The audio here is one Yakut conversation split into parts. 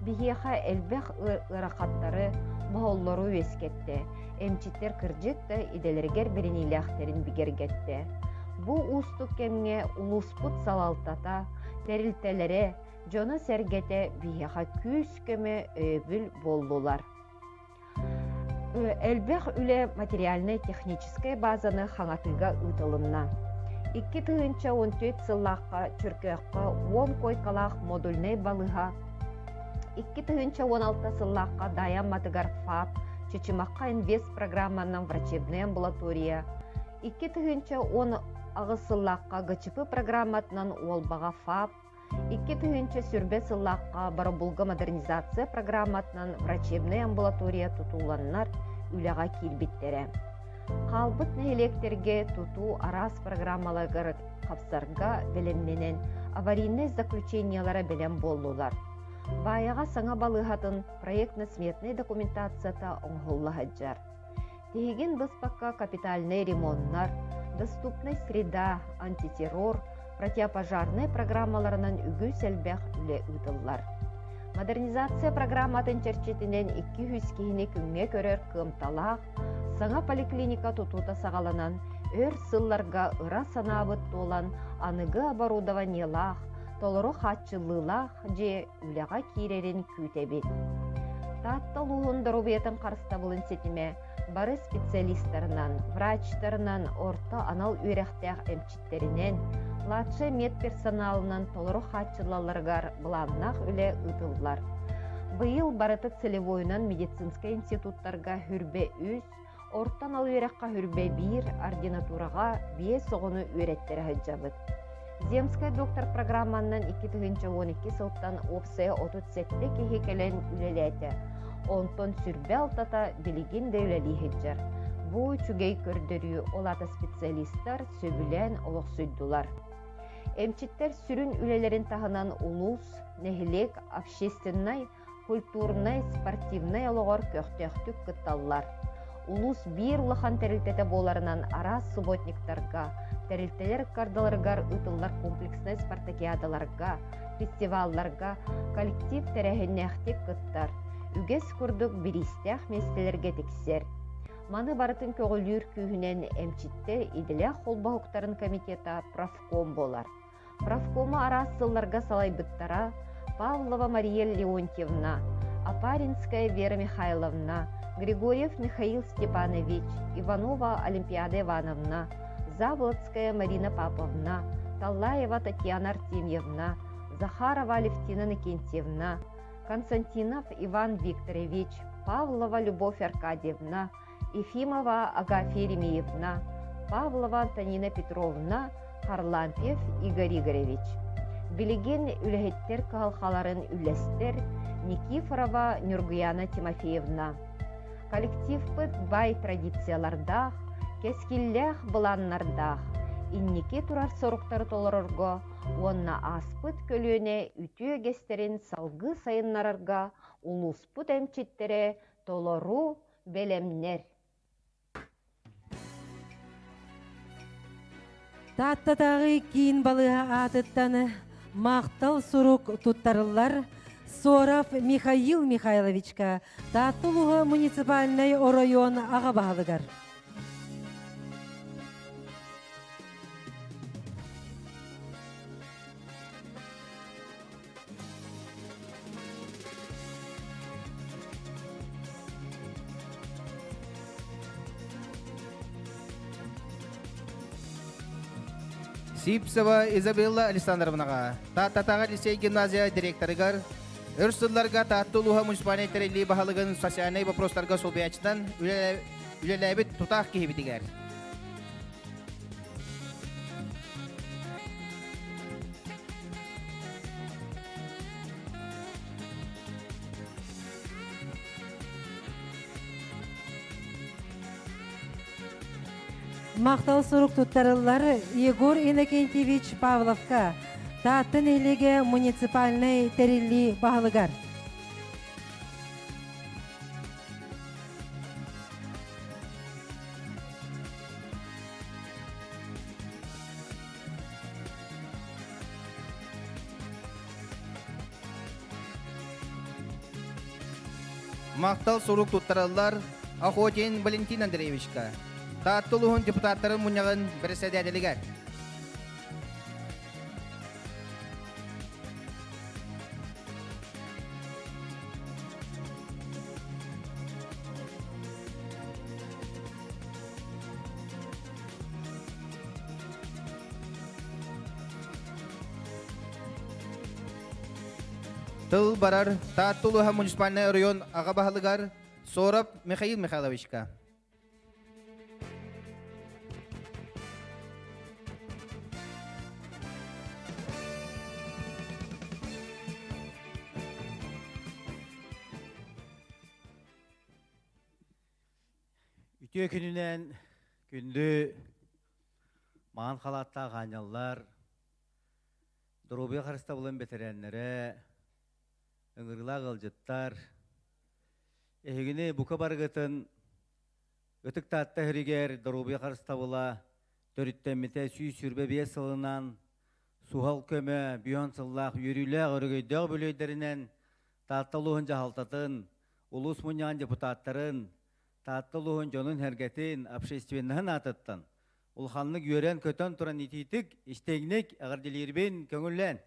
биһиэхэ элбэх ыарахаттары, моһоллору үөскэттэ, эмчиттэр кырдьык да идэлэригэр бэриниилээхтэрин бигэргэттэ. Бу уустук кэмҥэ улууспут салалтата, тэрилтэлэрэ, дьоно-сэргэтэ биһиэхэ күүс-көмө, өйөбүл буоллулар. Элбэх үлэ материальнай-техническэй базаны хаҥатыыга ыытылынна. 2014 сыллаахха Чөркөөххө 10 куойкалаах модульнай балыыһа, 2016 сыллаахха Даайа Амматыгар ФАП, Чычымахха инвест программанан врачебная амбулатория, 2018 сыллаахха ГЧП программатынан Уолбаҕа ФАП, 2020 сыллаахха Боробулга модернизация программатынан врачебнай амбулатория тутууланнар үлэҕэ киирбиттэрэ. Хаалбыт нэһилиэктэргэ тутуу араас программаларыгар хапсарга бэлэмнэнэн аварийнай заключениелара бэлэм буоллулар. Баайаҕа саҥа балыыһатын проектно-сметнай документацията оҥоһулла сылдьар. Тиһигин быспакка капитальнай ремоннар, доступная среда, антитеррор, противопожарнай программаларынан үгүс элбэх үлэ ыытыллар. Модернизация программатын чэрчитинэн 200 киһини күҥҥэ көрөр кыамталаах саҥа поликлиника тутуута саҕаланан, өр сылларга ыра санаабыт туолан аныгы оборудованиелаах, толору хааччыллыылаах дьиэ үлэҕэ киирэрин күүтэбит. Таатта улууһун доруобуйатын харыстабылын ситимэ бары специалистарынан, врачтарынан, орто анал үөрэхтээх эмчиттэринэн, младшай медперсоналынан толору хааччыллалларыгар былааннаах үлэ ыытыллар. Быйыл барыта целевойунан медицинскэй институттарга хүрбэ үс, Орто анал үөрэххэ хүрбэ биир, ординатураҕа биэс оҕону үөрэттэрэ сылдьабыт. Земскай доктор программанан 2012 сылтан уопсайа 37 киһи кэлэн үлэлээтэ. Онтон сүрбэ алтата билигин да үлэлии сылдьар. Бу үчүгэй көрдөрүү, ол аата специалистар сөбүлээн олохсуйдулар. Эмчиттэр сүрүн үлэлэрин таһынан улуус, нэһилиэк общественнай культурнай, спортивнай олоҕор көхтөөхтүк кытталлар. Улуус биир улахан тэрилтэтэ буоларынан араас субботниктарга, тэрилтэлэр ыккардыларыгар ыытыллар комплекснай спартакиадаларга, фестивалларга коллектив тэрээһиннээхтик кыттар, үгэс курдук бириистээх миэстэлэргэ тиксэр. Маны барытын көҕүлүүр күүһүнэн эмчиттэр идэлээх холбоһуктарын комитета профком буолар. Профкому араас сылларга салайбыттара Павлова Мария Леонтьевна, Апаринская Вера Михайловна, Григорьев Михаил Степанович, Иванова Олимпиада Ивановна, Заболоцкая Марина Паповна, Таллаева Татьяна Артемьевна, Захарова Алевтина Накентьевна, Константинов Иван Викторович, Павлова Любовь Аркадьевна, Ефимова Агафья Еремеевна, Павлова Антонина Петровна, Харлампьев Игорь Игоревич. Билигин үлэһиттэр кыһалҕаларын үллэстэр Никифорова Нюргуяна Тимофеевна. Коллективпыт бай традициялардаах, кэскиллээх былааннардаах, инники турар соруктары толорорго уонна ааспыт көлүөнэ үтүө үгэстэрин салгыы сайыннарарга улууспут эмчиттэрэ толору бэлэмнэр. Тааттатааҕы киин балыыһа аатыттан махтал сурук туттарыллар Соров Михаил Михайловичка Таатта улууһа муниципальнай оройуон аҕа баһылыгар. Сипсова Изабелла Александровнаҕа, Тааттатааҕы лицей гимназия директорыгар, өр сылларга Таатта улууһа муниципальнай тэриллии баһылыгын социальнай вопростарга солбуйааччытынан үлэлээбит тутаах киһибитигэр. Махтал сурук туттарыллар Егор Иннокентьевич Павловка, Таатта нэһилиэгэ муниципальнай тэриллии баһылыгар. Махтал сурук туттараллар Охотин Валентин Андреевичка, Таатта улууһун депутаттарын мунньаҕын бэрэссэдээтэлигэр. Тыл барар Таатта улууһа муниципальнай оройуон аҕа баһылыгар Соров Михаил Михайловичка. Үтүө күнүнэн күндү маҥан халааттаах аанньаллар, доруобуйа харыстабылын бэтэрээннэрэ, ыҥырыылаах ыалдьыттар, эһигини бука барыгытын Ытык Таатта иһиригэр доруобуйа харыстабыла төрүттэммитэ 125 сылынан суһал көмө бүөн сыллаах үөрүүлээх өрөгөйдөөх бүлүөйдэринэн Таатта улууһун дьаһалтатын, улуус мунньаҕын депутаттарын, Таатта улууһун дьонун-сэргэтин, общественноһын аатыттан улаханнык үөрэн-көтөн туран итиитик, истиҥник эҕэрдэлиирбин көҥүллээн.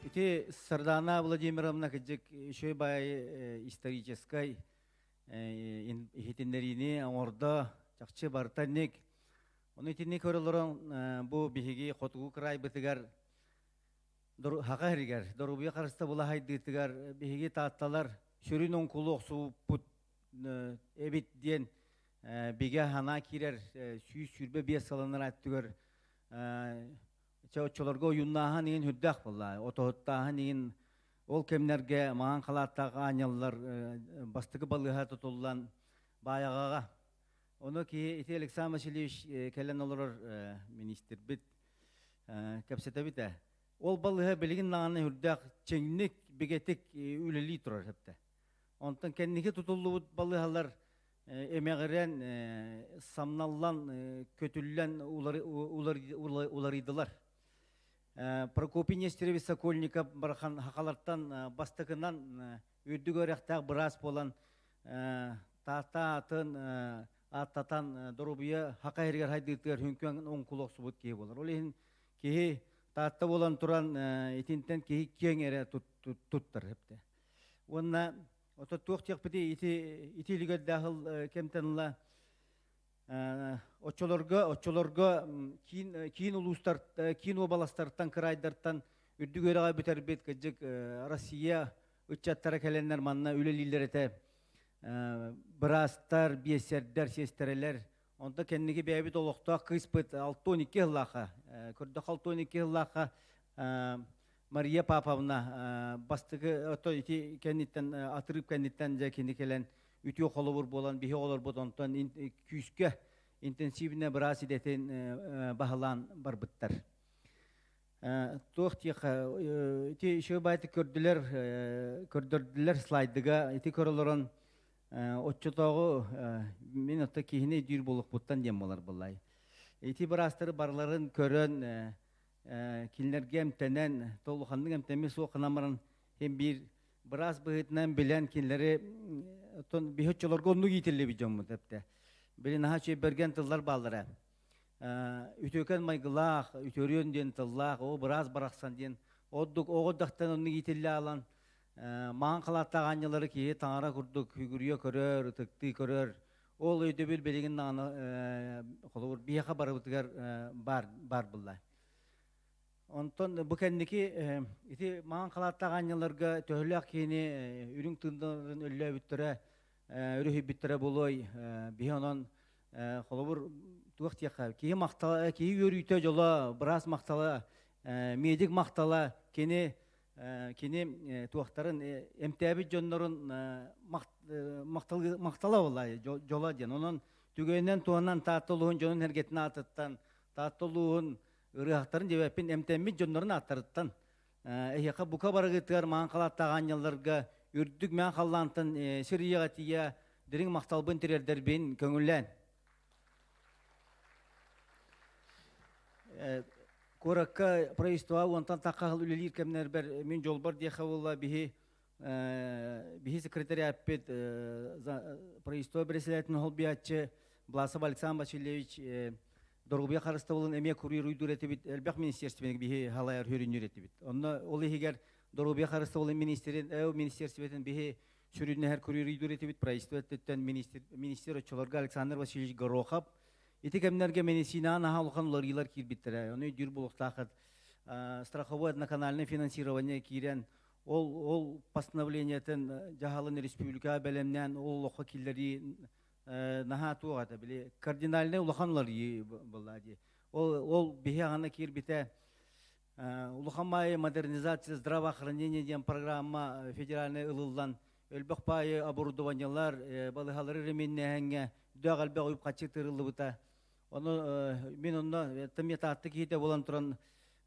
Ити Сардана Владимировна кырдьык үчүгэй баай историческай иһитиннэриини оҥордо, чахчы барыта инник. Ону итинник көрө олорон бу биһиги хотугу кыраайбытыгар хаха иһигэр доруобуйа харыстабыла хайдыытыгар биһиги таатталар сүрүн оҥкулу охсубуппут эбит диэн бигэ санаа киирэр 125 сылынар өттүгэр оччолорго ойууннааһын иһин үрдээх буолла отоһуттааһын иһин ол кэмнэргэ маҥан халааттаах аанньаллар бастакы балыыһа тутуллан баайаҕаҕа ону киһи ити Александр Васильевич кэлэн олорор министрбит кэпсэтэбит ээ ол балыыһа билигин даҕаны үрдээх чиҥник бигэтик үлэлии турар сөптө Онтон кэнники тутуллубут балыыһалар эмэҕирэн, самналлан, көтүллэн уларыйдылар. Прокопий Нестерович Сокольников барахан хахалартан бастакынан үрдүк үөрэхтээх быраас буолан Таатта атын ааттатан доруобуйа хака иһигэр хайдыытыгар хүҥкүн оҥкул охсубут киһи буолар. Ол иһин киһи Таатта буолан туран итинтэн киһи киэҥ эрэ туттар эптэ. Уонна ото туох диэхпитий ити ити илигэрдээх кэмтэн ыла оччолорго оччолорго киин киин улуустар киин уобаластартан кыраайдартан үрдүк үөрэҕи бүтэрбит кырдьык Россия ыччаттара кэлэннэр манна үлэлииллэр этэ быраастар биэсэрдэр сиэстэрэлэр онто кэнники бэйэбит олохтоох кыыспыт 62 сыллаахха көрдөх 62 сыллаахха Мария Паповна бастакы ото ити кэнниттэн атырыып кэнниттэн дьэ кини кэлэн үтүө холобур буолан биһи оҕолорбут онтон күүскэ интенсивнэ быраас идэтин баһылаан барбыттар. Туох диэхэ ити еще баайты көрдүлэр көрдөрдүлэр слайдыга ити көрө олорон оччотооҕу мин ото киһини өйдүүр буолуохпуттан диэн буолар буллай. Ити быраастары барыларын көрөн кинилэргэ эмтэнэн, толуханнык эмтэммит суох гынан баран, син биир быраас быһыытынан билэн кинилэри оттон биһи оччолорго оннук иитиллибит дьоммут эптэ. Били наһаа үчүгэй тыллар бааллара. Үтүөкэн майгылаах, үтүөрүөн диэн тыллаах, оо быраас барахсан диэн ордук оҕо дьахтан оннук иитиллэ аалан маҥан халааттаах аанньалары киһи таҥара курдук үгүрүйэ көрөр, ытыктыы көрөр. Ол өйдөбүл билигин даҕаны холобур биһиэхэ барыбытыгар баар баар булла. Онтон бу кэнники ити маҥан халааттаах аанньаларга төһөлөөх киһини үрүҥ тыыннарын өллөөбүттэрэ, өрүһүйбүттэрэ буолуой биһи онон холобур туох диэххэ киһи махтала киһи үөрүүтэ дьоло быраас махтала медик махтала кини кини туохтарын эмтээбит дьоннорун махтала буолла дьоло диэн онон түгэнинэн туһанан Таатта улууһун дьонун эргэтин аатыттан Таатта улууһун ырыаһыттарын диэбэппин эмтэммит дьоннорун ааттарыттан эһиэхэ бука барыгытыгар маҥан халааттаах аанньалларга үрдүк мээн халлаантан сир ийэҕэ тиийэ дириҥ махталбын тириэрдэрбин көҥүллээн. Куоракка правительство уонтан тахха сыл үлэлиир кэмнэрбэр мин дьолбор диэхэ буолла биһи биһи секретариаппыт правительство председателин холбуйааччы Власов Александр Васильевич доруобуйа харыстабылын эмиэ куруйуруйдуур этибит, элбэх министерствени биһи халайар хүрүннүүр этибит. Онно ол иһигэр доруобуйа харыстабылын министрин, министерствотын биһи сүрүннэһэр куруйуруйдуур этибит, правительство өттүттэн министр, министр оччолорго Александр Васильевич Горохов. Ити кэмнэргэ медицинаҕа наһаа улахан уларыйыылар киирбиттэрэ. Ону өйдүүр буолуохтааххыт. Страховое одноканальное финансирование киирэн, ол ол постановлениетын дьаһалын республикаҕа бэлэмнээн ол олоххо киллэрии наһаа туох этэ били кардинальнай улахан уларыйыы буолла дии. Ол ол биһи аҕана киирбитэ улахан маайы модернизация здравоохранения диэн программа федеральный ылыллан өлбөх паайы оборудованиелар балыһалары реминнээһиҥҥэ дөөх элбэх үп-харчы тыырыллыбыта. Ону мин онно тымьятаатты киһитэ буолан туран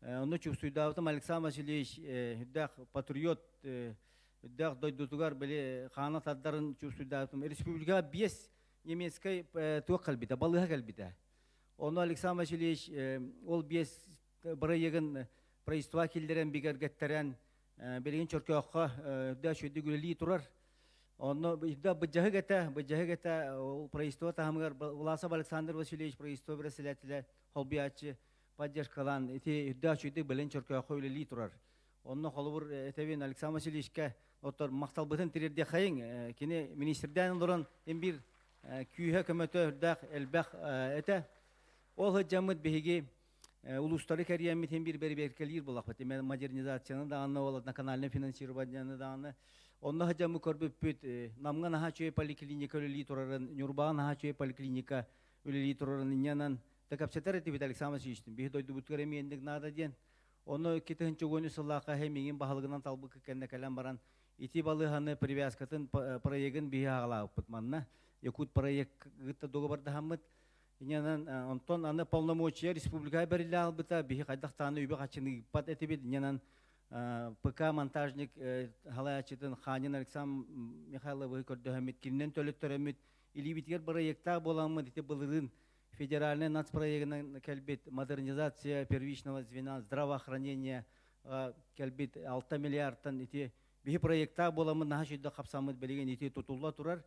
онно чувствуйдаабытым Александр Васильевич үрдээх патриот үрдээх дойдутугар били хаана тардарын чувствуйдаабытым. Республикаҕа биэс немецкэй туох кэлбитэ, балыыһа кэлбитэ. Ону Александр Васильевич ол биэс бырайыагын правительство киллэрэн бигэргэттэрэн билигин Чөркөөххө үрдээх үчүгэйдик үлэлии турар. Онно да быдьаһык этэ, быдьаһык этэ ол правительство таһымыгар Власов Александр Васильевич правительство председателэ холбуйааччы поддержкалаан ити үрдээх үчүгэйдик билин Чөркөөххө үлэлии турар. Онно холобур этэбин Александр Васильевичка оттор махталбытын тириэрдиэххэйиҥ. Кини министрдээн олорон ин биир күүһэ көмөтө үрдээх элбэх этэ. Ол сылдьаммыт биһиги улуустары кэрийэммит иһин биир бэрэбиэркэлиир буоллахпыт. Модернизацияны даҕаны, ол одноканальное финансированиены даҕаны. Онно сылдьаммыт көрбүппүт, Намҥа наһаа үчүгэй поликлиника үлэлии турарын, Ньурбаҕа наһаа үчүгэй поликлиника үлэлии турарын инньэнэн да кэпсэтэр этибит Александр Васильевичтыын. Биһи дойдубутугар эмиэ инник наада диэн. Онно 2010 сыллаахха эһэ миигин баһылыгынан талбыкка кэннэ кэлэн баран ити балыыһаны привязкатын проегын биһи аҕалаабыппыт манна. Якут проект кытта договордаһаммыт. Инньэнэн онтон аны полномочия республикаҕа бэриллэ хаалбыта, биһи хайдах даҕаны үбү-харчыны ыыппат этибит. Инньэнэн ПК монтажник халайааччытын Ханин Александр Михайловиһы көрдөһөммүт, кининэн төлөттөрөммүт, илиибитигэр бырайыактаах буоламмыт ити былырыын федеральный нацпроегынан кэлбит модернизация первичного звена здравоохранения кэлбит 6 миллиардтан ити биһи проектаах буоламмыт наһаа үчүгэй хапсаммыт билигин ити тутулла турар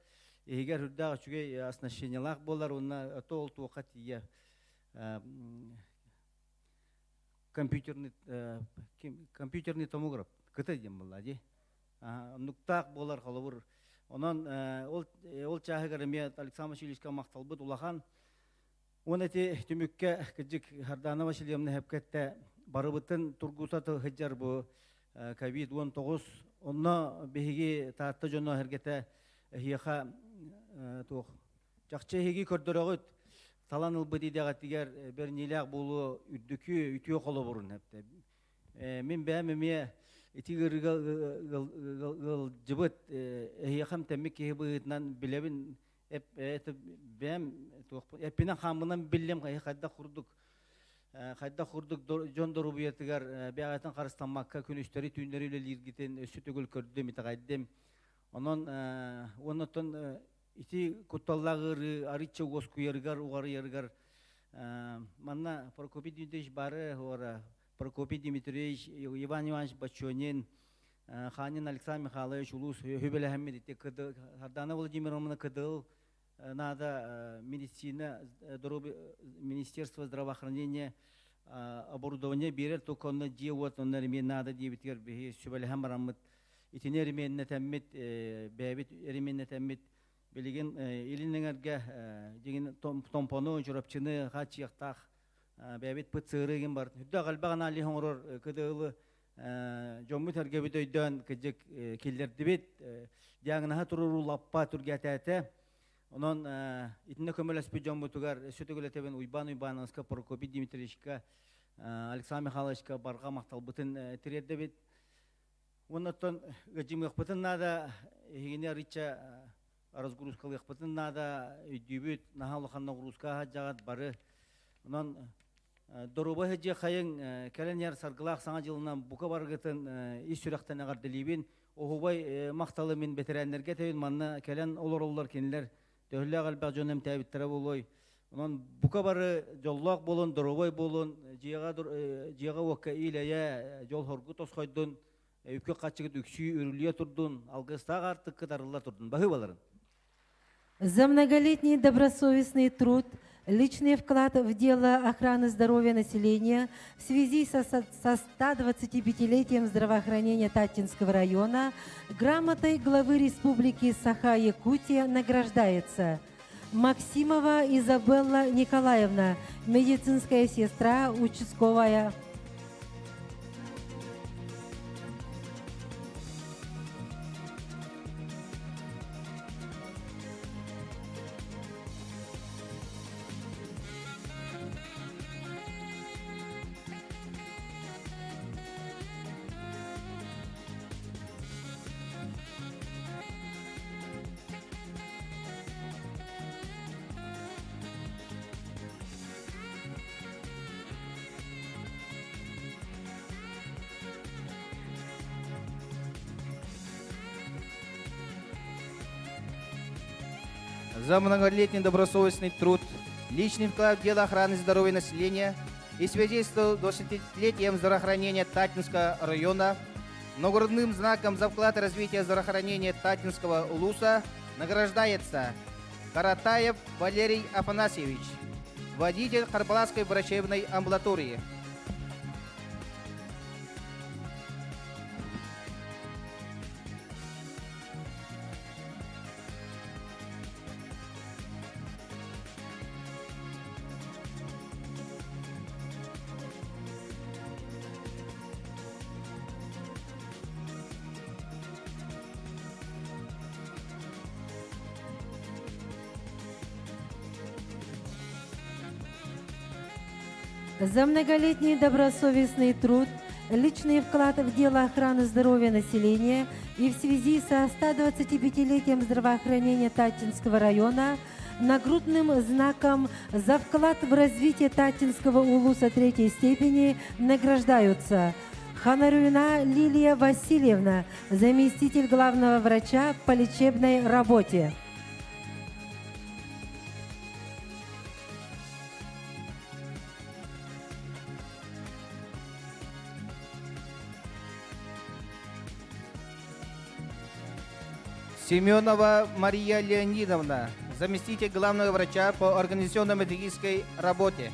иһигэр үрдээх үчүгэй оснащениелаах буолар уонна то ол туохха тиийэ компьютерный компьютерный томограф кытай диэн буолла дии оннуктаах буолар холобур онон ол ол чааһыгар эмиэ Александр Васильевичка махталбыт улахан. Уон ити түмүккэ кырдьык Сардаана Васильевна эпкэттэ барыбытын тургута сылдьар бу ковид-19 онно биһиги Таатта дьоно эргэтэ эһиэхэ туох чахчы эһиги көрдөрөҕүт талан ылбыт идэҕитигэр бэриниилээх буолуу үрдүкү үтүө холобурун эптэ. Мин бэйэм эмиэ ити ыарыыга ыалдьыбыт эһиэхэ эмтэммит киһи быһыытынан билэбин бэйэм эппинэн хааммынан биллим хайдах курдук хайдах курдук дьон доруобуйатыгар бэйэҕитин харыстаммакка күнүстэри түүннэри үлэлииргитин өссө төгүл көрдүм итэҕэйдим онон уоннаттан ити кутталлаах ыарыы арыычча уоскуйарыгар уҕарыйарыгар манна Прокопий Дмитриевич бары Прокопий Дмитриевич Иван Иванович Бочонин Ханин Александр Михайлович улуус үбэлэһэммит ити Сардана Владимировна кыдыл надо медицина министерство здравоохранения оборудование биэрэр только онно дьиэ уот онно ремень надо диэбитигэр биһи сүбэлэһэн бараммыт итини ременнэтэммит бэйэбит ременнэтэммит билигин илин эҥэргэ дьиҥин томпону чурапчыны хааччыйыахтаах бэйэбит пыт сыырыгын бар үрдэх элбэх анализ оҥорор кыдылы дьоммут эргэбит өйдөөн кыдьык киллэрдибит диагноһа туруоруу лаппа түргэтээтэ онон итиннэ көмөлөспүт дьоммутугар өссө төгүл этэбин Уйбаан Уйбаановска Прокопий Дмитриевичка Александр Михайловичка барҕа махталбытын тириэрдэбит уонна оттон ыдьымыахпытын наада эһигини арыычча разгрузкалыахпытын наада өйдүүбүт наһаа улахан нагрузка аһадьаҕат бары онон Доруобай сылдьыах хайыҥ, кэлэн иһэр саргылаах Саҥа дьылынан бука барыгытын ис сүрэхтэн эҕэрдэлиибин. Оһуобай махталы мин бэтэрээннэргэ этэбин, манна кэлэн олороллор кинилэр төһөлөөх элбэх дьон эмтээбиттэрэ буолуой. Онон бука бары дьоллоох буолун, доруобай буолун, дьиэҕэ дьиэҕэ-уокка иилэйэ, дьол-хоргу тосхойдун, үпкэ-хаччыгыт үксүү үрүлүйэ турдун, алгыстаах аартыккыт арылла турдун. Баһыыбаларын. За многолетний добросовестный труд, личный вклад в дело охраны здоровья населения в связи со 125-летием здравоохранения Таттинского района грамотой главы Республики Саха-Якутия награждается Максимова Изабелла Николаевна, медицинская сестра, участковая. За многолетний добросовестный труд, личный вклад в дело охраны здоровья населения и в связи с 20-летием здравоохранения Татинского района нагрудным знаком за вклад в развитие здравоохранения Татинского улуса награждается Каратаев Валерий Афанасьевич, водитель Харбаласской врачебной амбулатории. За многолетний добросовестный труд, личный вклад в дело охраны здоровья населения и в связи со 125-летием здравоохранения Татинского района нагрудным знаком за вклад в развитие Татинского улуса третьей степени награждаются Ханаруина Лилия Васильевна, заместитель главного врача по лечебной работе. Семенова Мария Леонидовна, заместитель главного врача по организационно-методической работе.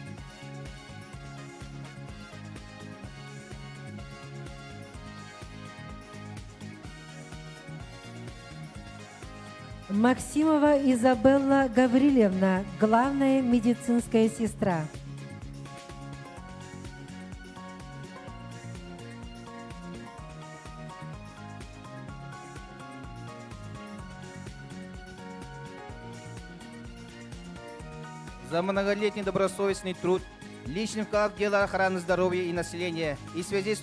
Максимова Изабелла Гаврилевна, главная медицинская сестра. За многолетний добросовестный труд, личный вклад в дело охраны здоровья и населения и в связи с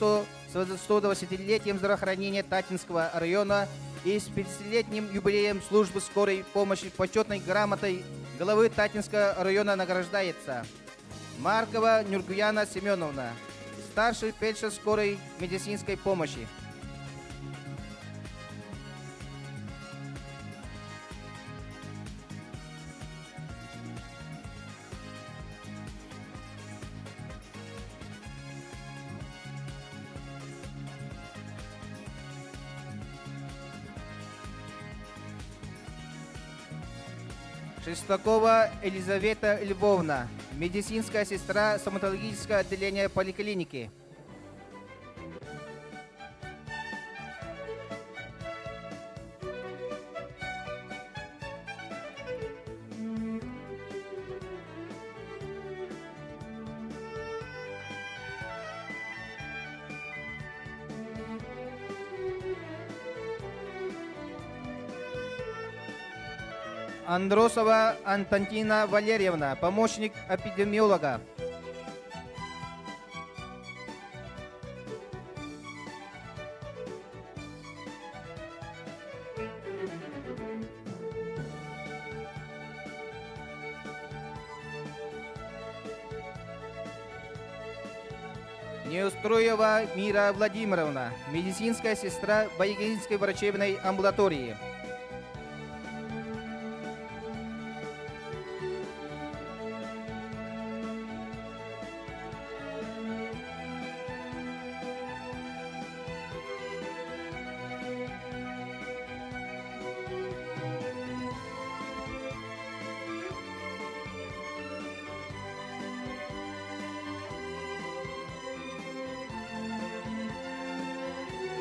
120-летием здравоохранения Татинского района и с 50-летним юбилеем службы скорой помощи почетной грамотой главы Татинского района награждается Маркова Нюргуяна Семеновна, старший фельдшер скорой медицинской помощи. Шестакова Елизавета Львовна, медицинская сестра стоматологического отделения поликлиники. Андросова Антонина Валерьевна, помощник эпидемиолога. Неустроева Мира Владимировна, медицинская сестра Байгинской врачебной амбулатории.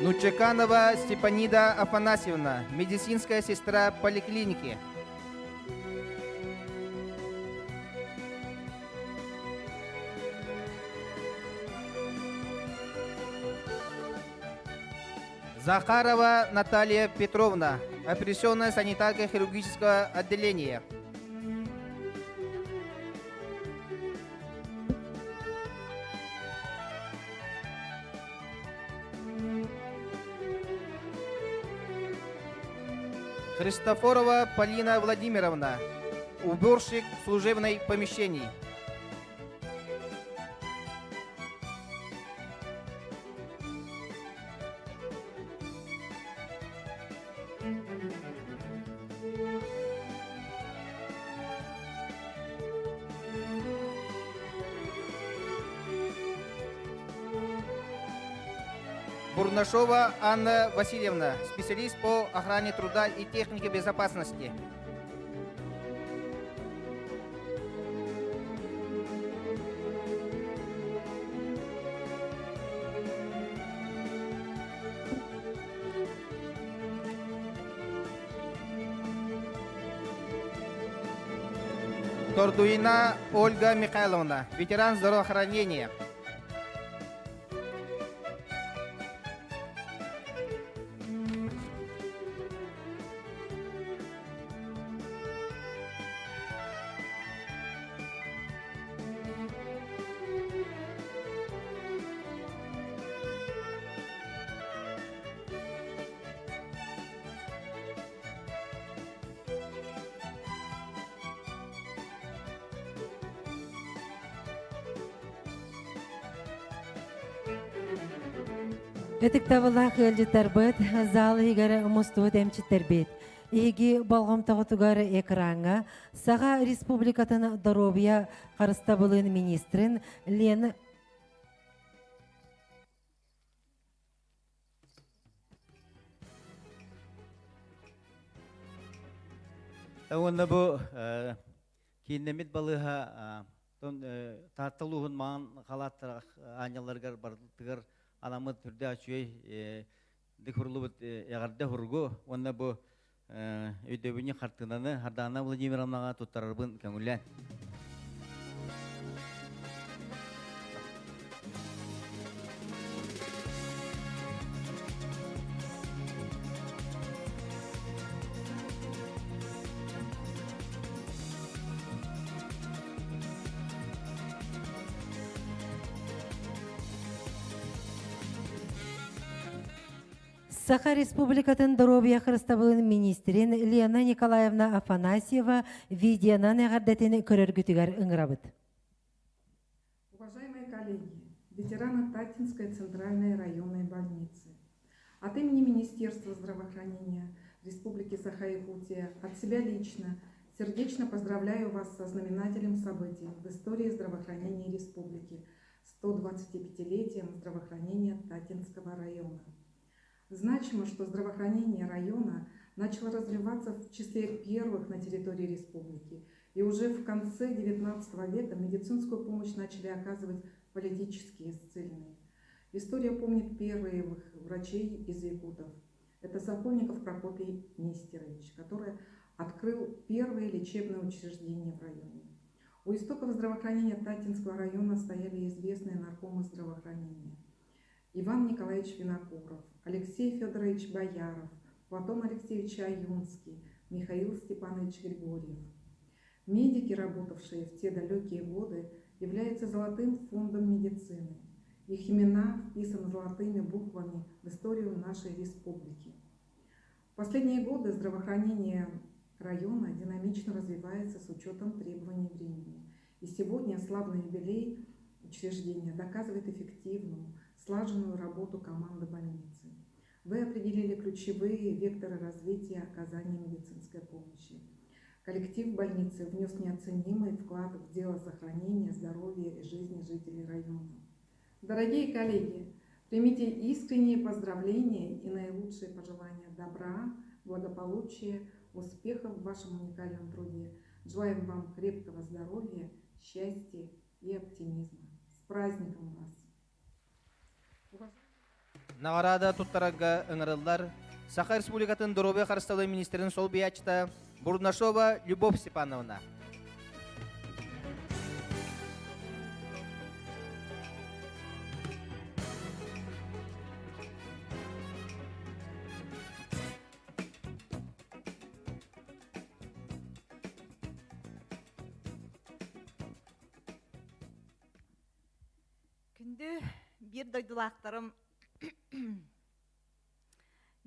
Нучеканова Степанида Афанасьевна, медицинская сестра поликлиники. Захарова Наталья Петровна, операционная санитарка хирургического отделения. Христофорова Полина Владимировна, уборщик служебной помещений. Бурнашова Анна Васильевна, специалист по охране труда и технике безопасности. Тордуина Ольга Михайловна, ветеран здравоохранения. Ытыктабыллаах ыалдьыттарбыт, зал иһигэр мустубут эмчиттэрбит. Эһиги болҕомтоҕутугар экраҥҥа Саха Республикатын доруобуйа харыстабылын министрин Лена Уонна бу кииннэммит балыыһа Таатта улууһун маҥан халааттар аанньалларыгар барытыгар анаммыт үрдээх үчүгэй дык эҕэрдэ хургу уонна бу өйдөбүнньүк хартыынаны Сардаана Владимировнаҕа туттарарбын көҥүллээн. Саха Республикатын доруобуйа харыстабылын министрин Лена Николаевна Афанасьева видеонан эҕэрдэтин көрөргүтүгэр ыҥырабыт. Уважаемые коллеги, ветераны Таттинской центральной районной больницы, от имени Министерства здравоохранения Республики Саха-Якутия, от себя лично сердечно поздравляю вас со знаменателем событий в истории здравоохранения республики – 125-летием здравоохранения Таттинского района. Значимо, что здравоохранение района начало развиваться в числе первых на территории республики. И уже в конце XIX века медицинскую помощь начали оказывать политические ссыльные. История помнит первых врачей из якутов. Это Сокольников Прокопий Нестерович, который открыл первое лечебное учреждение в районе. У истоков здравоохранения Таттинского района стояли известные наркомы здравоохранения. Иван Николаевич Винокуров, Алексей Федорович Бояров, Платон Алексеевич Аюнский, Михаил Степанович Григорьев. Медики, работавшие в те далекие годы, являются золотым фондом медицины. Их имена вписаны золотыми буквами в историю нашей республики. В последние годы здравоохранение района динамично развивается с учетом требований времени. И сегодня славный юбилей учреждения доказывает эффективную, слаженную работу команды больницы. Вы определили ключевые векторы развития оказания медицинской помощи. Коллектив больницы внес неоценимый вклад в дело сохранения здоровья и жизни жителей района. Дорогие коллеги, примите искренние поздравления и наилучшие пожелания добра, благополучия, успехов в вашем уникальном труде. Желаем вам крепкого здоровья, счастья и оптимизма. С праздником вас! Наҕараада туттарарга ыҥырыллар Саха Республикатын доруобуйа харыстабылын министрин солбуйааччыта Бурнашова Любовь Степановна. Күндү биир дойдулаахтарым,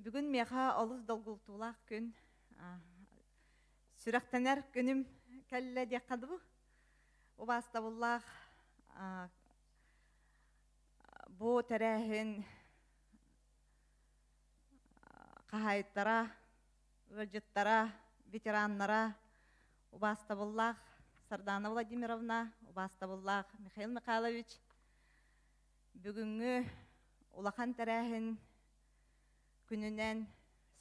бүгүн миэхэ олус долгутуулаах күн. Сүрэхтэнэр күнүм кэллэ диэххэ дуу. Убаастабыллаах бу тэрээһин хаһаайыттара, ыалдьыттара, ветераннара, убаастабыллаах Сардана Владимировна, убаастабыллаах Михаил Михайлович, бүгүҥҥү улахан тэрээһин күнүнэн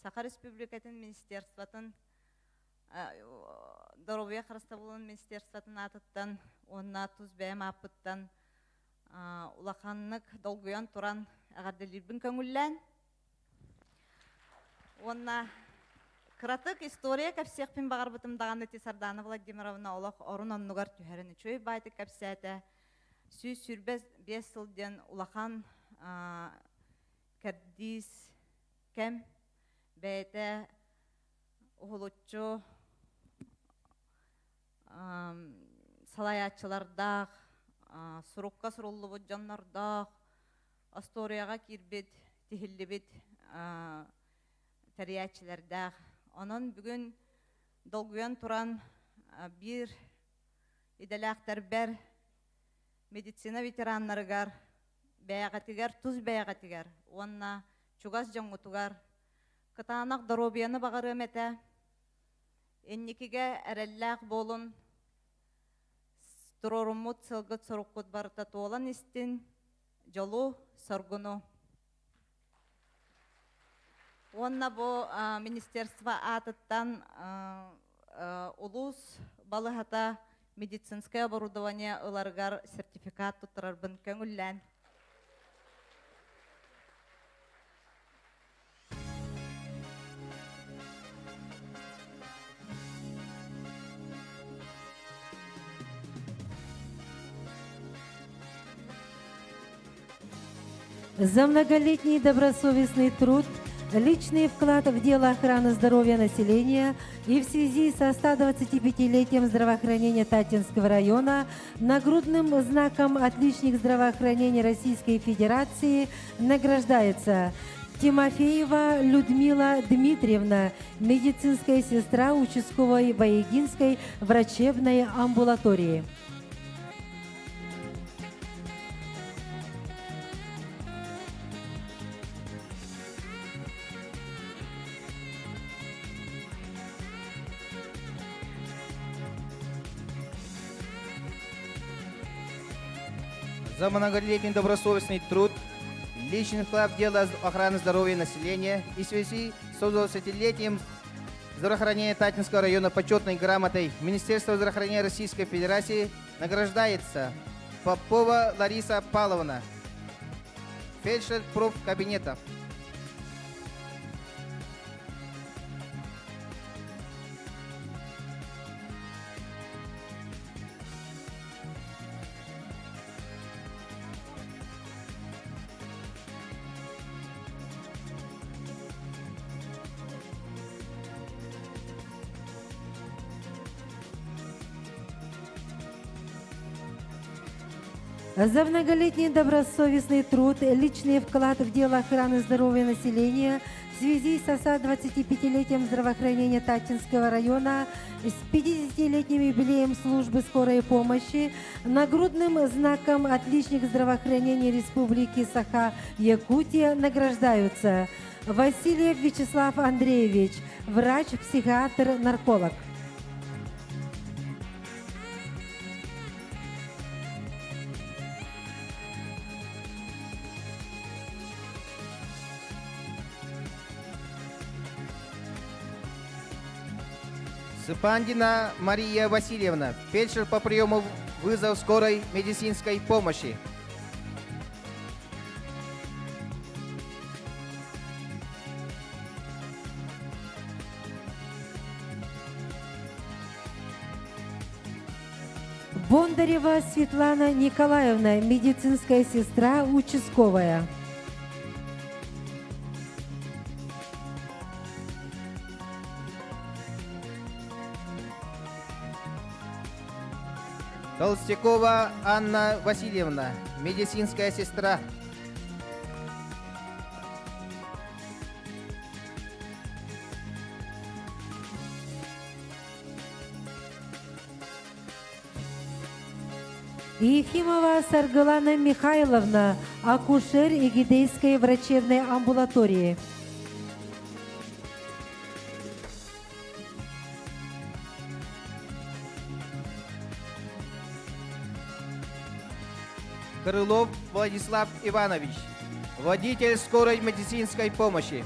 Саха Республикатын Министерствотын Доруобуйа харыстабылын Министерствотын аатыттан уонна тус бэйэм ааппыттан улаханнык долгуйан туран эҕэрдэлиирбин көҥүллээн уонна кыратык история кэпсиэхпин баҕарбытым даҕаны ити Сардана Владимировна олох орун оннугар түһэрин үчүгэй баайтык кэпсээтэ. 125 сыл диэн улахан кэрдиис кэм бэйэтэ уһулуччу салайааччылардаах, сурукка суруллубут дьоннордоох, остуоруйаҕа киирбит, тиһиллибит тэрийээччилэрдээх. Онон бүгүн долгуйан туран биир идэлээхтэрбэр, медицина ветераннарыгар, бэйэҕитигэр, тус бэйэҕитигэр уонна чугас дьоҥҥутугар кытаанах доруобуйаны баҕарыам этэ. Инникигэ эрэллээх буолун, туруоруммут сылгыт-соруккут барыта туолан истин, дьолу, соргуну. Уонна бу министерство аатыттан улуус балыһата медицинское оборудование ыларыгар сертификат туттарарбын көҥүллээн. За многолетний добросовестный труд, личный вклад в дело охраны здоровья населения и в связи со 125-летием здравоохранения Таттинского района нагрудным знаком «Отличник здравоохранения Российской Федерации» награждается Тимофеева Людмила Дмитриевна, медицинская сестра участковой Баягинской врачебной амбулатории. За многолетний добросовестный труд, личный вклад в дело охраны здоровья населения и в связи с 120-летием здравоохранения Таттинского района почетной грамотой Министерства здравоохранения Российской Федерации награждается Попова Лариса Павловна, фельдшер профкабинета. За многолетний добросовестный труд, личный вклад в дело охраны здоровья населения в связи со 125-летием здравоохранения Таттинского района, с 50-летним юбилеем службы скорой помощи, нагрудным знаком «Отличник здравоохранения Республики Саха-Якутия» награждаются Васильев Вячеслав Андреевич, врач-психиатр, нарколог. Сыпандина Мария Васильевна, фельдшер по приему вызов скорой медицинской помощи. Бондарева Светлана Николаевна, медицинская сестра, участковая. Толстякова Анна Васильевна, медицинская сестра. Ефимова Саргылана Михайловна, акушер Игидейской врачебной амбулатории. Крылов Владислав Иванович, водитель скорой медицинской помощи.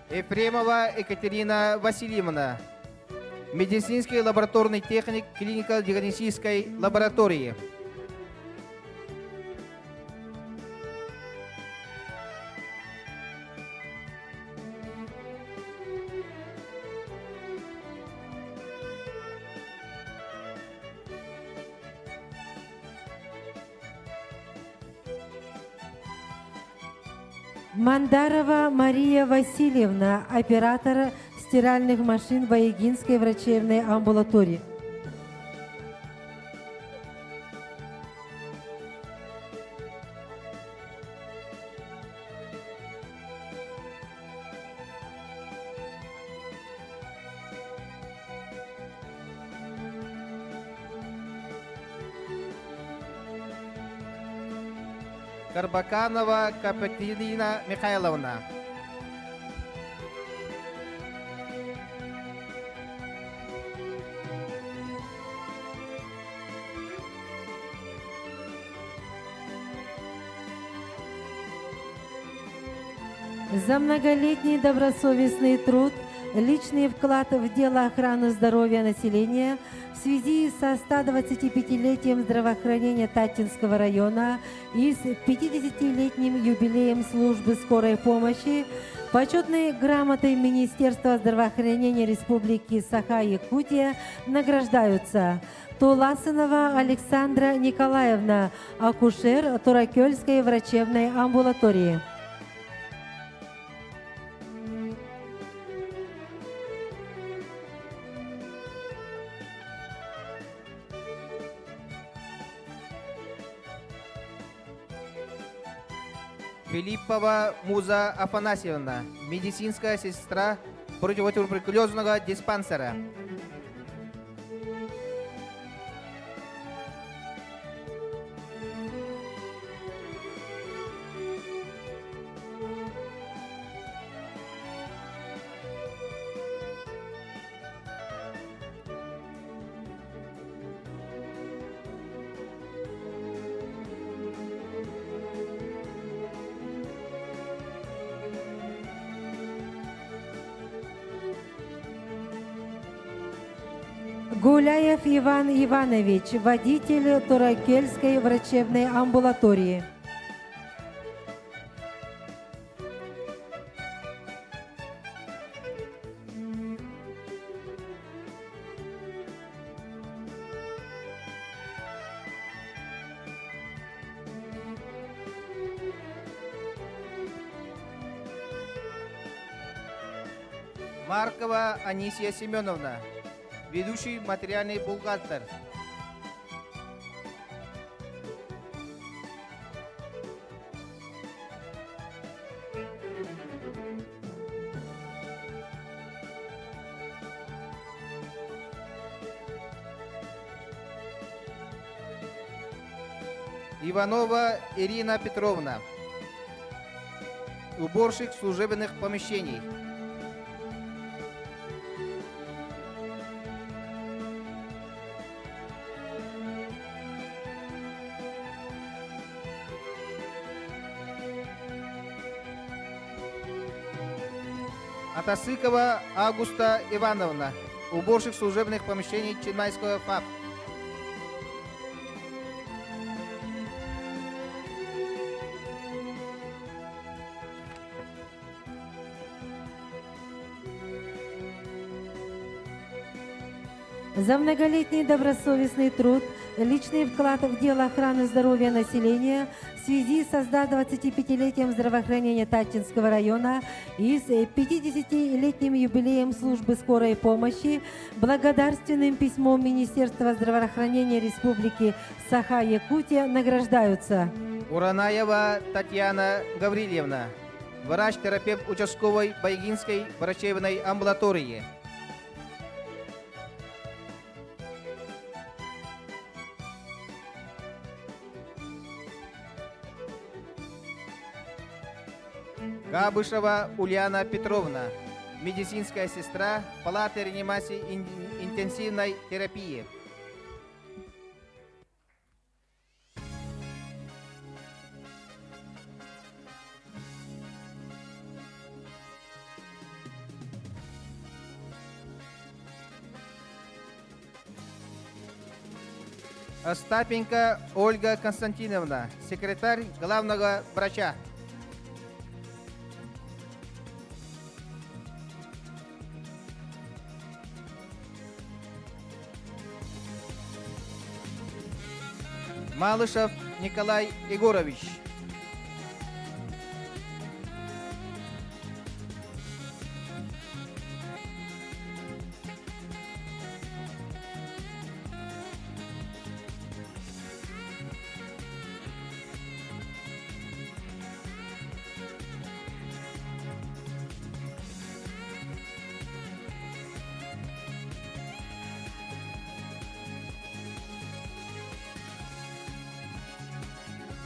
Ефремова Екатерина Васильевна, медицинский лабораторный техник клинико-диагностической лаборатории. Мандарова Мария Васильевна, оператор стиральных машин Баягинской врачебной амбулатории. Карбаканова Капетилина Михайловна. За многолетний добросовестный труд, личный вклад в дело охраны здоровья населения в связи со 125-летием здравоохранения Таттинского района и с 50-летним юбилеем службы скорой помощи почетной грамотой Министерства здравоохранения Республики Саха-Якутия награждаются Туласынова Александра Николаевна, акушер Туракельской врачебной амбулатории. Филиппова Муза Афанасьевна, медицинская сестра противотуберкулезного диспансера. Гуляев Иван Иванович, водитель Туракельской врачебной амбулатории. Маркова Анисия Семеновна, ведущий материальный бухгалтер. Иванова Ирина Петровна, уборщик служебных помещений. Атасыкова Августа Ивановна, уборщик служебных помещений Чинмайского ФАП. За многолетний добросовестный труд, личный вклад в дело охраны здоровья населения в связи со 125-летием здравоохранения Таттинского района и с 50-летним юбилеем службы скорой помощи благодарственным письмом Министерства здравоохранения Республики Саха-Якутия награждаются. Уранаева Татьяна Гаврильевна, врач-терапевт участковой Байгинской врачебной амбулатории. Габышева Ульяна Петровна, медицинская сестра палаты реанимации интенсивной терапии. Остапенко Ольга Константиновна, секретарь главного врача. Малышев Николай Егорович.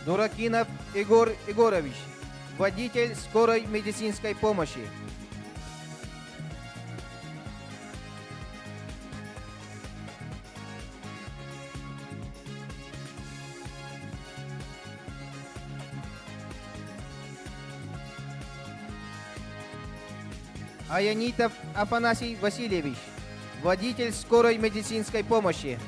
Дуракинов Егор Егорович, водитель скорой медицинской помощи. Аянитов Афанасий Васильевич, водитель скорой медицинской помощи.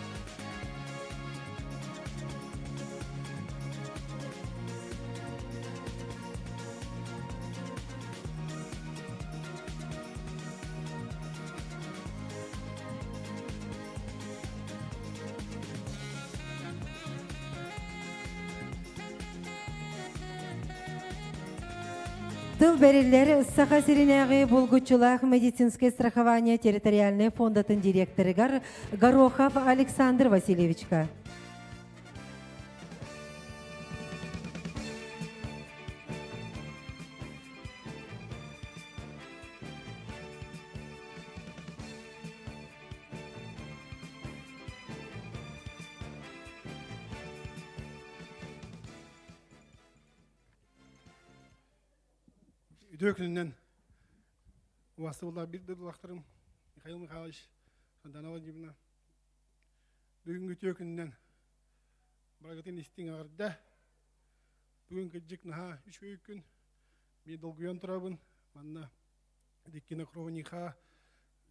Тыл бэриллэр Саха сиринээҕи булгуччулаах медицинское страхование территориальнай фондатын директорыгар Горохов Александр Васильевичка. Үтүө күнүнэн убастыбыллар бир дойдулаахтарым Михаил Михайлович, Сардана Владимировна. Бүгүҥҥү үтүө күнүнэн барыгытын истиҥ эҕэрдэ. Бүгүн кырдьык наһаа үчүгэй күн. Мин долгуйан турабын. Манна Диккина Кровниха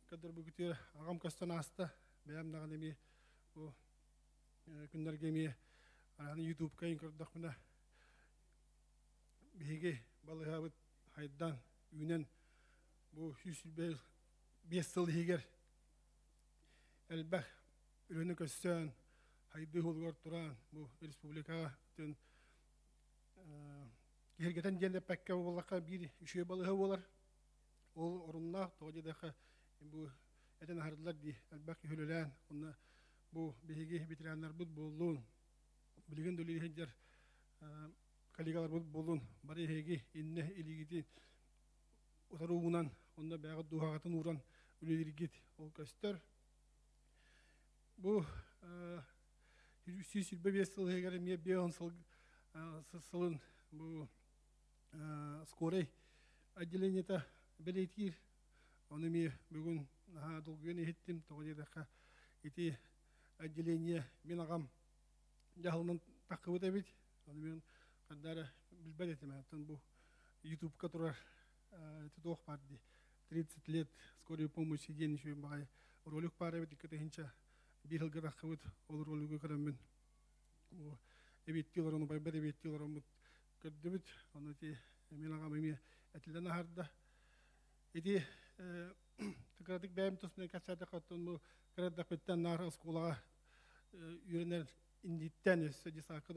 көрдөрбүгүтүгэр аҕам көстөн ааста. Бэйэм даҕаны эмиэ бу күннэргэ эмиэ аны ютубка көрдөхпүнэ биһиги балыыһабыт хайдан үүнэн бу 105 сыл иһигэр элбэх үлэни көссөөн хайдыы уһулугар туран бу республикаҕа бүтүн киһиргэтэн диэн эппэккэ буоллахха биир үчүгэй балыыһа буолар ол оруннаах тоҕо диэтэххэ бу этэн аһардылар дии элбэх киһи үлэлээн онно бу биһиги ветераннарбыт буоллун билигин да үлэлии сылдьар коллегаларбыт буоллун бары эһиги иннэ илиигитин утары уунан онно бэйэҕит дууһаҕытын ууран үлэлииргит ол көстөр бу 125 сыл иһигэр эмиэ 50 сыл сылын бу скорай отделениета бэлиэтиир ону эмиэ бүгүн наһаа долгуйан иһиттим тоҕо диэтэххэ ити отделение мин аҕам дьаһалынан таххыбыт эбит ону мин ханна эрэ билбэт этим оттон бу ютубка турар туох баар дии. 30 лет скорой помощи диэн үчүгэй баҕайы ролик баар эбит икки биир сылга тахсыбыт ол ролигы көрөммүн эбиэттии олорон убайбар эбиэттии олороммут көрдүбүт ону ити мин аҕам эмиэ этиллэн аһарда ити кыратык бэйэм тусунан кэпсээтэххэ оттон бу кыра эрдэхпиттэн наар оскуолаҕа үөрэнэр инниттэн өссө десакка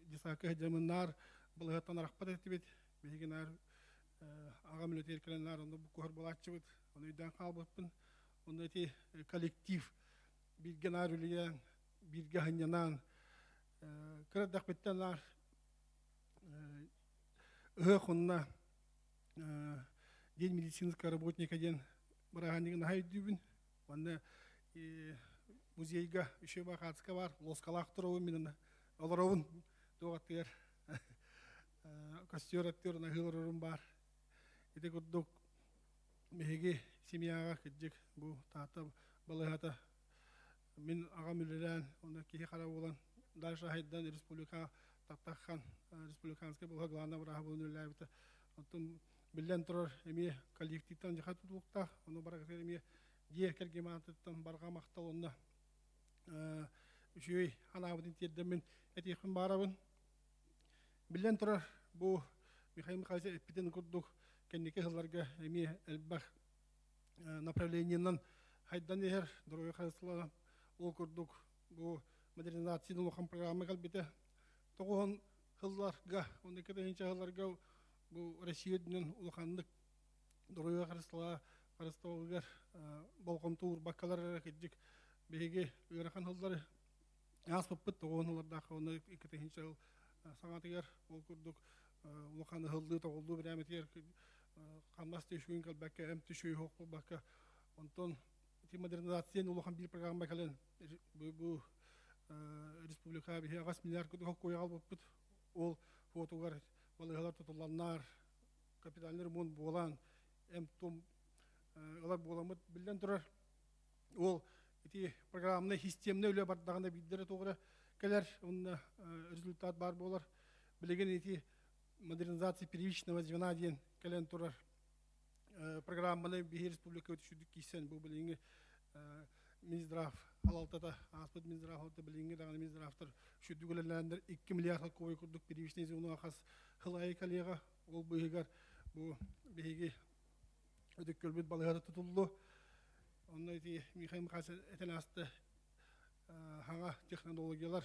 десакка сылдьаммын наар балыыһаттан арахпат этибит биһиги наар аҕам үлэтигэр кэлэн наар онно буккуһар буолааччыбыт ону өйдөөн хаалбыппын онно ити коллектив бииргэ наар үлэлээн бииргэ сынньанан кыра эрдэхпиттэн наар ыһыах онно День медицинского работника диэн бырааһынньыгы наһаа өйдүүбүн. Уонна музейга еще бахатска бар, лоскалаах туробун мин олоробун туох аттыгар костер аттыгар наһыы олорорум баар. Ити курдук биһиги семьяҕа кырдьык бу Таатта балыыһата мин аҕам үлэлээн онно киһи хара буолан дальше хайдан республика Таттахан республиканскай балыыһа главный бырааһа буолан үлэлээбитэ. Оттон биллэн турар эмиэ коллективтан дьаха тутулуктаах, ону барыгытыгар эмиэ дьиэ кэргэн аатыттан барҕа махтал онно үчүгэй анаабытын тиэрдэммин этиэхпин баарабын. Биллэн турар, бу Михаил Михайлович эппитин курдук кэнники сылларга эмиэ элбэх направлениенан хайдан иһэр здоровье харыстабыла ол курдук бу модернизация улахан программа кэлбитэ тоҕуһун сылларга уонна кэтэнчэ сылларга бу Россия үрдүнэн улаханнык доруобуйа харыстабыла харыстабылыгар болҕомто уурбаккалар эрэ кырдьык биһиги ыарахан сыллары ааспыппыт тоҕуһун сыллардаах уонна иккитинчи сыл саҥатыгар ол курдук улахан ыһыллыы тоҕуллуу бирээмэтигэр хамнас түшүгүн кэлбэккэ эм түшүгү суох буолбакка онтон ити модернизация улахан биир программа кэлэн бу республика биһи аҕас миллиард курдук куйаҕал буолбут ол фотугар балыыһалар тутулланнар капитальный ремонт буолан эм-том ылар буоламмыт биллэн турар ол ити программнай системнай үлэ бардаҕына биирдэрэ туох эрэ кэлэр уонна результат баар буолар билигин ити модернизация первичного звена диэн кэлэн турар программаны биһи республика үчүгдүк киирсэн бу билиҥҥи Минздрав халалтата ааспыт Минздрав халалта билиҥҥи даҕаны Минздравтар үчүгдүк үлэлээннэр 2 миллиард солкуобай курдук первичный звено хас сыл аайы кэлиэҕэ ол быыһыгар бу биһиги өтүк көрбүт балыыһата тутуллу онно ити Михаил Михайлович этэн ааста хаҥа технологиялар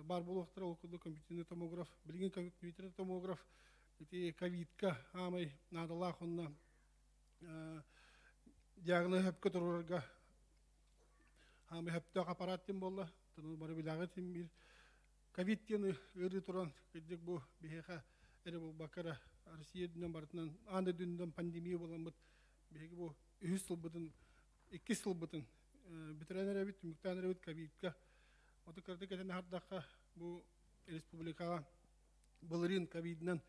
баар буолуохтара ол курдук компьютерный томограф билигин компьютерный томограф ити ковидка аамай наадалаах онно диагноз сөпкө туруорарга аамай сөптөөх аппарат диэн буолла ону бары билэҕит син биир ковид диэн ыарыы туран кырдьык бу биһиэхэ эрэ буолбакка эрэ Россия үрдүнэн барытынан аан дойду үрдүнэн пандемия буоламмыт биһиги бу үһүс сылбытын иккис сылбытын бүтэрэн эрэбит түмүктээн эрэбит ковидка Оту кыратык этэн аһардахха бу республикаҕа былырыын ковидынан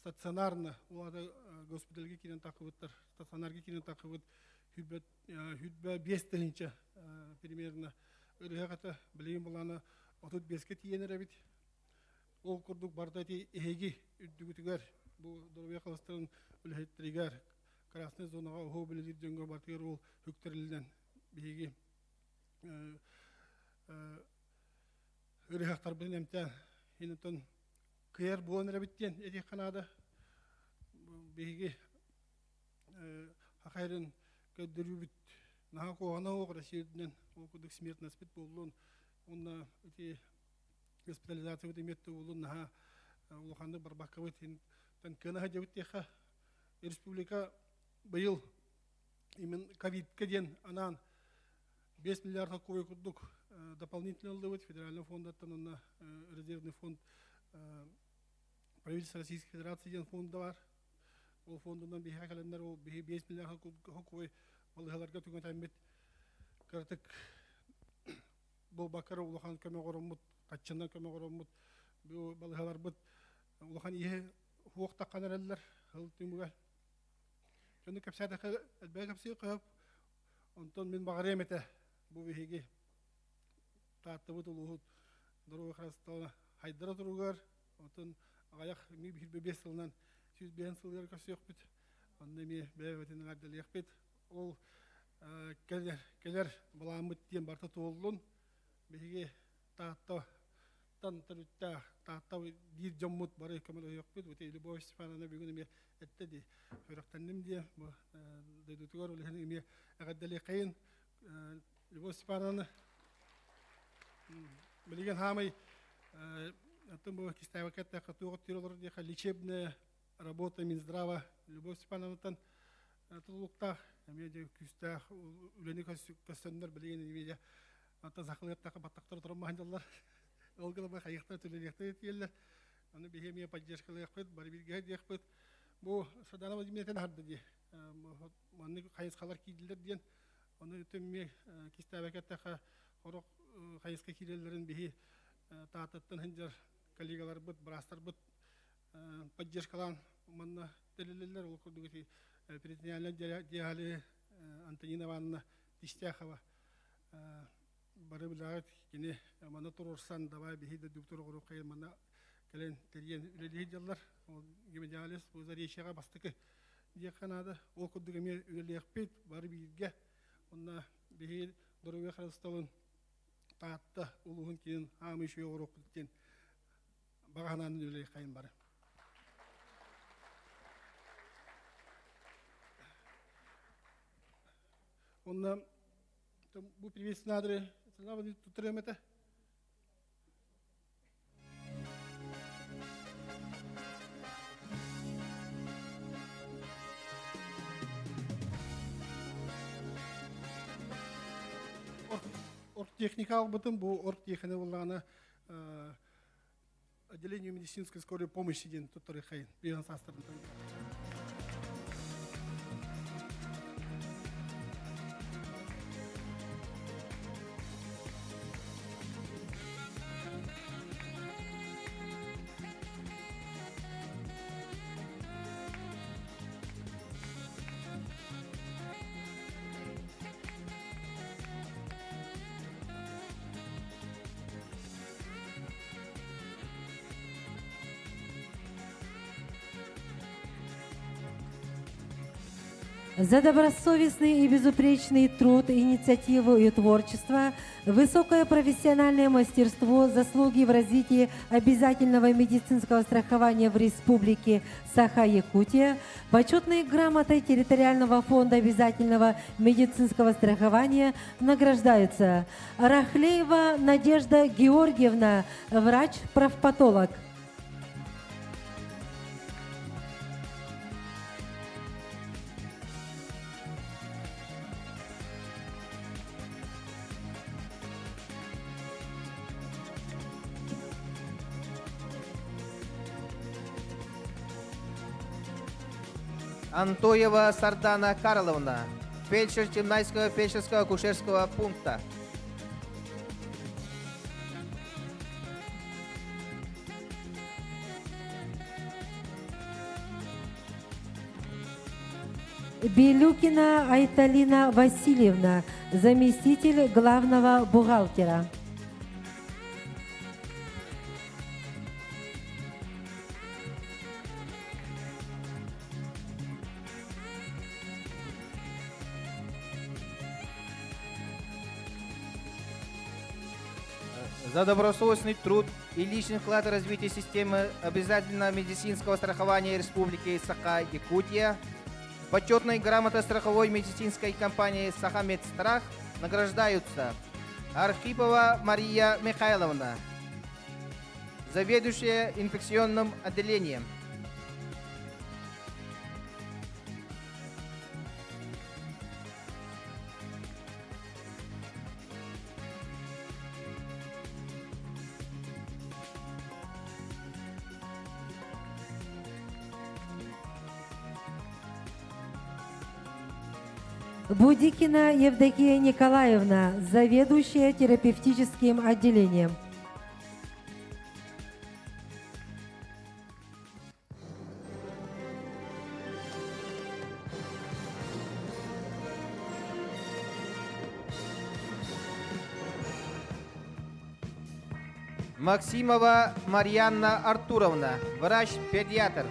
стационарно улаата госпитальга киирэн таххыбыттар стационарга киирэн таххыбыт хүрбэ биэс тыһыынча примерно ырыһах этэ билигин былаана 35-ке тиийэн эрэбит ол курдук барыта ити эһиги үрдүгүтүгэр бу доруобуйа харыстабылын үлэһиттэригэр красный зонаҕа уһуу үлэлиир дьоҥҥо барытыгар ол үктэриллэн биһиги ыарыһахтарбытын эмтээн интон кыайар буолан эрэбит диэн этиэххэ наада биһиги хахайрын көрдөрүүбүт наһаа куһаҕана суох Россия үрдүнэн ол курдук смертностьпыт буоллун уонна ити госпитализациябыт эмиэ буоллун наһаа улаханнык барбаккабыт кыана сылдьабыт диэххэ республика быйыл именно ковидка диэн анаан 5 миллиард солкуобай курдук дополнительно ыллыбыт федеральный фондаттан уонна резервный фонд правительство Российской Федерации диэн фонда бар. Ол фондунан биһиэхэ кэлэннэр ол биһи 5 миллиард солкуобай балыыһаларга түҥэтэммит кыратык буолбакка улахан көмө оҥороммут, хаччынан көмө оҥороммут бу балыыһаларбыт улахан иһи суох таххан эрэллэр сыл түмүгэр. Дьону кэпсээтэххэ элбэҕи кэпсиэххэ сөп. Онтон мин баҕарыам этэ бу биһиги Тааттабыт улууһут доруобуйа харыстабыла хайдара туругар, оттон аҕыйах биир биэс сылынан 105 сылыгар көрсүөхпүт. Онно эмиэ бэйэ-бэйэтин эҕэрдэлиэхпит. Ол кэлэр, кэлэр былааммыт диэн барыта туоллун. Биһиги Таатта тан төрүттээх Таатта биир дьоммут бары көмөлөһүөхпүт. Бу Любовь Степановна бүгүн эмиэ эттэ дии. Сүрэхтэнним диye бу дойдутугар ол иһин эмиэ эҕэрдэлиэххэйин Любовь Степановна билигин хаамай атын бу кистээбэккэ эттэххэ туох оттуур олорор диэхэ лечебная работа Минздрава Любовь Степановнаттан тутулуктаах эмиэ дьэ күүстээх үлэни көстөннөр билигин эмиэ ата сахалыаттаха баттахтар туран маһандаллар ол гына хайыахтар төлөлүөхтэр тиэллэр аны биһи эмиэ поддержкалыахпыт бары бииргэ диэхпит бу Сардана Владимировна харды дии маннык хайысхалар киирдилэр диэн ону эмиэ кистээбэккэ эттэххэ хорох хайысха киирэллэрин биһи Тааттаттан сылдьар коллегаларбыт быраастарбыт поддержкалаан манна тэриллэллэр. Ол курдук ити перитониальнай диализ Антонина Ивановна Тистяхова бары билэҕит кини манна туруорсан давай биһи да доктор оҕоруоххайын манна кэлэн тэрийэн үлэлии дьаллар. Ол гемодиализ бу Заречьеҕа бастакы диэххэ наада. Ол курдук эмиэ үлэлиэхпит бары бииргэ. Онно биһи доруобуйа харыстабылын Таатта улууһун киин аамый үчүгэй оҕоруохпут диэн баҕа санаанан үлэлиэххэйин бары. Онно бу приветственный адры туттарыам этэ. Оргтехника албытым, бу оргтехника буоллаҕына отделению медицинской скорой помощи диэн туттарыаххайын биһан саастарын За добросовестный и безупречный труд, инициативу и творчество, высокое профессиональное мастерство, заслуги в развитии обязательного медицинского страхования в Республике Саха-Якутия, почетной грамотой Территориального фонда обязательного медицинского страхования награждаются Рахлеева Надежда Георгиевна, врач-профпатолог. Антоева Сардана Карловна, фельдшер Чемнайского фельдшерского акушерского пункта. Белюкина Айталина Васильевна, заместитель главного бухгалтера. За добросовестный труд и личный вклад в развитие системы обязательного медицинского страхования Республики Саха-Якутия почетной грамотой страховой медицинской компании «Сахамедстрах» награждаются Архипова Мария Михайловна, заведующая инфекционным отделением. Будикина Евдокия Николаевна, заведующая терапевтическим отделением. Максимова Марьянна Артуровна, врач-педиатр.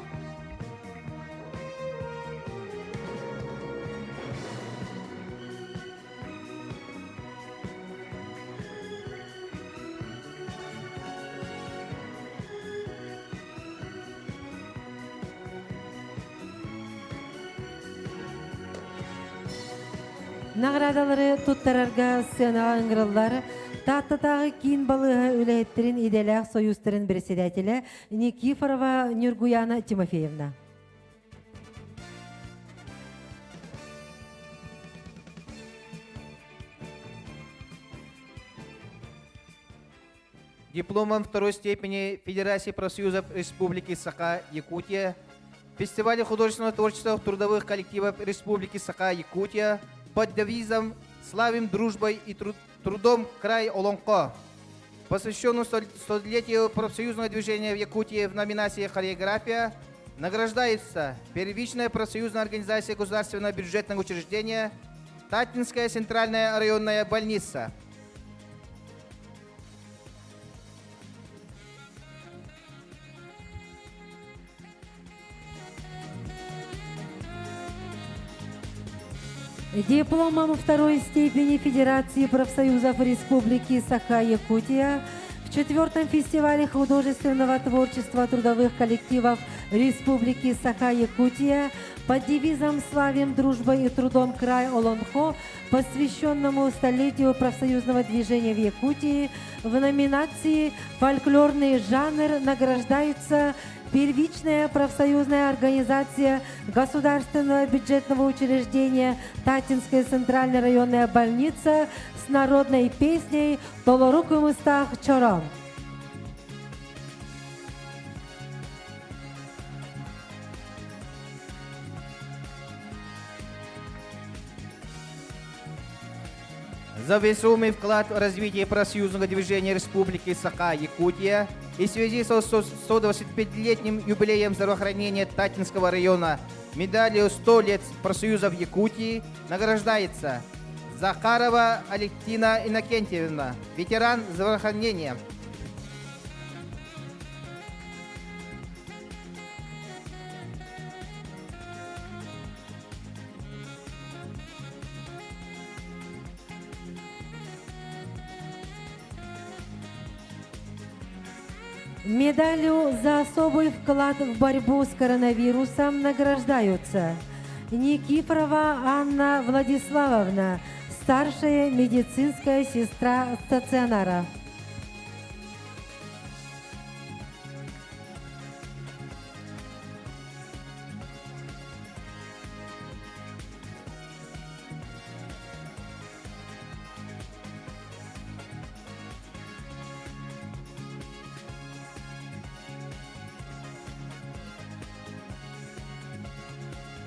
Наҕараадалары туттарарга сыанаҕа ыҥырыллар Тааттатааҕы киин балыыһа үлэһиттэрин идэлээх сойуустарын председателэ Никифорова Нюргуяна Тимофеевна. Дипломом второй степени Федерации профсоюзов Республики Саха-Якутия, Фестивале художественного творчества трудовых коллективов Республики Саха-Якутия под девизом «Славим дружбой и трудом край Олонко», посвященную столетию профсоюзного движения в Якутии в номинации «Хореография», награждается первичная профсоюзная организация государственного бюджетного учреждения Татинская центральная районная больница. Дипломом второй степени Федерации профсоюзов Республики Саха-Якутия в четвертом фестивале художественного творчества трудовых коллективов Республики Саха-Якутия под девизом «Славим дружбой и трудом край Олонхо», посвященному столетию профсоюзного движения в Якутии, в номинации «Фольклорный жанр» награждаются первичная профсоюзная организация государственного бюджетного учреждения Татинская центральная районная больница с народной песней «Толору кымыстаах чороон». За весомый вклад в развитие профсоюзного движения Республики Саха-Якутия и в связи со 125-летним юбилеем здравоохранения Татинского района медалью «100 лет профсоюзов Якутии» награждается Захарова Алевтина Иннокентьевна, ветеран здравоохранения. Медалью за особый вклад в борьбу с коронавирусом награждаются Никифорова Анна Владиславовна, старшая медицинская сестра стационара.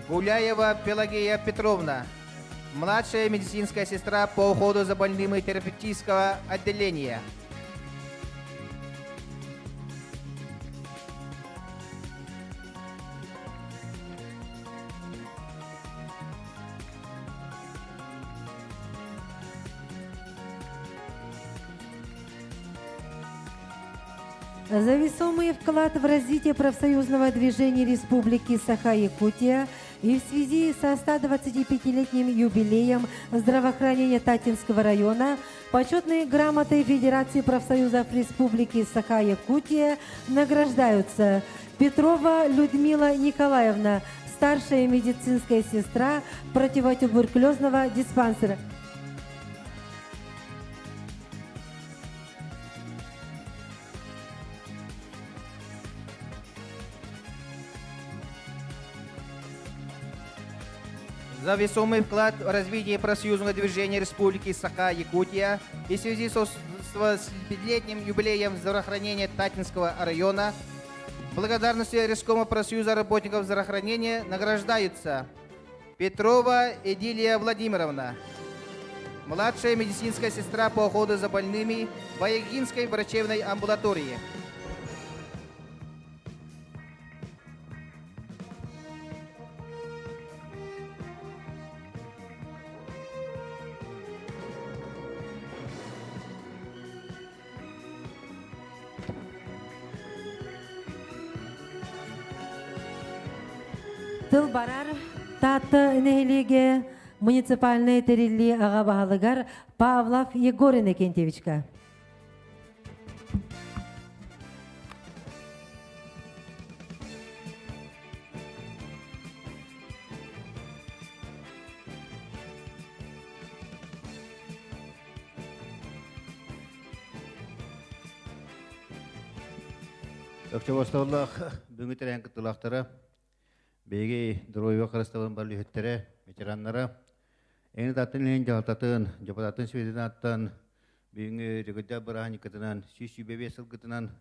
Гуляева Пелагея Петровна, младшая медицинская сестра по уходу за больными терапевтического отделения. За весомый вклад в развитие профсоюзного движения Республики Саха-Якутия и в связи со 125-летним юбилеем здравоохранения Татинского района почетной грамотой Федерации профсоюзов Республики Саха-Якутия награждаются Петрова Людмила Николаевна, старшая медицинская сестра противотуберкулезного диспансера. За весомый вклад в развитие профсоюзного движения Республики Саха-Якутия и в связи со 105-летним юбилеем здравоохранения Татинского района благодарностью Рескома профсоюза работников здравоохранения награждаются Петрова Эдилия Владимировна, младшая медицинская сестра по уходу за больными Баягинской врачебной амбулатории. Тыл барар Таатта нэһилиэгэ муниципальнай тэриллии аҕа баһылыгар Павлов Егор Иннокентьевичка. Өкчөбостоллоох бүгүҥҥү тэрээһин кыттыылаахтара, биһиги доруобуйа харыстабылын бары үлэһиттэрэ, ветераннара, эҥин атын иһин дьаһалтатын, дьокутаатын сүбэтин ааттан бүгүҥҥү Рөгөйдөөх бырааһынньыккытынан 125 сылгытынан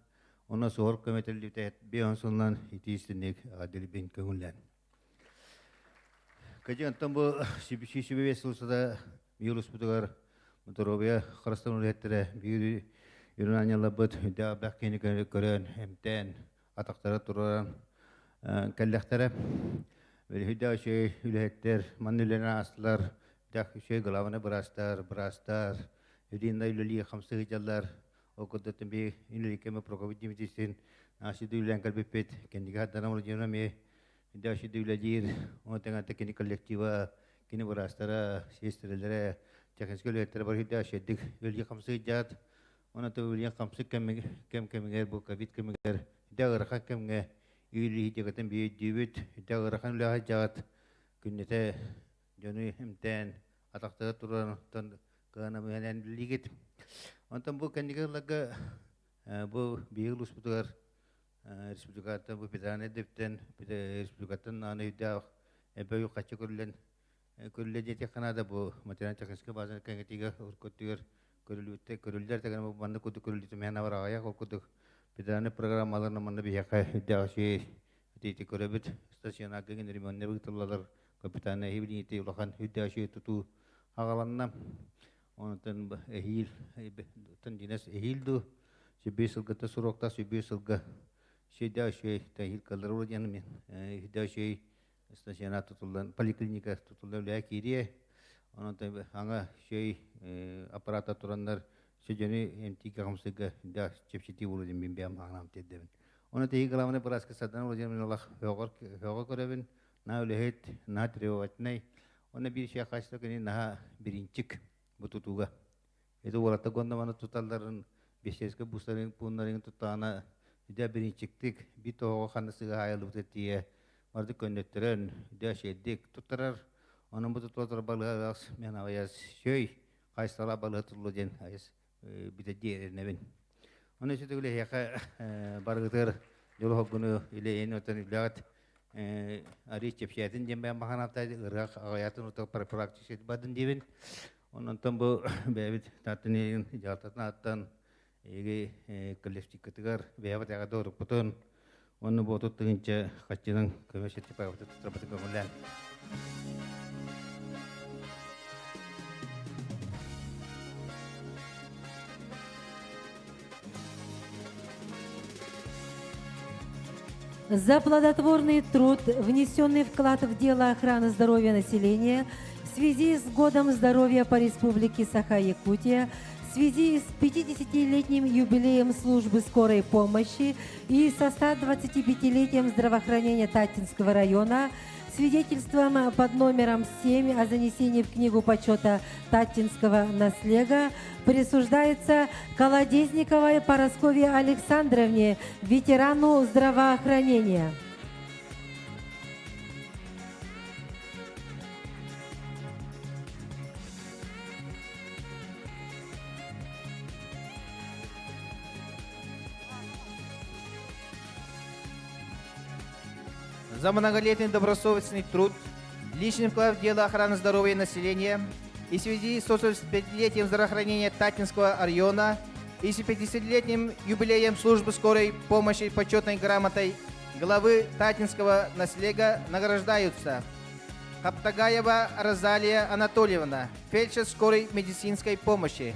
онно суһал көмө тэриллибитэ биэс сылынан итии истинник эҕэрдэлиибин көҥүллээн. Кыдьык онтон бу 125 сыл устата биир улууспутугар доруобуйа харыстабылын үлэһиттэрэ биир үрүҥ аанньалларбыт үрдээх элбэх киһини көрөн, эмтээн, атахтара туран кэллэхтэрэ. Үрдээх үчүгэй үлэһиттэр манна үлэлээн аастылар. Үрдээх үчүгэй главный быраастар, быраастар, единый үлэлии хамсыы сылдьаллар. Ол курдук би Инликеме Прокопий Дмитриевичтин аасыды үлэлээн кэлбиппит. Кэнники Сардана Владимировна эмиэ Дэши үлэлиир, ону тэҥэ кини коллектива, кини быраастара, сиэстэрэлэрэ, техническэй үлэһиттэрэ бары дэшедик үлэлии хамсыйдьаат, онон үлэлиэн хамсык кэм кэмигэр бу ковид кэмигэр дэ ыарахан кэмҥэ үлэлии дьэгэтин биэрдүүбүт, дэ ыарахан үлэҕэ дьаҕат күннэтэ дьону эмтээн атахтара туран кыанамыһанан билигит. Онтон бу кэнники ылларга бу биһиги улууспутугар республикаттан бу федеральнай дэптэн республикаттан ааны өйдөөх эбэ хаччы көрүлэн көрүллэ диэтиэххэ наада бу материально-техническэй базаны кэҥэтиигэ уруккутугар көрүллүбүттэ көрүллэр тагана бу маннык курдук көрүллүтэ мэһэн абар аҕыйах ол курдук федеральнай программаларынан манна биһиэхэ үрдээх үчүгэй итити көрөбүт стационарга ремонтна ыытыллалар капитальнай эһиилиити улахан үрдээх үчүгэй тутуу аҕаланна Онтон эһиил динес эһиил ду сүбүй сылгыта сурокта сүбүй сылга сүйдэ үчүгэй тэһиил кыллар диэн мен үдэ үчүгэй стационар тутуллан поликлиника тутуллан үлэҕэ киириэ онон аңа үчүгэй аппарата тураннар сүдьөнү эмтиигэ хамсыга да чэпчэтии буолуо диэн мин бэйэм анаам тиэрдэбин. Оны тиһи главный бырааска Сардан Владимировна хөҕөр көрөбүн, на үлэһит, на требовательный, Онно биир шех хаачыта кини наһаа бириинчик бу тутууга. Это уолаттар гонноманы туталларын, бесческэ бустарын пууннарын туттаҕына идэ бириинчиктик биир тоһоҕо ханна сыыһа айыллыбыта тиийэ барды көннөттөрөн, идэ шердик туттарар. Онон бу тутулар балыһа мен аҕыйас шөй хайсала балыһа туллу диэн айас бүтэ эрэнэбин. Оны сүтүгүл эһиэхэ барыгытыгар дьолу хоргуну илэйин отон үлэҕит ари чэпчээтин диэн бэйэм баханаата ырыах аҕыйатын утар профилактическай бардын диибин. Онтон бу бэйэбит тааттын дьаалтатын ааттан эги коллективкытыгар бэйэбит эҕэ дорукпутун онну бу 30 тыһыынча хаччынан көмө сертификаты туттарбыты көҥүллээн. За плодотворный труд, внесенный вклад в дело охраны здоровья населения в связи с Годом здоровья по Республике Саха-Якутия, в связи с 50-летним юбилеем службы скорой помощи и со 125-летием здравоохранения Таттинского района, свидетельством под номером 7 о занесении в Книгу почета Таттинского наслега присуждается Колодезниковой Парасковье Александровне, ветерану здравоохранения. За многолетний добросовестный труд, личный вклад в дело охраны здоровья населения и в связи с 185-летием здравоохранения Таттинского района и с 50-летним юбилеем службы скорой помощи почетной грамотой главы Таттинского наслега награждаются Хаптагаева Розалия Анатольевна, фельдшер скорой медицинской помощи.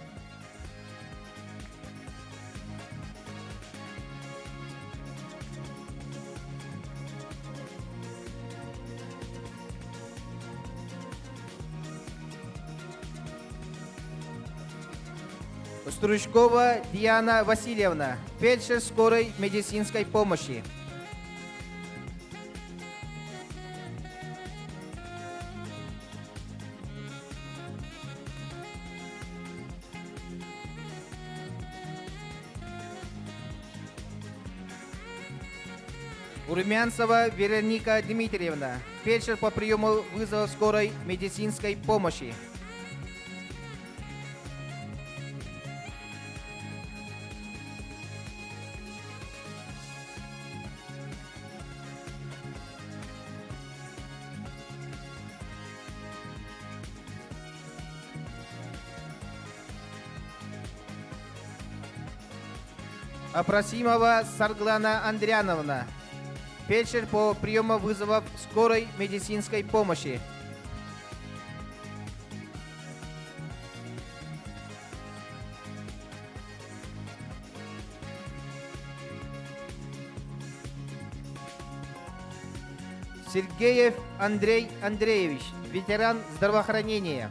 Стручкова Диана Васильевна, фельдшер скорой медицинской помощи. Румянцева Вероника Дмитриевна, фельдшер по приему вызова скорой медицинской помощи. Апросимова Сарглана Андриановна, фельдшер по приему вызовов скорой медицинской помощи. Сергеев Андрей Андреевич, ветеран здравоохранения.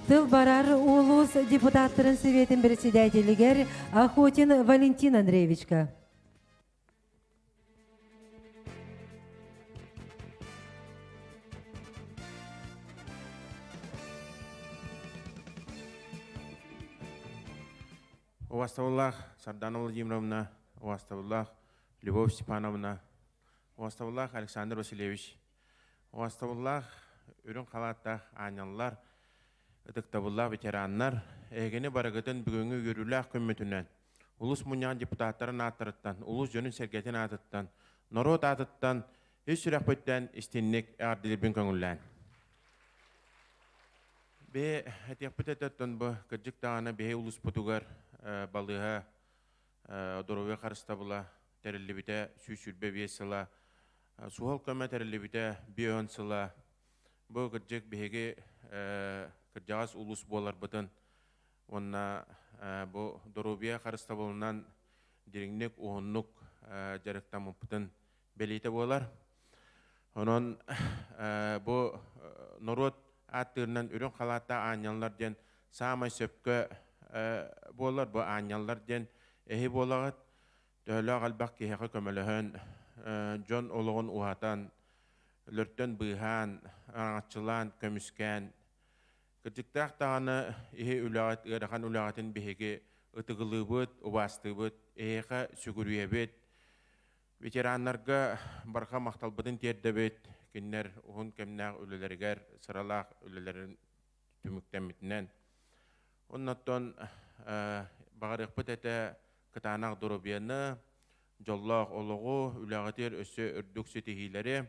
Тыл барар улуус депутаттарын Советин председателигер Охотин Валентин Андреевичка. Убастабыллаах Сардана Владимировна, убастабыллаах Любовь Степановна, убастабыллаах Александр Васильевич, убастабыллаах үрүҥ халааттаах аанньаллар, ытыктабыллаах ветераннар, эһигини барыгытын бүгүҥҥү үөрүүлээх күммүтүнэн улус мунньаҕын депутаттарын ааттарыттан, улус дьонун-сэргэтин аатыттан, норуот аатыттан ис сүрэхпиттэн истинник эҕэрдэлиирбин көҥүллээн. Бе этиэхпит этэ бу кырдьык даҕаны биһи улууспутугар балыыһа доруобуйа харыстабыла тэриллибитэ 125 сыла, суһал көмө тэриллибитэ 50 сыла. Бу кырдьык биһиги кырдьаҕас улуус буоларбытын уонна бу доруобуйа харыстабылынан дириҥник уһуннук дьарыктаммыппытын бэлиэтэ буолар. Онон бу норуот ааттыырынан үрүҥ халааттаах аанньаллар диэн саамай сөпкө буолар. Бу аанньаллар диэн эһи буолаҕыт. Төһөлөөх элбэх киһиэхэ көмөлөһөн, дьон олоҕун уһатан, өлөртөн быыһаан, араҥаччылаан, көмүскээн, кырдьыктаах даҕаны иһи үлэҕит, ыарахан үлэҕитин биһиги ытыгылыыбыт, убаастыыбыт, эһиэхэ сүгүрүйэбит. Ветераннарга барҕа махталбытын тиэрдэбит, кинилэр уһун кэмнээх үлэлэригэр, сыралаах үлэлэрин түмүктэммитинэн. Оннуттан баҕарыахпыт этэ кытаанах доруобуйаны, дьоллоох олоҕу, үлэҕитигэр өссө үрдүк ситиһиилэри.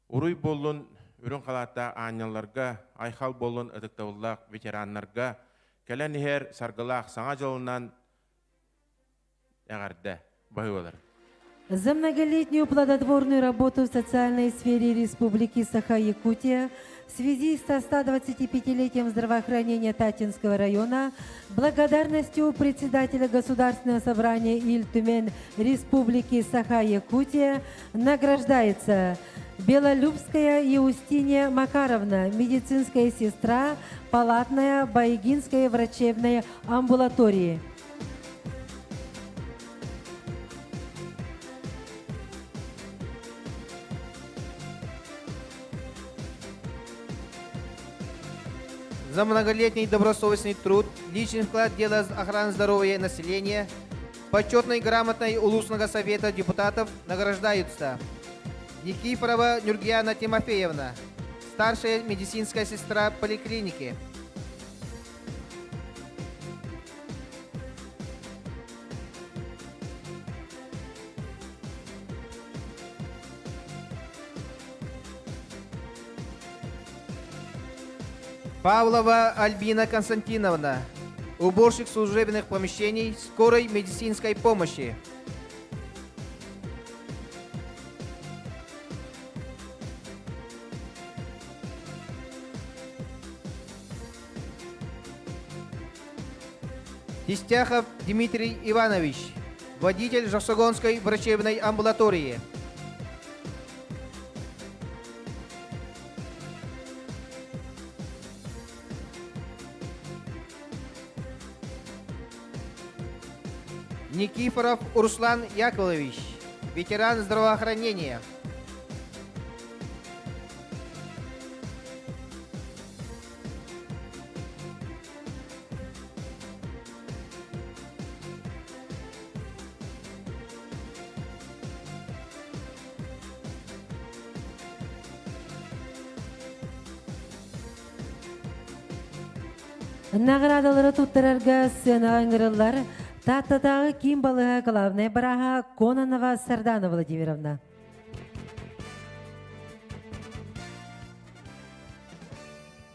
Уруй буоллун үрүҥ халааттаах аанньалларга, айхал буоллун ытыктабыллаах ветераннарга, кэлэн иһэр саргылаах саҥа дьылынан эҕэрдэ баһыылар. За многолетнюю плодотворную работу в социальной сфере Республики Саха-Якутия в связи со 125-летием здравоохранения Таттинского района благодарностью председателя Государственного собрания Ил Түмэн Республики Саха-Якутия награждается Белолюбская Еустиния Макаровна, медицинская сестра, палатная Байгинской врачебной амбулатории. За многолетний добросовестный труд, личный вклад в дело охраны здоровья населения, почетной грамотой Улусного совета депутатов награждаются Никифорова Нюргияна Тимофеевна, старшая медицинская сестра поликлиники. Павлова Альбина Константиновна, уборщик служебных помещений скорой медицинской помощи. Тистяхов Дмитрий Иванович, водитель Жосогонской врачебной амбулатории. Никифоров Руслан Яковлевич, ветеран здравоохранения. Наҕараадалары туттарарга сыанаҕа ыҥырыллар Тааттатааҕы киин балыыһа главнай бырааһа Кононова Сардана Владимировна.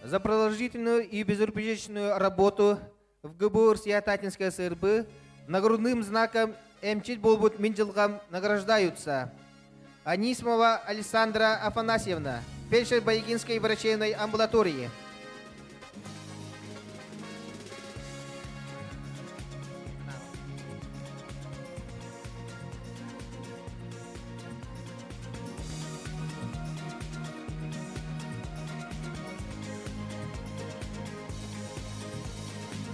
За продолжительную и безупречную работу в ГБУ Татинская СРБ нагрудным знаком Эмчит буолбут мин дьылҕам награждаются Анисимова Александра Афанасьевна, фельдшер Байгинской врачебной амбулатории.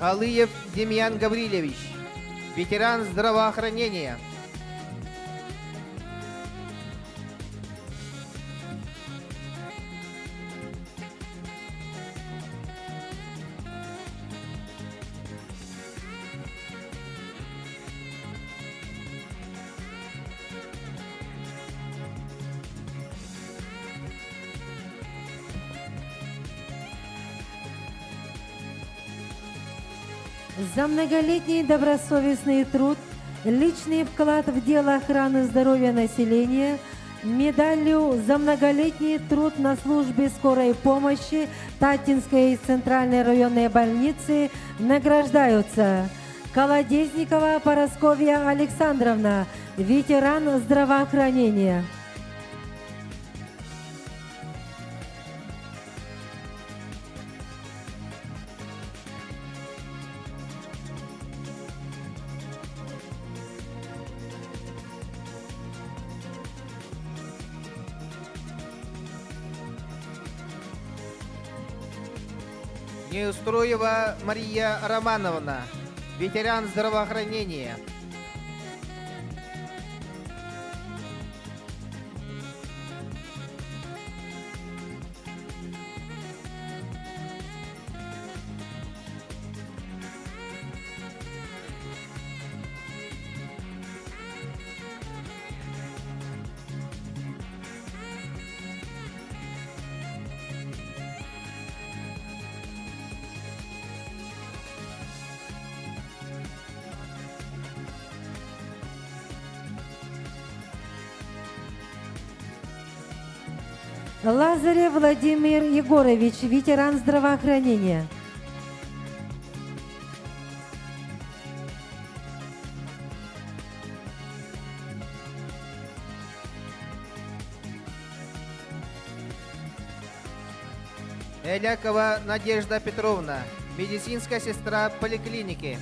Алыев Демьян Гаврильевич, ветеран здравоохранения. За многолетний добросовестный труд, личный вклад в дело охраны здоровья населения, медалью за многолетний труд на службе скорой помощи Таттинской центральной районной больницы награждаются Колодезникова Парасковья Александровна, ветеран здравоохранения. Неустроева Мария Романовна, ветеран здравоохранения. Лазарев Владимир Егорович, ветеран здравоохранения. Элякова Надежда Петровна, медицинская сестра поликлиники.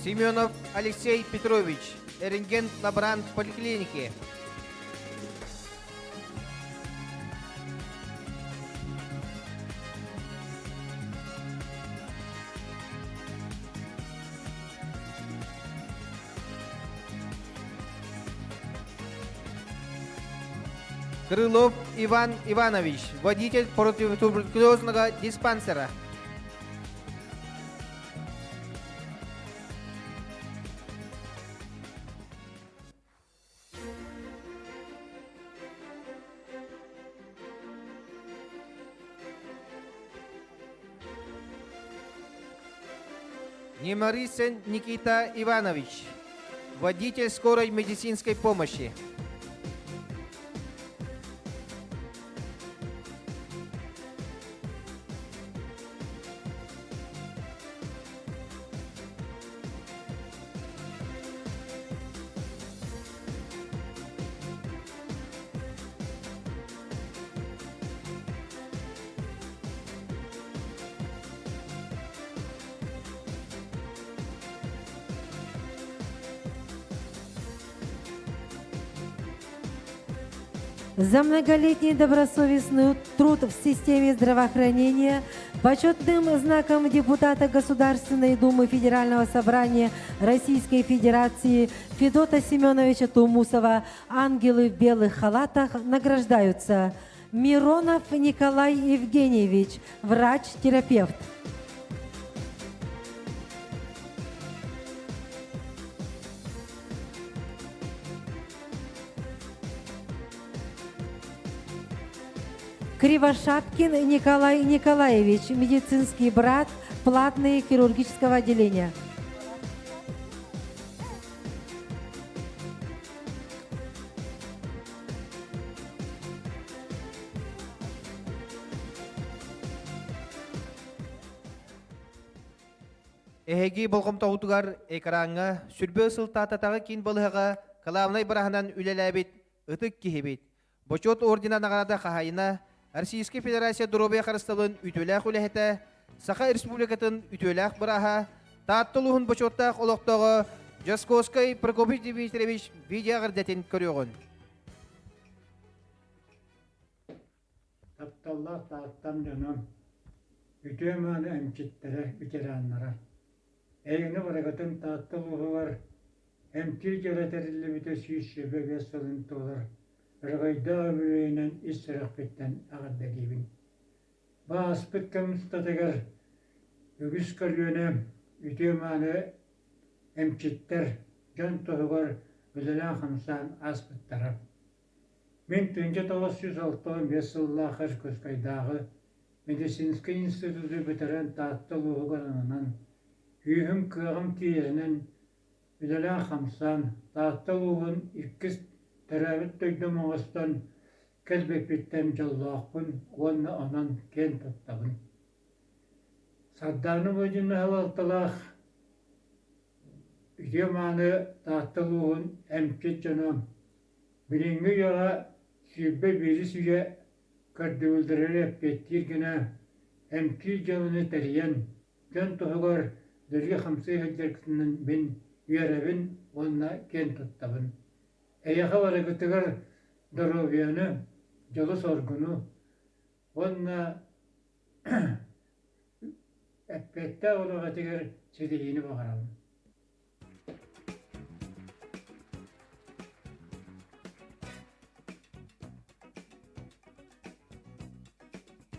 Семенов Алексей Петрович, рентген-лаборант поликлиники. Крылов Иван Иванович, водитель противотуберкулезного диспансера. Немарисен Никита Иванович, водитель скорой медицинской помощи. За многолетний добросовестный труд в системе здравоохранения Почетным знаком депутата Государственной Думы Федерального собрания Российской Федерации Федота Семеновича Тумусова «Ангелы в белых халатах» награждаются Миронов Николай Евгеньевич, врач-терапевт. Кривошапкин Николай Николаевич, медицинский брат, платный хирургического отделения. Эһиги болҕомтоҕутугар экраҥҥа сүрбэ сылтаататаҕы киин балыһаҕа кылаабынай быраһынан үлэлээбит ытык киһибит, Бочуот ордена наҕараада хаһаайына, Российскай Федерация доруобуйа харыстабылын үтүөлээх үлэһитэ, Саха Республикатын үтүөлээх бырааһа, Таатта улууһун бочуоттаах олохтооҕо Дьоскуоскай Прокопий Дмитриевич видеоҕырдэтин көрүөҕүн. Тапталлаах Тааттам дьоно, үтүө-мааны эмчиттэрэ, ветераннара! Эйэни барыгытын Таатта улууһугар эмтиир дьыала тэриллибитэ 125 сылын туолар өрөгөйдөөх үбүлүөйүнэн ис сүрэхпиттэн эҕэрдэлиибин. Бу ааспыт кэм устатыгар үгүс көлүөнэ үтүө-мааны эмчиттэр дьон туһугар үлэлээн-хамсаан ааспыттара. Мин 1965 сыллаах Иркутскайдааҕы медицинскэй институту бүтэрэн Таатта улууһугар ананан, күүһүм-кыаҕым тиийэринэн үлэлээн-хамсаан, Таатта улууһун иккис төрөөбүт дойдум оҥостон кэлбиппиттэн дьоллоохпун уонна онон киэн туттабын. Сардаана Владимировна салалталаах үтүө-мааны Таатта улууһун эмчит дьоно Билиҥҥи үйэҕэ 21 үйэ көрдөбүллэригэр эппиэттиир гына эмтиир дьыаланы тэрийэн, дьон туһугар үлэлии-хамсыы сылдьаргытынан мин үөрэбин уонна киэн туттабын. Эйиэхэ барыгытыгар доруобуйаны, дьолу-соргуну уонна эппиэттээх олох этигэр ситиһиини баҕарабын.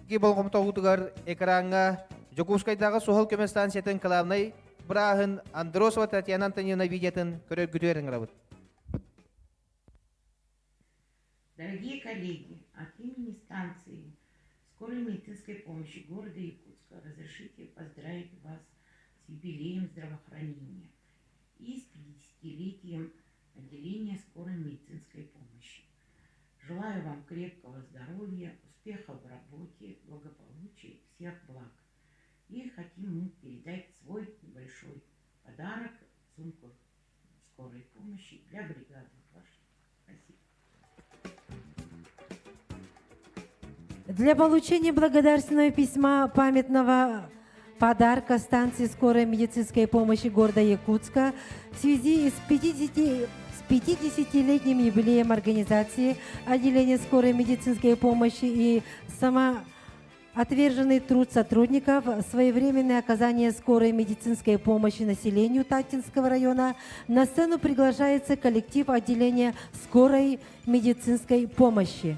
Болҕомтоҕутугар экраҥҥа Дьокуускайдааҕы суһал көмө станциятын кылаабынай бырааһын Андросова Татьяна Антонина видеотын көрөргүтүгэр ыҥырабыт. Дорогие коллеги, от имени станции скорой медицинской помощи города Якутска разрешите поздравить вас с юбилеем здравоохранения и с 50-летием отделения скорой медицинской помощи. Желаю вам крепкого здоровья, успехов в работе, благополучия, всех благ. И хотим мы передать свой небольшой подарок, сумку скорой помощи для бригады вашей. Спасибо. Для получения благодарственного письма памятного подарка станции скорой медицинской помощи города Якутска в связи с 50 с 50-летним юбилеем организации отделения скорой медицинской помощи и сама Отверженный труд сотрудников, своевременное оказание скорой медицинской помощи населению Таттинского района на сцену приглашается коллектив отделения скорой медицинской помощи.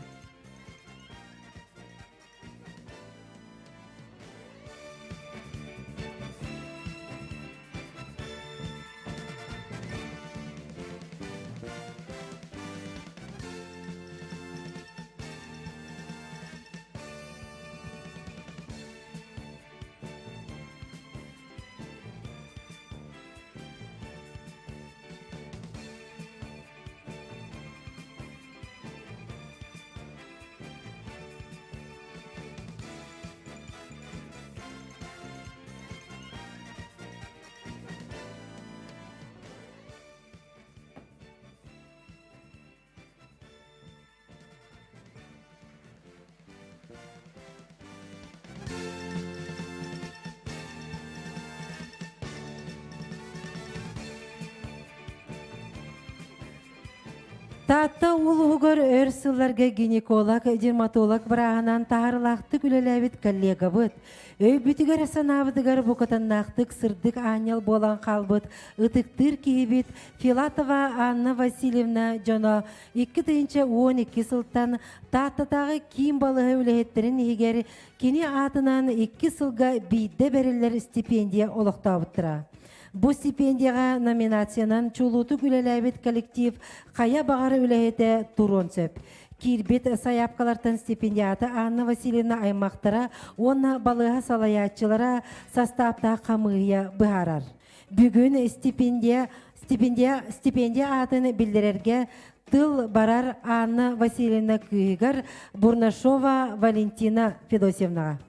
Таатта улууһугар өр сылларга гинеколог, дерматолог бырааһынан таһаарыылаахтык үлэлээбит коллегабыт. Өйбүтүгэр санаабытыгар букатыннаахтык сырдык аанньал буолан хаалбыт ытыктыыр киһибит Филатова Анна Васильевна дьоно 2012 сылтан Тааттатааҕы киин балыыһа үлэһиттэрин иһигэр кини аатынан икки сылга биирдэ бэриллэр стипендия олохтообуттара. Бу стипендияҕа номинациянан чулуутук үлэлээбит коллектив хайа баҕар үлэһитэ туруон сөп. Киирбит сайаапкалартан стипендиаты Анна Васильевна аймахтара уонна балыыһа салайааччылара састааптаах хамыыһыйа быһаарар. Бүгүн стипендия, стипендия, стипендия аатын биллэрэргэ тыл барар Анна Васильевна кыыһыгар Бурнашова Валентина Федосьевнаҕа.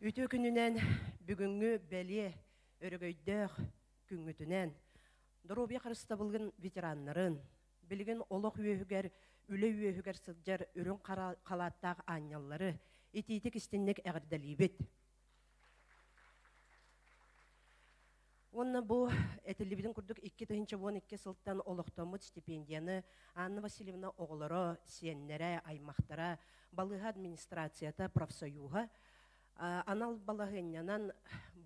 Үтүө күнүнэн бүгүҥҥү бэлиэ өрөгөйдөөх күҥҥүтүнэн доруобуйа харыстабылын ветераннарын, билигин олох үөһүгэр, үлэ үөһүгэр сылдьар үрүҥ халааттаах аанньаллары итиитик истинник эҕэрдэлиибит. Уонна бу этиллибитин курдук 2012 сылтан олохтоммут стипендияны Анна Васильевна оҕолоро, сиэннэрэ, аймахтара, балыыһа администрацията, профсоюһа анал балаһыанньанан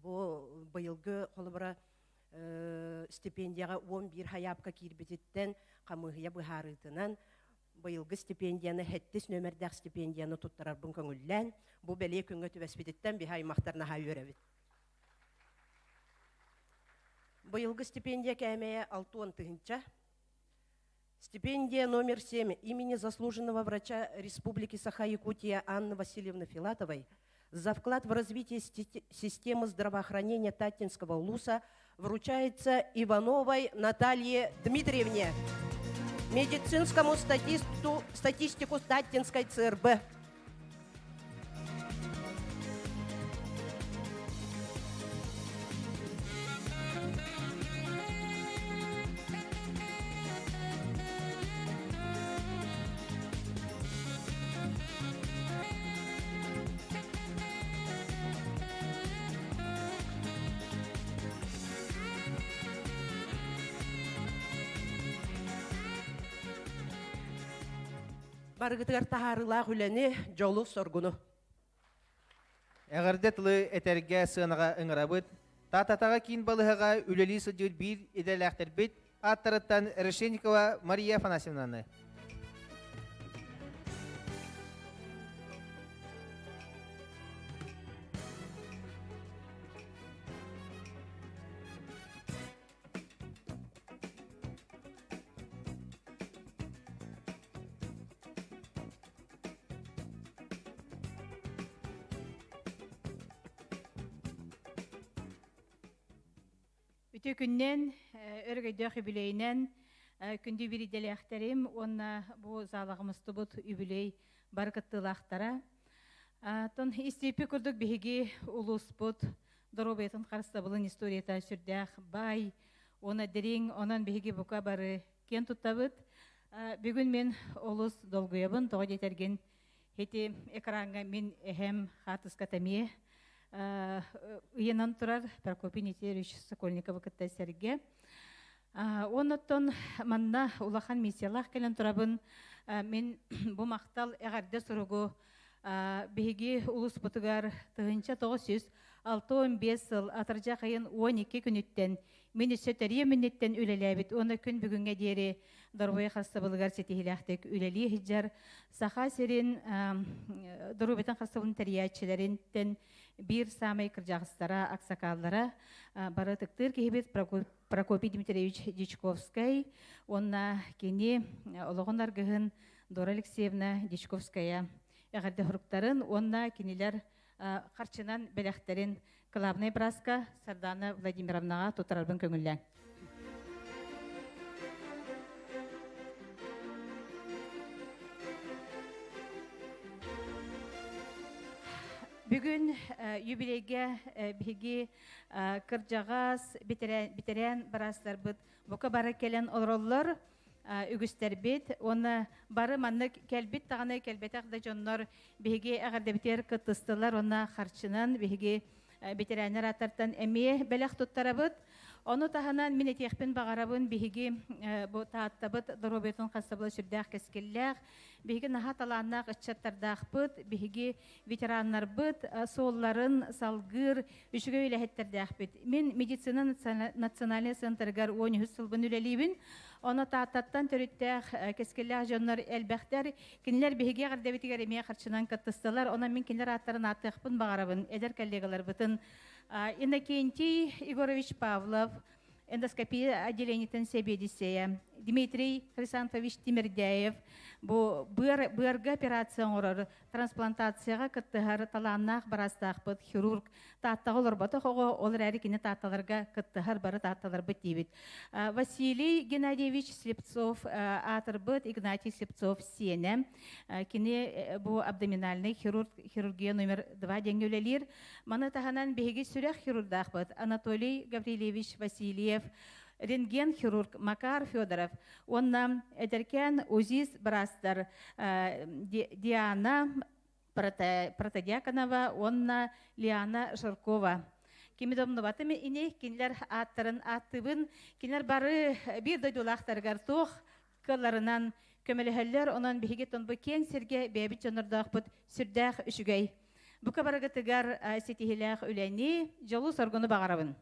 бу быйылгы холобура стипендияҕа 11 хайаапка киирбититтэн хамыыһыйа быһаарыытынан быйылгы стипендияны сэттис нүөмэрдээх стипендияны туттарарбын көҥүллээн бу бэлиэ күҥҥэ түбэспититтэн биһи аймахтар наһаа үөрэбит. Быйылгы стипендия кээмэйэ 60 тыһыынча. Стипендия номер 7 имени заслуженного врача Республики Саха-Якутия Анны Васильевны Филатовой за вклад в развитие системы здравоохранения Таттинского улуса вручается Ивановой Наталье Дмитриевне, медицинскому статисту, статистику Таттинской ЦРБ. Барыгытыгар таһаарыылаах үлэни, дьолу-соргуну. Эҕэрдэ тылы этэргэ сыанаҕа ыҥырабыт. Таататаҕа киин балыһаҕа үлэлии сылдьыбыт биир идэлээхтэрбит ааттарыттан Решетникова Мария Афанасьевнаны. Үтүө күннэн, өрөгөйдөөх үбүлүөйүнэн күндү биирдэлээхтэрим уонна бу залаҕа мустубут үбүлүөй бары кыттыылаахтара. Тон истииппи курдук биһиги улууспут доруобуйатын харыстабылын историята сүрдээх баай уонна дириҥ, онон биһиги бука бары киэн туттабыт. Бүгүн мин олус долгуйабын, тоҕо диэтэргин ити экраҥҥа мин эһэм хаартыската эмиэ ыйанан турар Прокопий Никитич Сокольниковы кытта сэргэ. Оннуттан манна улахан миссиялаах кэлэн турабын. Мин бу махтал эҕэрдэ суругу Биһиги улууспутугар 1965 сыл атырдьах ыйын 12 күнүттэн мин өссө төрүөм инниттэн үлэлээбит уонна күн бүгүҥҥэ диэри доруобуйа харыстабылыгар ситиһиилээхтик үлэлии сылдьар Саха сирин доруобуйатын харыстабылын тэрийээччилэриттэн биир саамай кырдьаҕастара, аксакааллара бары ытыктыыр киһибит Прокопий Дмитриевич Дьячковскай уонна кини олоҕун аргыһын Дора Алексеевна Дьячковская эҕэрдэ суруктарын уонна кинилэр харчынан бэлэхтэрин кылаабынай бырааска Сардана Владимировнаҕа туттарарбын көҥүллээҥ. Бүгүн юбилейгэ биһиги кырдьаҕас бэтэрээн быраастарбыт бука бары кэлэн олороллор үгүстэрбит уонна бары маннык кэлбит даҕаны кэлбэтэх да дьоннор биһиги эҕэрдэбитигэр кыттыстылар уонна харчынан биһиги бэтэрээннэр ааттартан эмиэ бэлэх туттарабыт. Ону таһынан мин этиэхпин баҕарабын биһиги бу Тааттабыт доруобуйатын харыстабыла сүрдээх кэскиллээх. Биһиги наһаа талааннаах ыччаттардаахпыт, биһиги ветераннарбыт суолларын салгыыр үчүгэй үлэһиттэрдээхпит. Мин медицина национальнай центрыгар 13 сылбын үлэлиибин. Ону Тааттаттан төрүттээх кэскиллээх дьоннор элбэхтэр. Кинилэр биһиги эҕэрдэбитигэр эмиэ харчынан кыттыстылар. Онон мин кинилэр ааттарын ааттыахпын баҕарабын. Эдэр коллегаларбытын Иннокентий Егорович Павлов, эндоскопия отделениетын сэбиэдиссэйэ Дмитрий Хрисантович Тимирдяев бу быар, быарга операция оҥорор трансплантацияҕа кыттыһар талааннаах бараастаахпыт хирург Тааттаҕа олорботох оҕо, ол эрээри кини таатталарга кыттыһар бары таатталарбыт диибит. Василий Геннадьевич Слепцов аатырбыт Игнатий Слепцов сиэнэ. Кини бу абдоминальный хирург, хирургия номер два диэҥҥэ үлэлиир. Маны таһынан биһиги сүрэх хирурдаахпыт Анатолий Гаврильевич Васильев, рентген-хирург Макар Федоров уонна эдэркээн УЗИС быраастар Диана Протодьяконова уонна Лиана Жиркова. Кими да умнубатым ини, кинилэр ааттарын ааттыыбын. Кинилэр бары биир дойдулаахтарыгар туох кыалларынан көмөлөһөллөр. Онон биһиги бу киэҥ сиргэ бэйэбит дьоннордоохпут сүрдээх үчүгэй. Бука барыгытыгар ситиһилээх үлэни, дьолу-соргуну баҕарабын.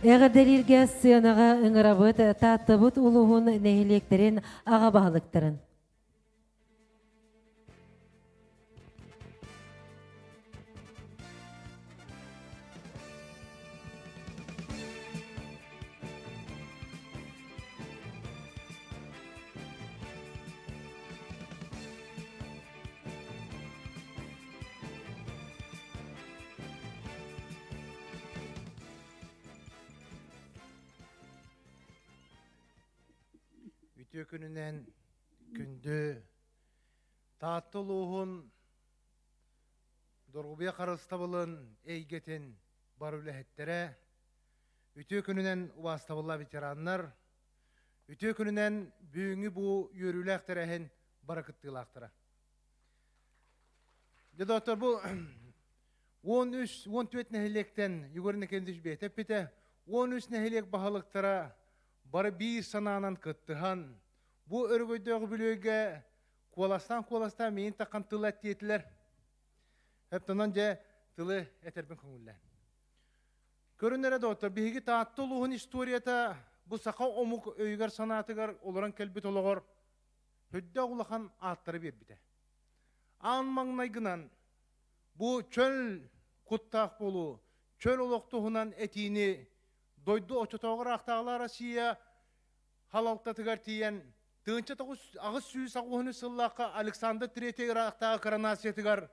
Эҕэрдэлииргэ сыанаҕа ыҥырабыт Тааттабыт улууһун нэһилиэктэрин аҕа баһылыктарын. Үтүө күнүнэн күндү Таатта улууһун доруобуйа харыстабылын эйгэтин бар үлэһиттэрэ, үтүө күнүнэн убаастабыллаах ветераннар, үтүө күнүнэн бүгүҥҥү бу үөрүүлээх тэрээһин бары кыттыылаахтара. Дьэ, доктор, бу 13-14 нэһилиэктэн Егор Иннокентьевич бэйэтэ эппитэ, 13 нэһилиэк баһылыктара бары биир санаанан кыттыһан, бу өрөгөйдөөх үбүлүөйгэ куоластаан-куоластаан миин таххан тыл эттиэтилэр. Эптонон дьэ тылы этэрбин көҥүллээн. Көрүн эрэ доҕоттор, биһиги Таатта улууһун историята бу саха омук өйүгэр-санаатыгар олорон кэлбит олоҕор үрдээх улахан ааттары биэрбитэ. Аан маҥнайгынан бу чөл куттаах буолуу, чөл олох туһунан этиини дойду оччотооҕу ыраахтааҕылар Россия халалтатыгар тиийэн 1883 сыллаахха Александр Третий ыраахтааҕы коронациятыгар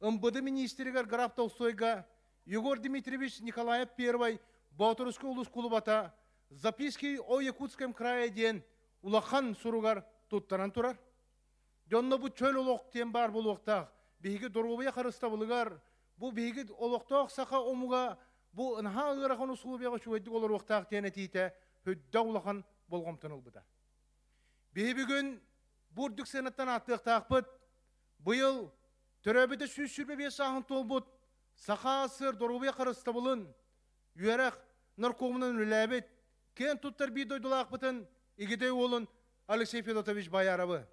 МВД министригэр граф Толстойга Егор Дмитриевич Николаев I Боотурускай улус кулубата «Записки о Якутском крае» диэн улахан суругар туттаран турар. Дьонно бу чөл олох диэн баар буолуохтаах. Биһиги доруобуйа харыстабылыгар бу биһиги олохтоох саха омуга бу наһаа ыарахан усулуобуйаҕа үчүгэйдик олоруохтаах диэн этиитэ үрдэх улахан болҕомтону ылбыта. Биһи бүгүн бу үрдүк сыанаттан ааттыахтаахпыт. Быйыл төрөөбүтэ 125 сааһын туолбут Саха АССР доруобуйа харыстабылын үөрэх наркомунан үлэлээбит киэн туттар биир дойдулаахпытын Игидэй уолун Алексей Федотович Бояровы.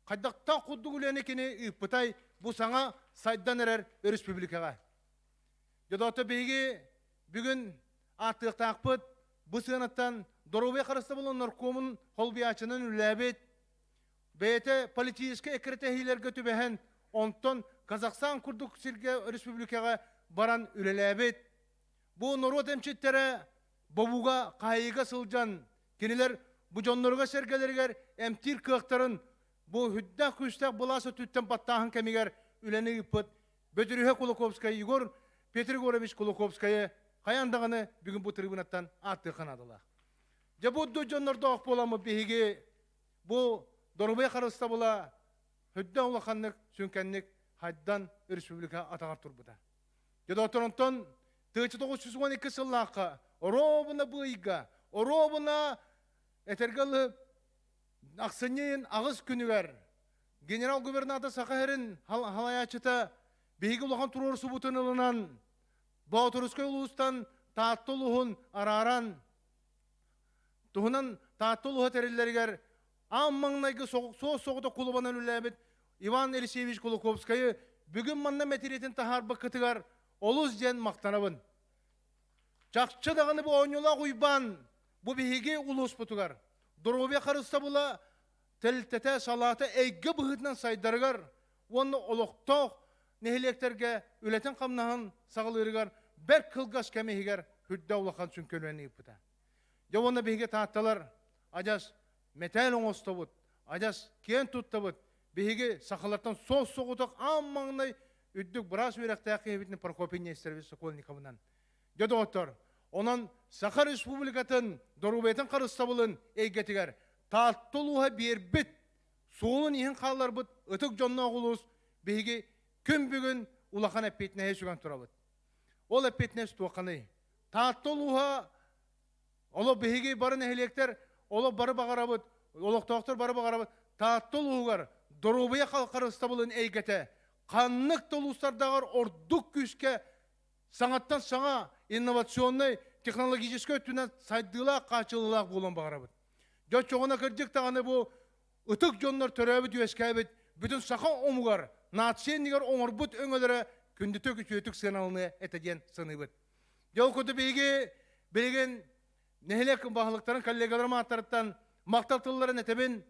Хайдахтаах курдук үлэни кини ыыппытай бу саҥа сайдан эрэр өрөспүүбүлүкэҕэ. Дьэ, биһиги бүгүн ааттыахтаахпыт бу сыанаттан доруобуйа харыстабылын наркомун холбуйааччынан үлэлээбит, бэйэтэ политическай эккирэтэһиилэргэ түбэһэн, онтон Казахстан курдук сиргэ республикаҕа баран үлэлээбит. Бу норуот эмчиттэрэ бобууга хаайыыга сылдьан, кинилэр бу дьонноругар-сэргэлэригэр эмтиир кыахтарын бу үрдээх күүстээх былаас өттүттэн баттааһын кэмигэр үлэни ыыппыт Бөтүрүһэ Кулаковскай Егор Петр Егорович Кулаковскайы хайаан даҕаны бүгүн бу трибунаттан ааттыахха наадалаах. Дьэ бу дьоннордоох буоламмыт биһиги бу доруобуйа харыстабыла үрдэ улаханнык сүҥкэнник хайдан республика атаҕар турбута. Дьэ доктор онтон 1912 сыллаахха оруобуна быйга, оруобуна этэргэ ылы Ахсынньы аҕыс күнүгэр генерал-губернатор Саха сирин халайааччыта биһиги улахан туруорсубутун ылынан Боотурускай улуустан Таатта улууһун арааран туһунан Таатта улууһа тэриллэригэр аан маҥнайгы суос соҕотох кулубанан үлэлээбит Иван Елисеевич Кулаковскайы бүгүн манна мэтириэтин таһаарбыккытыгар олус диэн махтанабын. Чахчы даҕаны бу оонньуулаах Уйбаан бу биһиги улууспутугар доруобуйа харыстабыла тэрилтэтэ салаата эйгэ быһыытынан сайдарыгар уонна олохтоох нэһилиэктэргэ үлэтин-хамнаһын саҕалыырыгар бэрт кылгас кэм иһигэр үрдэ улахан сүҥкөлүөн ыыппыта. Дьэ уонна биһиги таатталар адьас мэтээл оҥостобут, адьас киэн туттабыт. Биһиги сахалартан суос-соҕотох аан маҥнай үрдүк быраас үөрэхтээх киһибитин Прокопий Нестерович Сокольниковынан. Дьэ доҕоттор, онон Саха Республикатын доруобуйатын харыстабылын эйгэтигэр Таатта улууһа биэрбит суолун иһин хаалларбыт ытык дьонноох улуус биһиги күн бүгүн улахан эппиэтинэһи сүгэн турабыт. Ол эппиэтинэс туохханый? Таатта улууһа олох биһиги бары нэһилиэктэр олох бары баҕарабыт, олохтоохтор бары баҕарабыт Таатта улууһугар доруобуйа харыстабылын эйгэтэ ханнык да улуустардааҕар ордук күүскэ саҥаттан саҥа инновационнай технологическай өттүнэн сайдыылаах хааччыллыылаах буолуон баҕарабыт. Дьэ оччоҕуна кырдьык даҕаны бу ытык дьоннор төрөөбүт-үөскээбит бүтүн саха омугар, нация иннигэр оҥорбут өҥөлөрө күндүтүк үтүөтүк сыаналаныа этэ диэн саныыбыт. Дьэ ол курдук биһиги билигин нэһилиэк баһылыктарын коллегаларым ааттарыттан махтал тылларын этэбин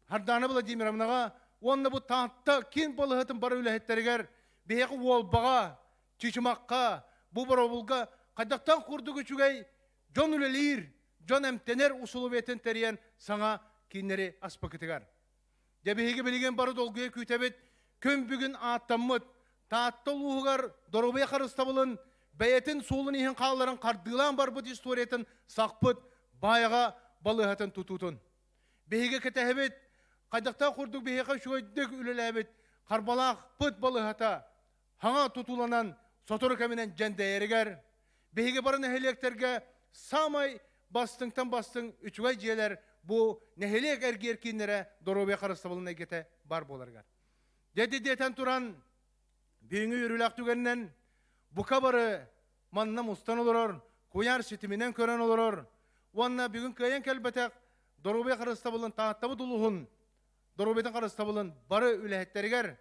Хардана Владимировнаҕа уонна бу Таатта киин балыыһатын бары үлэһиттэригэр биһиэхэ Уолбаҕа, Чычымахха, бу Боробулга хайдахтаах курдук үчүгэй дьон үлэлиир, дьон эмтэнэр усулуобуйатын тэрийэн саҥа кииннэри аспыкытыгар. Дьэ биһиги билигин бары долгуйа күүтэбит, күн бүгүн ааттаммыт Таатта улууһугар доруобуйа харыстабылын бэйэтин суолун иһин хаалларан хардыылаан барбыт историятын сахпыт Баайаҕа балыыһатын тутуутун. Биһиги кэтэһэбит, хайдахтаах курдук биһиэхэ үчүгэйдик үлэлээбит Харбалаахпыт балыыһата хаҥа тутууланан сотору кэминэн дьэндэйэригэр, биһиги бары нэһилиэктэргэ саамай бастыҥтан бастыҥ үчүгэй дьиэлэр бу нэһилиэк эргиэр кииннэрэ доруобуйа харыстабылын эйгэтэ баар буоларыгар. Дьэ диэтэн туран, бүгүҥҥү үөрүүлээх түгэнинэн бука бары манна мустан олорор, куйаар ситиминэн көрөн олорор уонна бүгүн кыайан кэлбэтэх доруобуйа харыстабылын Тааттабыт улууһун доруобуйатын харыстабылын бары үлэһиттэригэр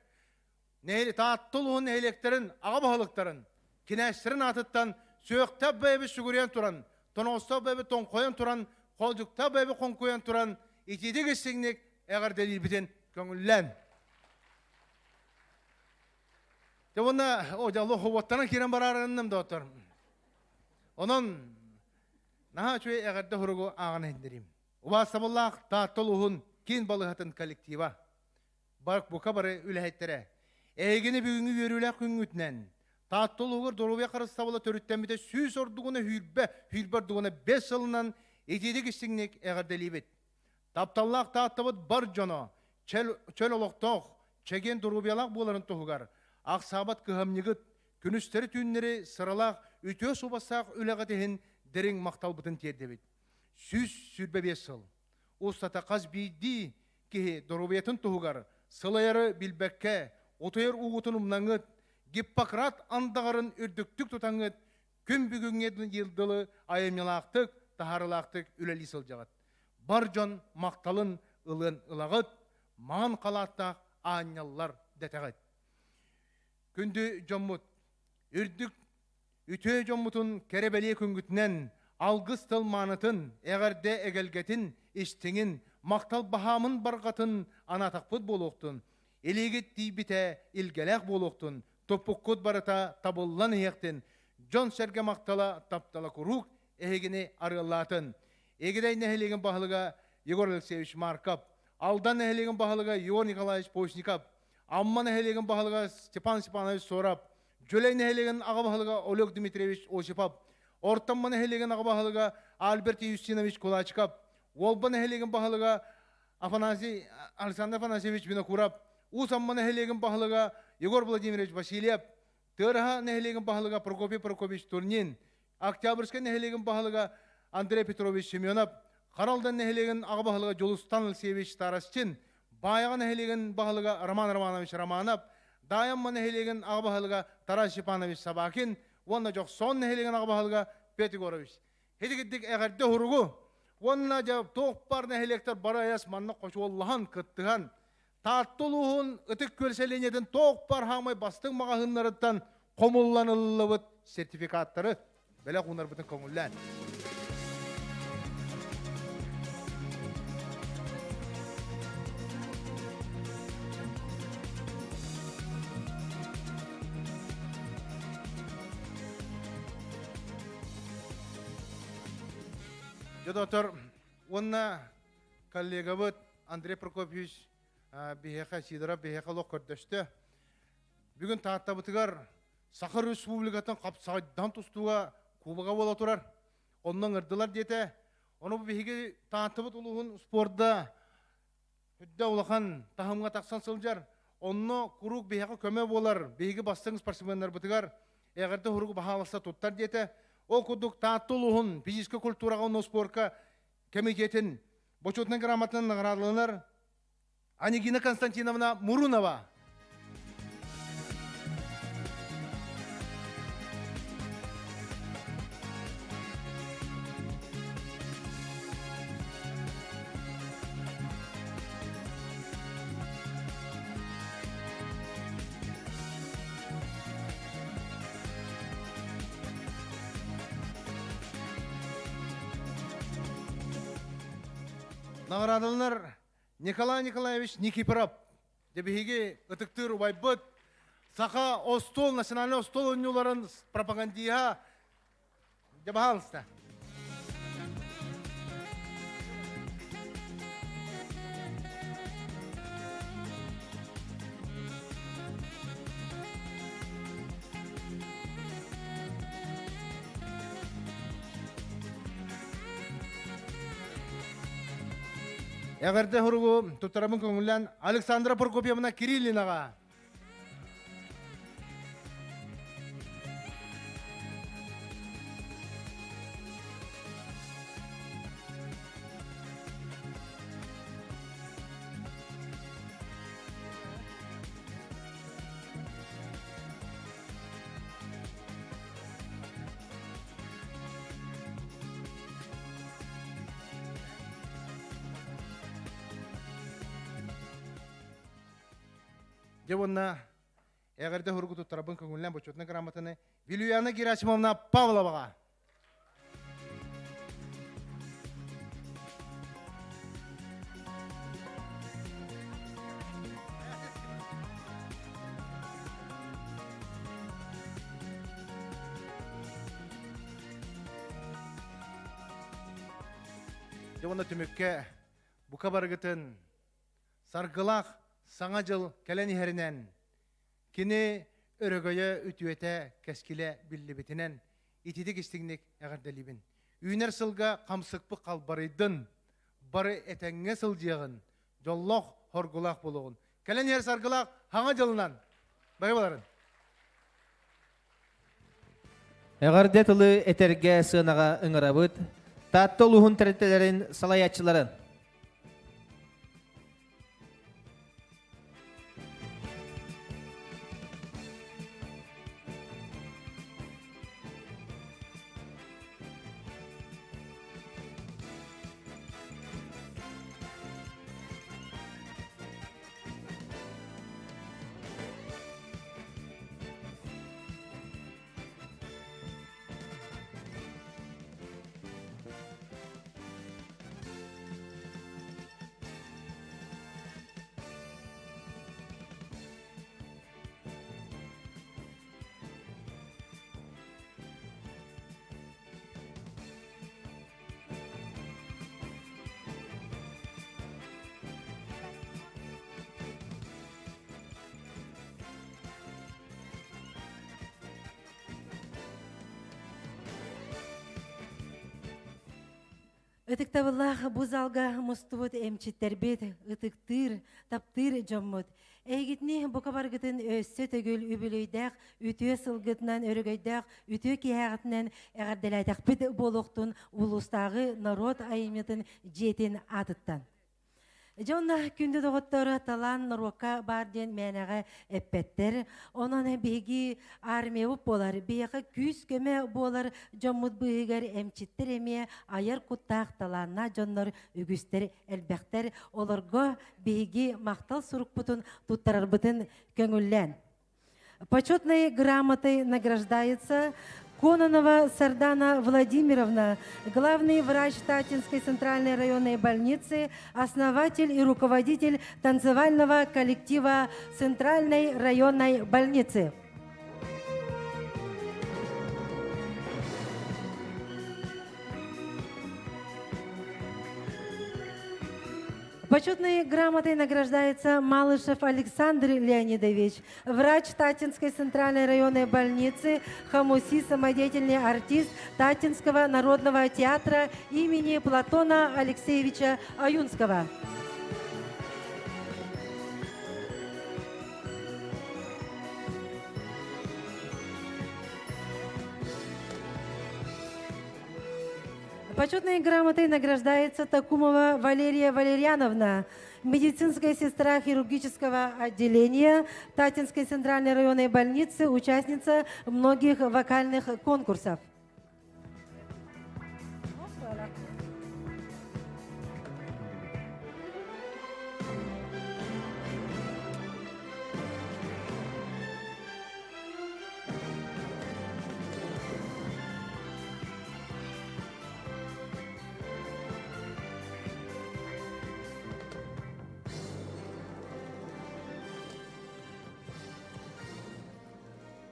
Таатта улууһун нэһилиэктэрин аҕа баһылыктарын, кинээстэрин аатыттан сүөхтээх бэйэбит сүгүрүйэн туран, тоноҕостоох бэйэбит тоҥхойон туран, холдьуктаах бэйэбит хоҥкуйан туран, итиитик истиҥник эҕэрдэлиирбитин көҥүллээн. Дьэ уонна о дьалло хобуоттанан киирэн бараарынным доҕоттор. Онон наһаа үчүгэй эҕэрдэ суругу ааҕан иһиннэриим. Убаастабыллаах Таатта улууһун киин балыыһатын коллектива бука бары үлэһиттэрэ. Эһигини бүгүҥҥү үөрүүлээх күҥҥүтүнэн Таатта улууһугар доруобуйа харыстабыла төрүттэммитэ сүүс ордугуна сүүрбэ, сүүрбэ ордугуна бэс сылынан итиитик истиҥник эҕэрдэлиибит. Тапталлаах Тааттабыт бар дьоно чөл, чөл олохтоох, чэгиэн доруобуйалаах буоларын туһугар ахсаабат кыһамньыгыт, күнүстэри-түүннэри сыралаах үтүө суобастаах үлэҕит иһин дириҥ махталбытын тиэрдэбит. 125 сыл. Устата хас биирдии киһи доруобуйатын туһугар сылайары билбэккэ, утуйар уугутун умнаҥҥыт, Гиппократ андаҕарын үрдүктүк тутаҥҥыт, күн бүгүҥҥэ дылы айымньылаахтык, таһаарыылаахтык үлэлии сылдьаҕыт. Бар дьон махталын ылыан ылаҕыт, маҥан халааттаах аанньаллар дэтэҕит. Күндү дьоммут, үрдүк Үтүө дьоммутун кэрэ-бэлиэ күҥҥүтүнэн алгыс тыл маанытын, эҕэрдэ эгэлгэтин, истиҥин, махтал баһаамын барҕатын анаатахпыт буолуохтун, илиигит тиийбитэ илгэлээх буолуохтун, туппуккут барыта табыллан иһиэхтин, дьон-сэргэ махтала, таптала куруук эһигини арыаллаатын. Игидэй нэһилиэгин баһылыга Егор Алексеевич Марков, Алдан нэһилиэгин баһылыга Егор Николаевич Постников, Амма нэһилиэгин баһылыга Степан Степанович Соров, Дьүлэй нэһилиэгин аҕа баһылыга Олег Дмитриевич Осипов, Ортоммо нэһилиэгин аҕа баһылыга Альберт Юстинович Кулачиков, Уолба нэһилиэгин баһылыга Афанасий Александр Афанасьевич Винокуров, Уус Амма нэһилиэгин баһылыга Егор Владимирович Васильев, Тыараһа нэһилиэгин баһылыга Прокопий Прокопьевич Турнин, Октябрьскай нэһилиэгин баһылыга Андрей Петрович Семенов, Хара Алдан нэһилиэгин аҕа баһылыга Дьулустан Алексеевич Старостин, Баайаҕа нэһилиэгин баһылыга Роман Романович Романов, Даайамма нэһилиэгин аҕа баһылыга Тарас Степанович Собакин уонна Дьохсоон нэһилиэгин аҕа баһылыга Петр Егорович. Һитигирдик эҕэрдэ уһуругу уонна дьэ туох бар нэһилиэктэр бары айас манна хочуоллаһан кыттыһан Таатта улууһун Ытык Күөл сэлиэнньэтин туох бар хаамай бастыҥ маҕаһыыннарыттан хомуллан ылыллыбыт сертификаттары бэлэх уунарбытын көҥүллээн. Дьэ, доктор, уонна коллегабыт Андрей Прокопьевич биһиэхэ Сидоров биһиэхэ олох көрдөстө. Бүгүн Тааттабытыгар Саха Республикатын хапсаҕайдан тустууга кубога буола турар. Онно ыҥырдылар диэтэ. Ону бу биһиги Тааттабыт улууһун спорда үрдэ улахан таһымҥа тахсан сылдьар. Онно куруук биһиэхэ көмө буолар биһиги бастыҥ спортсменнарбытыгар эҕэрдэ уһуругу баһаалыста туттар диэтэ. Ол курдук Таатта улууһун физическэй культураҕа уонна спорка комитетин Бочуотунай грамотанан наҕараадаланар Анегина Константиновна Мурунова. Наҕараадаланар Николай Николаевич Никифоров. Дьэ биһиги ытыктыыр убайбыт саха остуол национальный остуол оонньууларын пропагандиһа дьэ баһаалыста. Эҕэрдэ суругу туттарабын көҥүллээн Александра Прокопьевна Кириллинаҕа. Дьэ уонна эҕэрдэ суругу туттарабын көҥүллээн бочуотунай грамотаны Вилюяна Герасимовна Павловаҕа. Дьэ уонна түмүккэ бука барыгытын саргылаах Саҥа дьыл кэлэн иһэринэн, кини өрөгөйө үтүөтэ кэскилэ биллибитинэн ититик истиҥник эҕэрдэлиибин. Үүнэр сылга хамсыкпыт халбарыйдын, бары этэҥҥэ сылдьыаҕын, дьоллоох, хоргулаах буолуоҕун. Кэлэн иһэр саргылаах Хаҥа дьылынан! Бары баларын! Эҕэрдэ тылы этэргэ сыанаҕа ыҥырабыт. Таатта улууһун тэрилтэлэрин салайааччыларын. Ытыктабыллаах бу залга мустубут эмчиттэрбит, ытыктыыр, таптыыр дьоммут. Эһигитини бука баргытын өссө төгүл үбүлүөйдээх үтүө сылгытынан өрөгөйдөөх үтүө киһээҕитинэн эҕэрдэлээтэхпит буолуохтун улуустааҕы норуот айымньытын дьиэтин аатыттан. Дьэ онно күндү доҕоттор талаан норуокка баар диэн мээнэҕэ эппэттэр. Онон биһиги армиябыт буолар, биһиэхэ күүс-көмө буолар дьоммут быыһыгар эмчиттэр эмиэ айар куттаах талааннаах дьоннор үгүстэр элбэхтэр. Олорго биһиги махтал сурукпутун туттарарбытын көҥүллээн. Почетной грамотой награждается Кононова Сардана Владимировна, главный врач Татинской центральной районной больницы, основатель и руководитель танцевального коллектива Центральной районной больницы. Почетной грамотой награждается Малышев Александр Леонидович, врач Татинской центральной районной больницы, Хамуси, самодеятельный артист Татинского народного театра имени Платона Алексеевича Аюнского. Почетной грамотой награждается Такумова Валерия Валерьяновна, медицинская сестра хирургического отделения Татинской центральной районной больницы, участница многих вокальных конкурсов.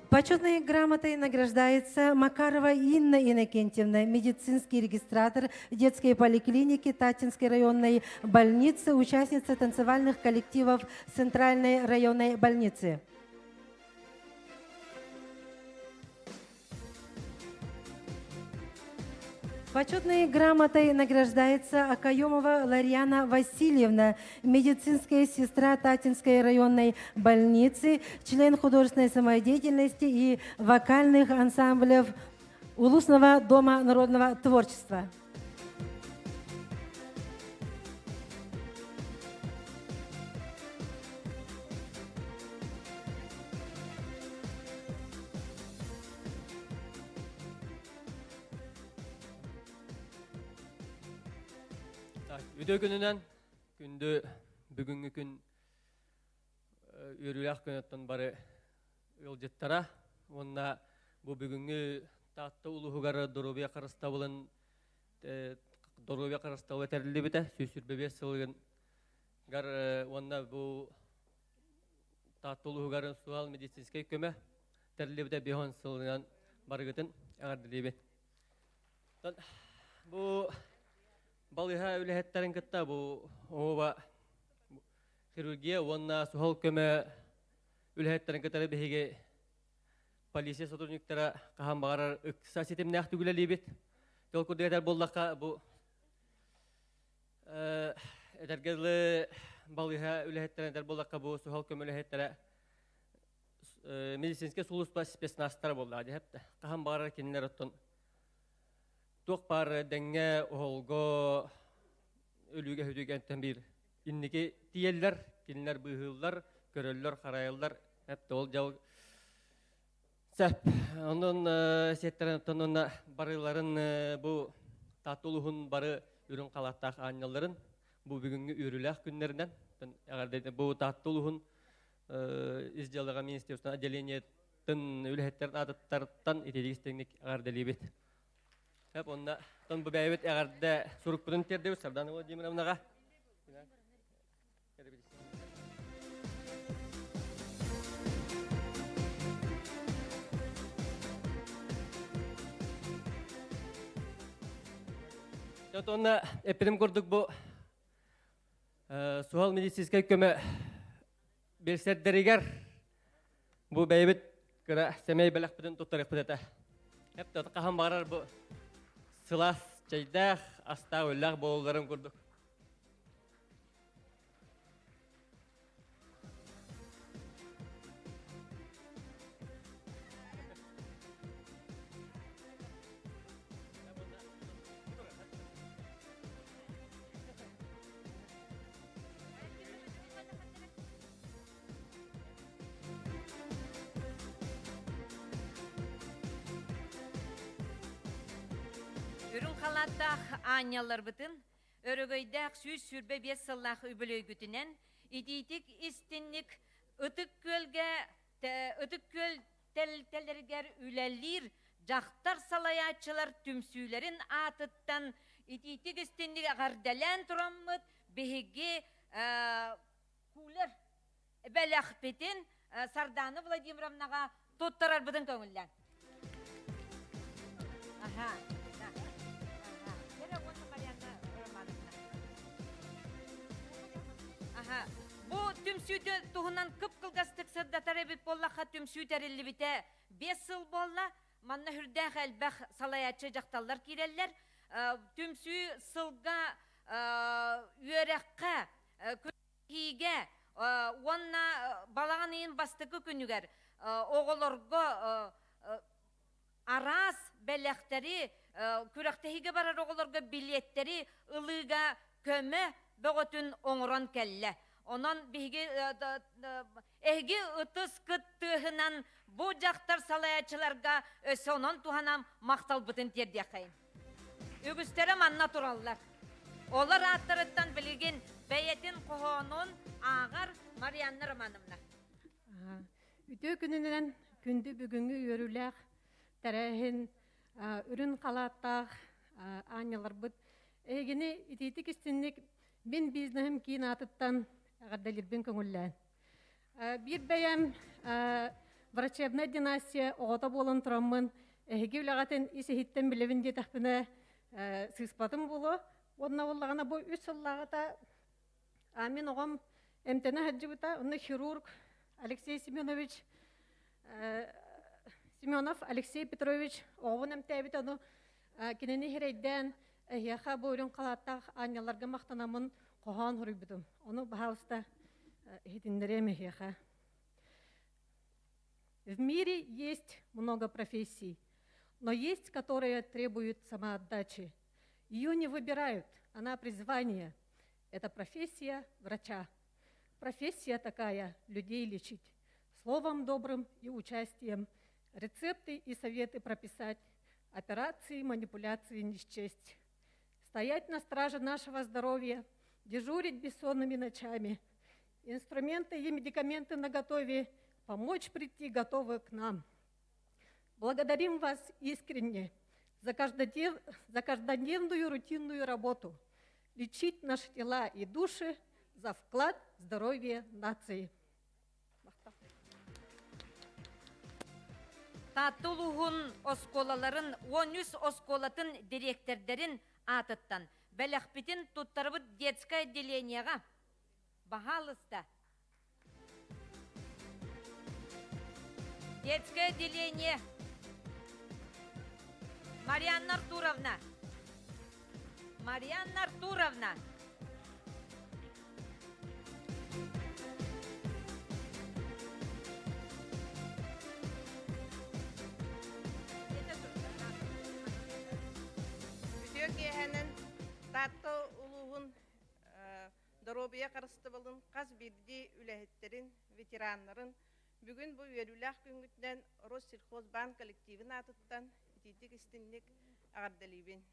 Почетной грамотой награждается Макарова Инна Иннокентьевна, медицинский регистратор детской поликлиники Татинской районной больницы, участница танцевальных коллективов Центральной районной больницы. Почетной грамотой награждается Акаемова Ларьяна Васильевна, медицинская сестра Татинской районной больницы, член художественной самодеятельности и вокальных ансамблев Улусного дома народного творчества. Үтө күнүнэн күндү бүгүҥҥү күн үөрүүлээх күнөттөн бары ыалдьыттара уонна бу бүгүҥҥү Таатта улууһугар доруобуйа харыстабылын доруобуйа харыстабыла тэриллибитэ 125 сылыгар уонна бу Таатта улууһугар суһал медицинскэй көмө тэриллибитэ 50 сылынан барыгытын эҕэрдэлиибин. Бу балыыһа үлэһиттэрин кытта бу оба хирургия уонна суһал көмө үлэһиттэрин кытары биһиги полиция сотрудниктара хаһан баҕарар ыкса ситимнээхтик үлэлиибит. Ол курдук этэр буоллахха бу этэргэ дылы балыыһа үлэһиттэрин этэр буоллахха бу суһал көмө үлэһиттэрэ медицинскэй сулууспа спецназтара буоллаҕа дии хаһан баҕарар кинилэр оттон туох баар дэҥҥэ оһолго өлүүгэ хүтүгэнтэн биир инники тиийэллэр кинилэр быыһыыллар көрөллөр харайаллар эптэ ол дьал Сөп. Онон сиэттэрэн оттон уонна барыларын бу Таатта улууһун бары үрүҥ халааттаах аанньалларын бу бүгүҥҥү үөрүүлээх күннэринэн эҕэрдэ бу Таатта улууһун ис дьыалаҕа министерствотын отделениетын үлэһиттэрин аатыттартан итиитик истиҥник эҕэрдэлиибит. Сөп, онно тон бу бэйэбит эҕэрдэ сурукпутун тиэрдэбит Сардана Владимировнаҕа. Онно эппитим курдук бу суһал медицинскэй көмө билсэрдэригэр бу бэйэбит кыра сэмэй бэлэхпитин туттарыахпыт этэ. Эп хаһан баҕарар бу сылаас Чэйдээх, астаах, өллөөх буолалларын курдук. Үрүҥ халааттаах аанньалларбытын өрөгөйдөөх 125 сыллаах үбүлүөйгүтүнэн итиитик истинник Ытык Күөлгэ Ытык Күөл тэрилтэлэригэр үлэлиир дьахтар салайааччылар түмсүүлэрин аатыттан итиитик истинник эҕэрдэлээн тураммыт биһиги кулер бэлэхпитин Сардаана Владимировнаҕа туттарарбытын көҥүллээн. Аха. Аха. Бу түмсүүтү туһунан кып-кылгастык сырдатар эбит буоллахха түмсүү тэриллибитэ 5 сыл буолла. Манна үрдээх элбэх салайааччы дьахталлар киирэллэр. Түмсүү сылга үөрэххэ, күрэхтэһиигэ уонна балаҕан ыйын бастакы күнүгэр оҕолорго араас бэлэхтэри, күрэхтэһиигэ барар оҕолорго билиэттэри ылыыга көмө бөҕөтүн оҥорон кэллэ. Онон биһиги эһиги ытыс кыттыыһынан бу дьахтар салайааччыларга өссө онон туһанан махталбытын тиэрдиэххэйин. Үгүстэрэ манна тураллар. Олор ааттарыттан билигин бэйэтин хоһоонун ааҕар Марианна Романовна. Үтүө күнүнэн күндү бүгүҥҥү үөрүүлээх тэрээһин үрүн халааттаах аанньаларбыт эһигини итиитик истинник мин бизнеһим киин аатыттан эҕэрдэлиирбин көҥүллээн. Биир бэйэм врачебная династия оҕото буолан тураммын эһиги үлэҕитин ис иһиттэн билэбин диэтэхпинэ сыыспатым буолуо. Уонна буоллаҕына бу үс сыллааҕыта мин оҕом эмтэнэ сылдьыбыта. Онно хирург Алексей Семенович Семенов Алексей Петрович оҕобун эмтээбит ону кинини хирэйдээн эһиэхэ бу үрүҥ халааттаах аанньалларга махтанаммын хоһоон суруйбутум. Ону, пожалуйста, иһитиннэриэм эһиэхэ. В мире есть много профессий, но есть, которые требуют самоотдачи. Ее не выбирают, она призвание. Это профессия врача. Профессия такая – людей лечить. Словом добрым и участием, рецепты и советы прописать, операции, манипуляции не счесть. Стоять на страже нашего здоровья, дежурить бессонными ночами, инструменты и медикаменты наготове, помочь прийти готовы к нам. Благодарим вас искренне за, каждодев... за каждодневную рутинную работу, лечить наши тела и души за вклад в здоровье нации. Таатта улууһун оскуолаларын 13 оскуолатын дириэктэрдэрин аатыттан бэлэхпитин туттарбыт детское отделениеҕа баһаалыста Детское отделение Марианна Артуровна Марианна Артуровна Үтүө киэһэнэн Таатта улууһун доруобуйа харыстабылын хас биирдии үлэһиттэрин, ветераннарын бүгүн бу үөрүүлээх күҥҥүтүнэн Россельхозбаан коллективын аатыттан итиитик истинник эҕэрдэлиибин.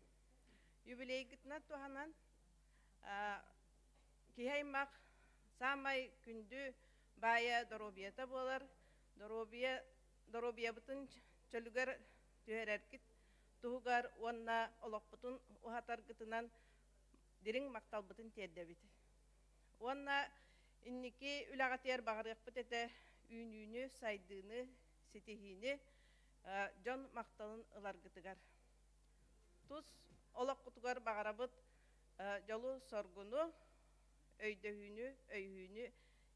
Юбилейгытынан туһанан киһи аймах саамай күндү баайа доруобуйата буолар. Доруобуйа доруобуйабытын чөлүгэр түһэрэргит туһугар уонна олохпутун уһатаргытынан дириҥ махталбытын тиэрдэбит. Уонна инники үлэҕитигэр баҕарыахпыт этэ үүнүүнү, сайдыыны, ситиһиини, дьон махталын ыларгытыгар. Тус олоххутугар баҕарабыт дьолу-соргуну, өйдөһүүнү, өйүүнү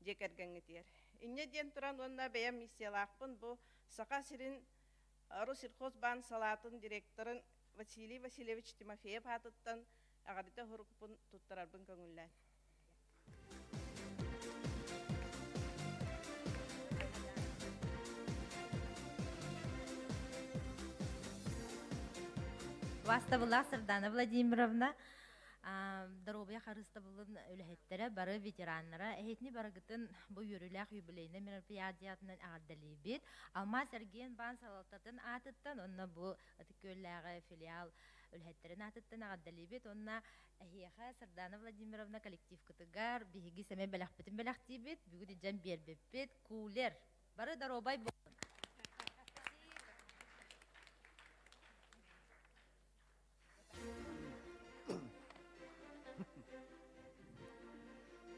дьиэ кэргэҥҥитигэр. Инньэ диэн туран уонна бэйэм миссиялаахпын бу Саха сирин Россельхозбаан салаатын директорын Василий Васильевич Тимофеев аатыттан эҕэрдэ сурукпун туттарарбын көҥүллээн. Убаастабыллаах Сардана Владимировна, доруобуйа харыстабылын үлэһиттэрэ, бары ветераннара, эһитини барыгытын бу үөрүүлээх юбилейнай мероприятиятынан эҕэрдэлиибит. Алмаас эргиэн баан салалтатын аатыттан уонна бу Ытык Күөллээҕи филиал үлэһиттэрин аатыттан эҕэрдэлиибит уонна эһиэхэ Сардана Владимировна коллективкытыгар биһиги сэмэй бэлэхпитин бэлэхтиибит. Бүгүн илдьэн биэрбиппит кулер. Бары доруобай буолун.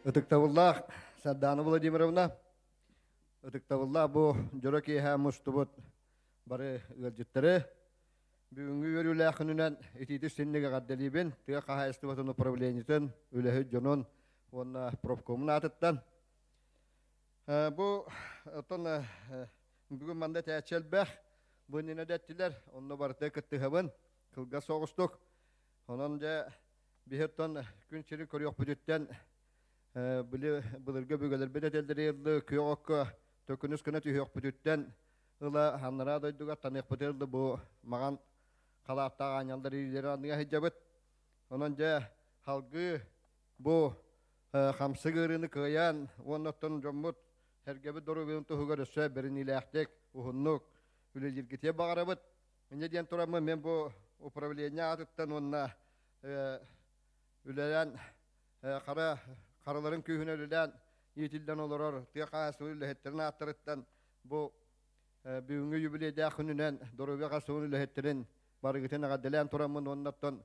Ытыктабыллаах Сардана Владимировна, ытыктабыллаах бу дьоро киэһэ мустубут бары ыалдьыттары бүгүҥҥү үөрүүлээх күнүнэн итиитик синник эҕэрдэлиибин тыа хаһаайыстыбатын управлениетын үлэһит дьонун уонна профкомун аатыттан. Бу оттон бүгүн манна этээччи элбэх, бу иннинэ да эттилэр, онно барыта кыттыһабын, кылгас соҕустук. Онон дьэ биһи оттон күн сирин көрүөхпүтүттэн били былыргы өбүгэлэрбит этэллэрин күөх окко төкүнүс гына түһүөхпүтүттэн ыла анараа дойдуга таныахпытыгар да бу маҕан халааттаах аанньаллар иилэрин анныга сылдьабыт. Онон дьэ салгыы бу хамсык ыарыыны кыайан уонна оттон дьоммут сэргэбит доруобуйатын туһугар өссө бэриниилээхтик, уһуннук үлэлииргитигэр баҕарабыт. Инньэ диэн тураммын мен бу управление аатыттан уонна үлэлээн хара хараларын күүһүнэн үлэлээн иитиллэн олорор тыа хаһаайыстыбатын үлэһиттэрин ааттарыттан Бу бүгүҥҥү юбилейдээх күнүнэн доруобуйа харыстабылын үлэһиттэрин барыгытын эҕэрдэлээн тураммын уонна оттон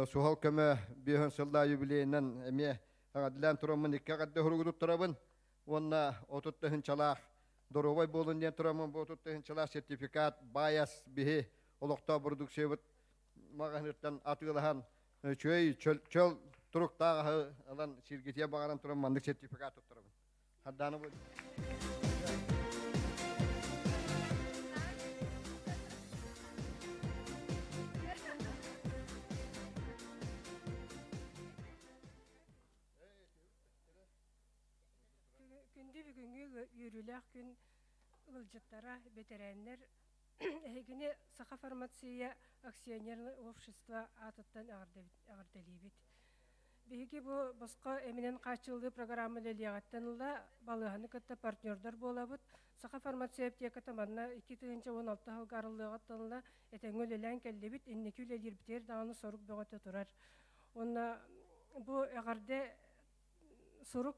суһал көмө биэһэн сыллаах юбилейынан эмиэ эҕэрдэлээн тураммын икки эҕэрдэ суругу туттарабын уонна 30 тыһыынчалаах доруобай буолун диэн тураммын бу 30 тыһыынчалаах сертификат байас биһи олохтоох продукциябыт маҕаһыыртан атыылаһан үчүгэй чөл туруктаах аһы ылан сиргитиэ баҕаран туран маннык сертификат туттарабын. Хардаана бу. Күндү бүгүҥҥү үөрүүлээх күн ыалдьыттара, бэтэрээннэр эһигини Саха фармация акционерное общество аатыттан эҕэрдэлиибит. Биһиги бу босхо эминэн хааччыллыы программа үлэлиэҕиттэн ыла балыыһаны кытта партнердар буолабыт. Саха фармация аптеката манна 2016 сылга арыллыаҕыттан ыла этэҥҥэ үлэлээн кэллибит. Инники үлэлиирбитигэр даҕаны сорук бөҕөтө турар. Уонна бу эҕэрдэ сурук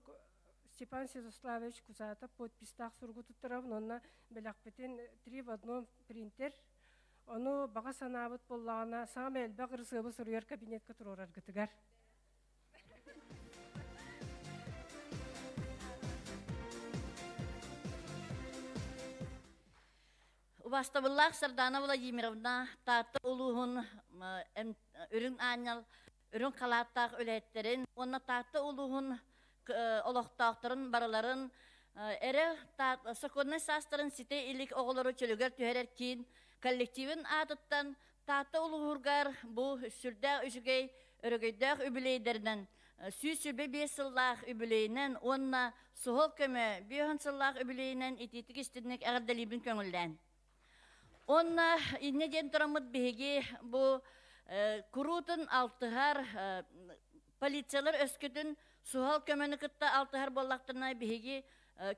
Степан Святославович Кузатов подпистаах суругу туттарабын уонна бэлэхпитин три в одном принтер Ону баҕа санаабыт буоллаҕына, саамай элбэх ырысыабы суруйар кабинетка туруораргытыгар. Убастабыллаах Сардана Владимировна, Таатта улууһун үрүҥ аанньал, үрүҥ халааттаах үлэһиттэрин уонна Таатта улууһун олохтоохторун барыларын эрэ сокуоннай саастарын ситэ илик оҕолору чөлүгэр түһэрэр киин коллективын аатыттан Таатта улууһугар бу сүрдээх үчүгэй өрөгөйдөөх үбүлүөйдэринэн 125 сыллаах үбүлүөйүнэн уонна суһал көмө 50 сыллаах үбүлүөйүнэн итиитик истинник эҕэрдэлиибин көҥүллээн. Уонна инньэ диэн тураммыт биһиги бу куруутун алтыһар полициялар өскөтүн суһал көмөнү кытта алтыһар буоллахтарына биһиги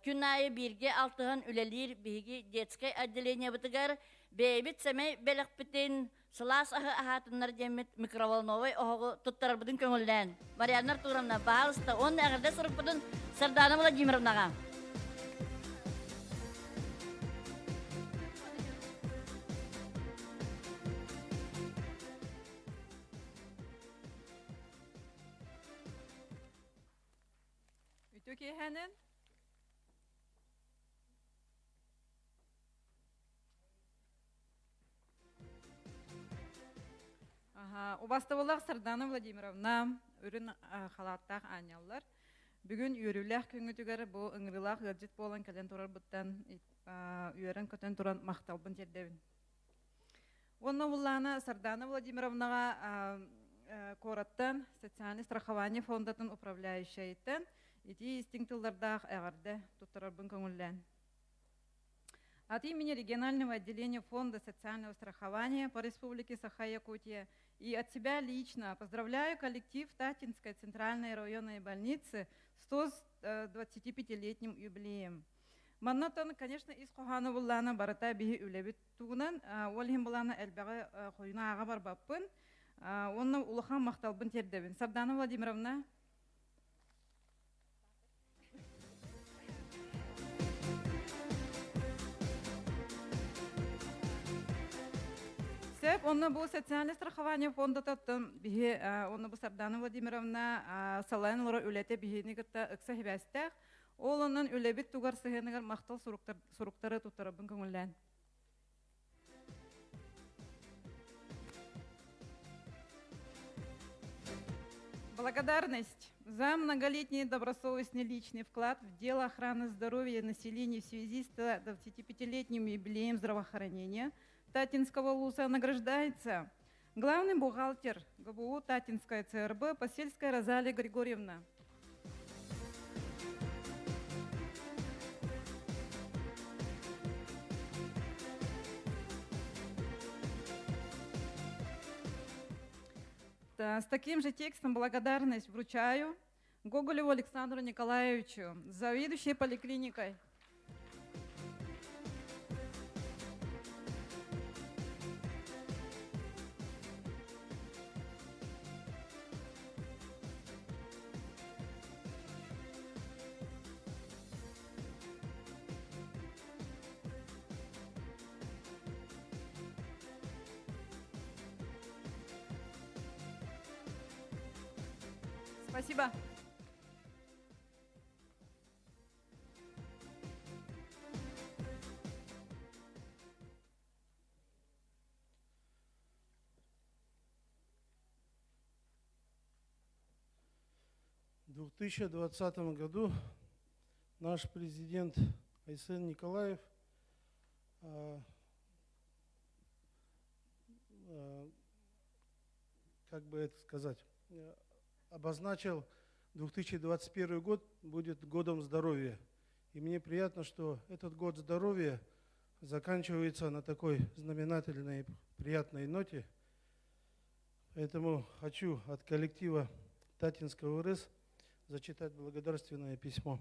күн аайы бииргэ алтыһан үлэлиир биһиги детскай отделениебытыгар бэйэбит сэмэй бэлэхпитин сылаас аһы аһаатыннар диэммит микроволновай оһоҕу туттарарбытын көҥүллээн Марианна Артуровна баһаалыста уонна эҕэрдэ сурукпутун Сардана Владимировнаҕа. Үтүө киэһэнэн. Убастабыллаах Сардана Владимировна, үрүн халааттаах аанньаллар. Бүгүн үөрүүлээх күҥҥүтүгэр бу ыҥырыылаах ыалдьыт буолан кэлэн турарбыттан үөрэн-көтөн туран махталбын тиэрдэбин. Онно буллаана Сардана Владимировнаҕа куораттан социальный страхование фондатын управляющайыттан ити истиҥ тыллардаах эҕэрдэ туттарарбын көҥүллээн. От имени регионального отделения Фонда социального страхования по Республике Саха-Якутия и от себя лично поздравляю коллектив Татинской центральной районной больницы с 125-летним юбилеем. Маннатан, конечно, ис хоһооно буллаана барыта биһи үлэбит тугунан, ол иһин булаана элбэҕи хойуна ааҕа барбаппын. Онно улахан махталбын тиэрдэбин. Сардана Владимировна. Сөп, онно бу социальное страхование фондататтан биһи онно бу Сардана Владимировна салайан олорор үлэтэ биһини кытта ыкса хибээстээх. Ол онон үлэбит тугар сыһыаныгар махтал суруктары туттарабын көҥүллээн. Благодарность за многолетний добросовестный личный вклад в дело охраны здоровья населения в связи с 25-летним юбилеем здравоохранения Татинского ЛУСа награждается главный бухгалтер ГБУ Татинская ЦРБ Посельская Розалия Григорьевна. С таким же текстом благодарность вручаю Гоголеву Александру Николаевичу, заведующей поликлиникой. Спасибо. В 2020 году наш президент Айсен Николаев как бы это сказать, обозначил 2021 год будет годом здоровья. И мне приятно, что этот год здоровья заканчивается на такой знаменательной, приятной ноте. Поэтому хочу от коллектива Татинского РС зачитать благодарственное письмо.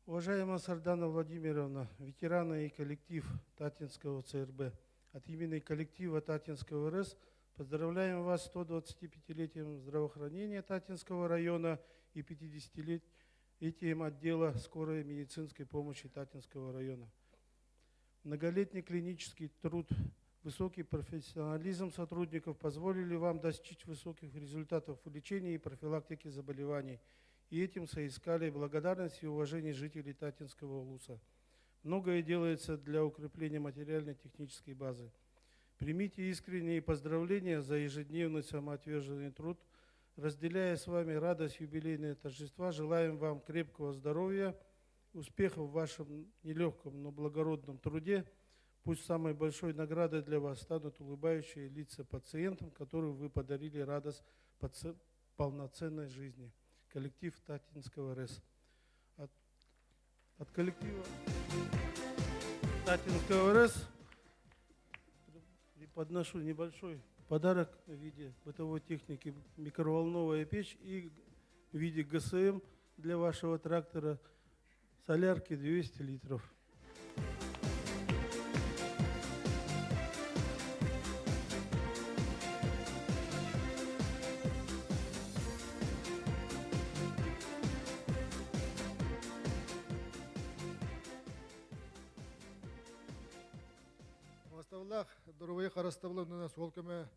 Уважаемая Сардана Владимировна, ветераны и коллектив Татинского ЦРБ, от имени коллектива Татинского РС поздравляем вас с 125-летием здравоохранения Татинского района и 50-летием отдела скорой медицинской помощи Татинского района. Многолетний клинический труд, высокий профессионализм сотрудников позволили вам достичь высоких результатов в лечении и профилактике заболеваний. И этим соискали благодарность и уважение жителей Татинского улуса. Многое делается для укрепления материально-технической базы. Примите искренние поздравления за ежедневный самоотверженный труд. Разделяя с вами радость юбилейного торжества, желаем вам крепкого здоровья, успехов в вашем нелегком, но благородном труде. Пусть самой большой наградой для вас станут улыбающие лица пациентам, которым вы подарили радость полноценной жизни. Коллектив Татинского РЭС. От коллектива Татинского РЭС преподношу небольшой подарок в виде бытовой техники микроволновая печь и в виде ГСМ для вашего трактора солярки 200 литров. Убаастабыллаах доруобуйа харыстабылын суһал көмө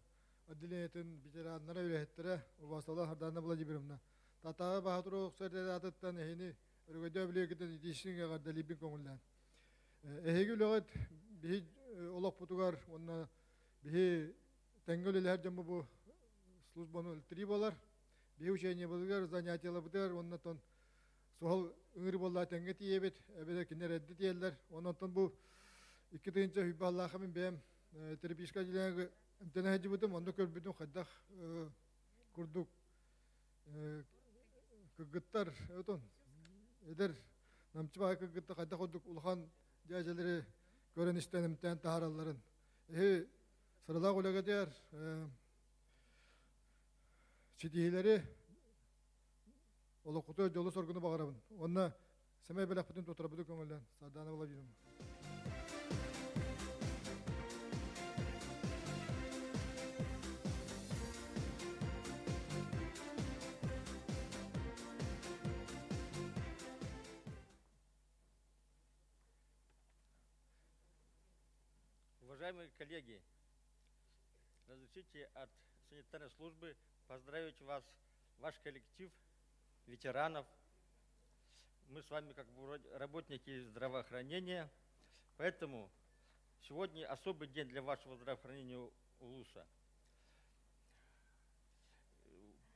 отделениетын ветераннара үлэһиттэрэ убаастабыллаах Сардана Владимировна. Татааҕы баһа туруох атыттан эһини өрөгөйдөөх үбүлүөйгүтүнэн итии-истиҥ эҕэрдэлиибин көҥүллээн. Эһиги үлэҕит биһи олохпутугар уонна биһи тэҥҥэ үлэлэһэр дьомму бу службаны өлтүрүү буолар. Биһи учениебытыгар, занятиеларбытыгар уонна тон суһал ыҥырыы буолла тэҥҥэ тиийэбит, эбэтэр кинилэр эрдэ тиийэллэр. Онон бу 2 тыһыынча сүүрбэ аллаахха мин бэйэм терапевтическай отделениега эмтэнэ сылдьыбытым, онно көрбүтүм хайдах курдук кыргыттар, отон эдэр намчы баай кыргыттар хайдах курдук улахан дьээдьэлэри көрөн-истэн эмтээн таһааралларын. Эһи сыралаах үлэҕитигэр ситиһиилэри олоххутугар дьолу-соргуну баҕарабын. Уонна сэмэй бэлэхпитин туттарбыты көҥүллээн Сардаана Владимировна. Уважаемые коллеги, разрешите от санитарной службы поздравить вас, ваш коллектив, ветеранов. Мы с вами как работники здравоохранения, поэтому сегодня особый день для вашего здравоохранения УЛУСа.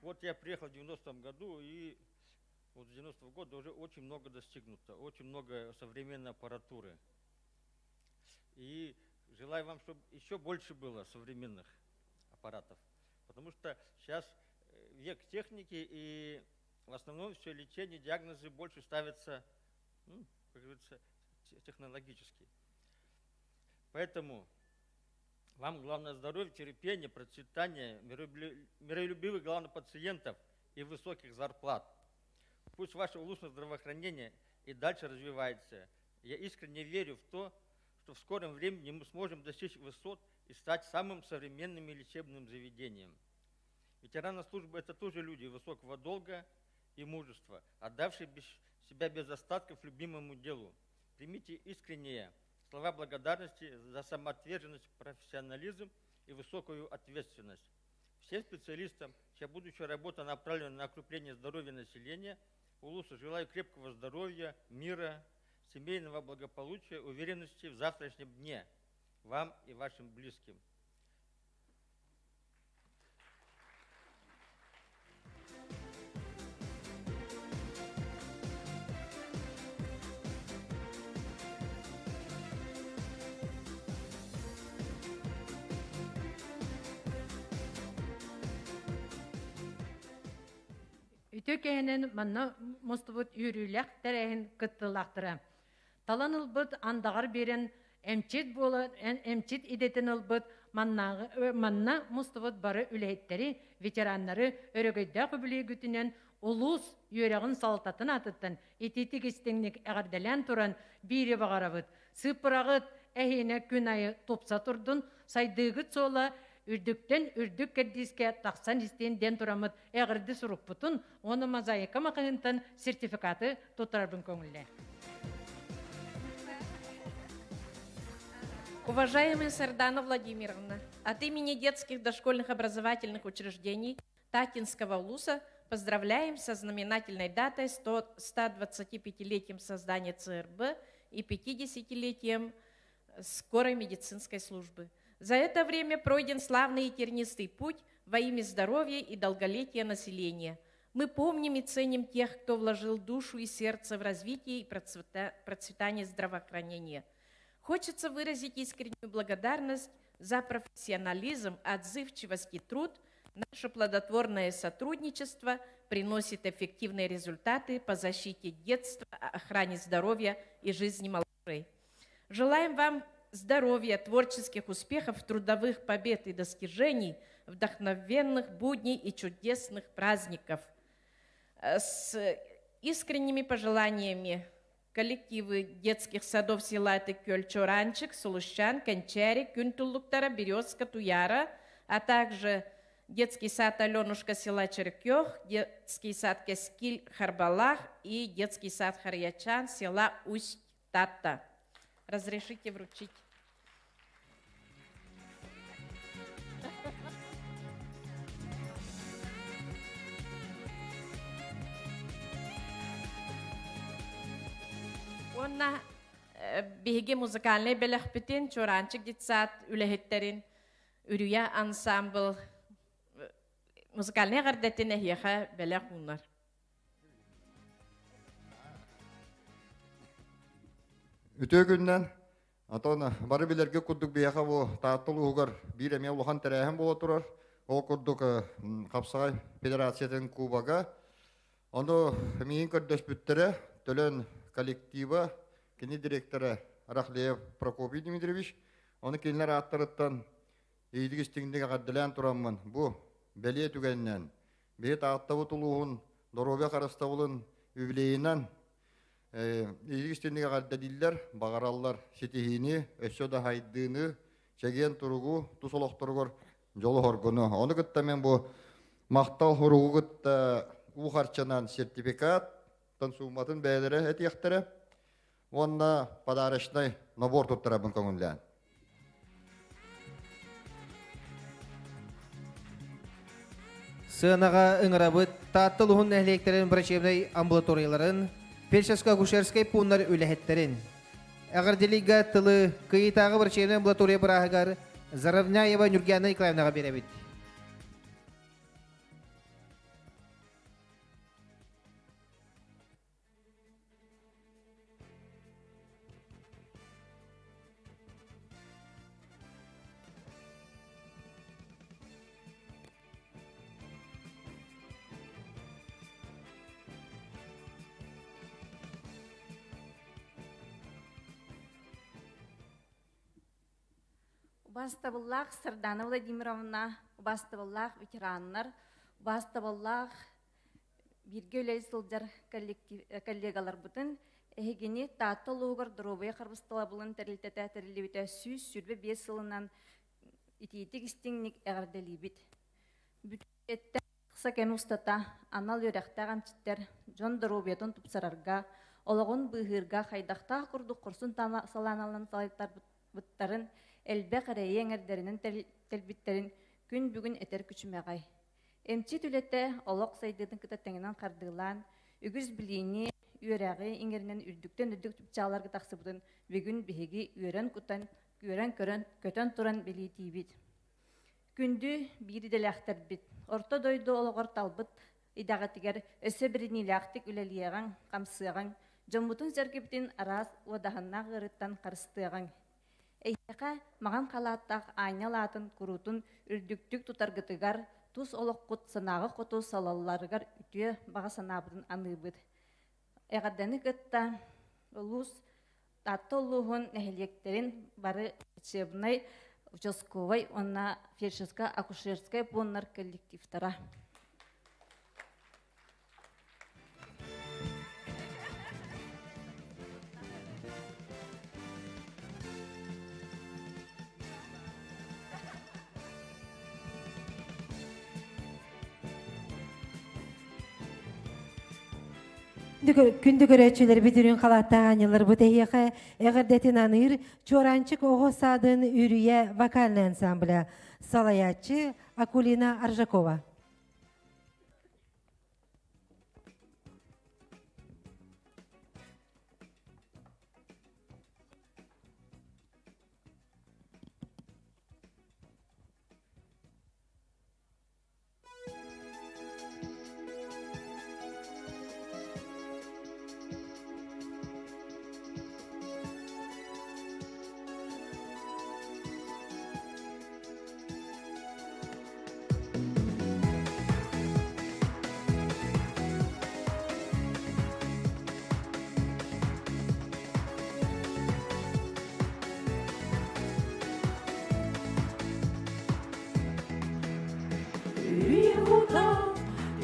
Вот я приехал в 90-м году, и вот с 90-го года уже очень много достигнуто, очень много современной аппаратуры. И желаю вам, чтобы еще больше было современных аппаратов. Потому что сейчас век техники, и в основном все лечение, диагнозы больше ставятся, ну, как говорится, технологически. Поэтому вам главное здоровье, терпение, процветание, миролюбивых, главное, пациентов и высоких зарплат. Пусть ваше улусное здравоохранение и дальше развивается. Я искренне верю в то, что в скором времени мы сможем достичь высот и стать самым современным лечебным заведением. Ветераны службы – это тоже люди высокого долга и мужества, отдавшие себя без остатков любимому делу. Примите искренние слова благодарности за самоотверженность, профессионализм и высокую ответственность. Всем специалистам, чья будущая работа направлена на укрепление здоровья населения, Улуса желаю крепкого здоровья, мира, семейного благополучия, уверенности в завтрашнем дне вам и вашим близким. Үтө кэһэнэн манна мустубут үөрүүлээх тэрээһин кыттыылаахтара. Талан ылбыт андаҕар биэрэн эмчит буола эмчит идэтин ылбыт маннааҕы манна мустубут бары үлэһиттэри, ветераннары өрөгөйдөөх үбүлүөйгүтүнэн улуус үөрэҕин салалтатын аатыттан итиитик истиҥник эҕэрдэлээн туран биири баҕарабыт. Сыыппыраҕыт эһиэнэ күн айы тупса турдун, сайдыыгыт суола үрдүктэн үрдүк кэрдиискэ тахсан истин диэн тураммыт эҕэрдэ сурукпутун уонна мозаика маҕаһыынтан сертификаты туттарарбын көҥүллээ. Уважаемая Сардана Владимировна, от имени детских дошкольных образовательных учреждений Татинского улуса поздравляем со знаменательной датой 125-летием создания ЦРБ и 50-летием скорой медицинской службы. За это время пройден славный и тернистый путь во имя здоровья и долголетия населения. Мы помним и ценим тех, кто вложил душу и сердце в развитие и процветание здравоохранения. Хочется выразить искреннюю благодарность за профессионализм, отзывчивость и труд. Наше плодотворное сотрудничество приносит эффективные результаты по защите детства, охране здоровья и жизни малышей. Желаем вам здоровья, творческих успехов, трудовых побед и достижений, вдохновенных будней и чудесных праздников. С искренними пожеланиями коллективы детских садов села Тыккөл, Чоранчик, Сулущан, Кончари, Күн туллуктара, Березка, Туяра, а также детский сад Аленушка села Черкех, детский сад Кескиль Харбалах и детский сад Харьячан села Усть-Тата. Разрешите вручить. Уонна биһиги музыкальнай бэлэхпитин Чуораанчык детсад үлэһиттэрин Үрүйэ ансамбл музыкальнай эҕэрдэтин эһиэхэ бэлэх уунар. Үтүө күннэн. Онтон бары билэргэ курдук биһиэхэ бу Таатта улууһугар биир эмиэ улахан тэрээһин буола турар. Ол курдук Хапсаҕай Федерациятын кубога. Ону миигин көрдөспүттэрэ Төлөн коллектива, кини директора Рахлеев Прокопий Дмитриевич. Ону кинилэр ааттарыттан иитик истиҥник эҕэрдэлээн тураммын бу бэлиэ түгэнинэн биһи Тааттабыт улууһун доруобуйа харыстабылын юбилейынан иитик истиҥник эҕэрдэлииллэр, баҕараллар ситиһиини, өссө да сайдыыны, чэгиэн туругу, тус олохторугар дьолу-соргуну. Ону кытта мен бу махтал суругу кытта уу харчынан сертификат сууматын бэйэлэрэ этиэхтэрэ уонна подарочнай набор туттарабын көҥүллээн. Сыанаҕа ыҥырабыт Таатта улууһун нэһилиэктэрин врачебнай амбулаторияларын, фельдшерско-акушерскай пууннар үлэһиттэрин, Эҕэрдэлиигэ тылы Кыйытааҕы врачебнай амбулатория бырааһыгар Заровняева Нюргяна Николаевнаҕа биэрэбит. Убаастабыллаах Сардана Владимировна, убаастабыллаах ветераннар, убаастабыллаах бииргэ үлэлии сылдьар коллектив, коллегаларбытын эһигини Таатта улууһугар доруобуйа харыстабылын тэрилтэтэ тэриллибитэ 125 сылынан итиитик истиҥник эҕэрдэлиибит. Бүтүттэн тахса кэм устата анал үөрэхтээх эмчиттэр дьон доруобуйатын тупсарарга, олоҕун быыһыырга хайдахтаах курдук хорсун салааналан салайтарбыттарын, элбэх эрэйи эҥэрдэринэн тэлбиттэрин күн бүгүн этэр күчүмэҕэй. Эмчит үлэтэ олох сайдыытын кытта тэҥинэн хардыылаан, үгүс билиини, үөрэҕи иҥэринэн үрдүктэн үрдүк чыпчаалларга тахсыбытын бүгүн биһиги үөрэн-кутан, үөрэн-көрөн, көтөн туран бэлиэтиибит. Күндү биир идэлээхтэрбит, орто дойду олоҕор талбыт идэҕитигэр өссө бэриниилээхтик үлэлиэҕиҥ, хамсыаҕыҥ, дьоммутун-сэргэбитин араас уодаһыннаах ыарыыттан харыстыаҕыҥ. Эйиэхэ маҕан халааттаах аанньал аатын куруутун үрдүктүк тутаргытыгар, тус олоххут санааҕа хоту салалларыгар үтүө баҕа санаабытын аныыбыт. Эҕэрдэни кытта улуус Таатта улууһун нэһилиэктэрин бары учебнай, участковай уонна фельдшерско-акушерскай пууннар коллективтара. Күндү көрөөччүлэрбит үрүҥ халааттаах аанньалларбыт эһиэхэ эҕэрдэтин аныыр Чуораанчык оҕо саадын Үрүйэ вокальнай ансамбля салайааччы Акулина Аржакова.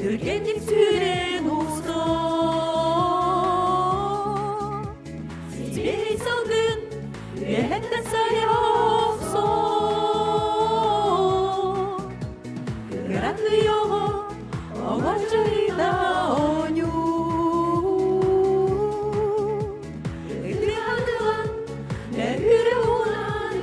Түргэнник сүүрэн устар Сибири салгын үөһэттэн сайа охсор Кыракый оҕо оҕо дьайда оонньуур Ытыһадылан мөһүрэ улан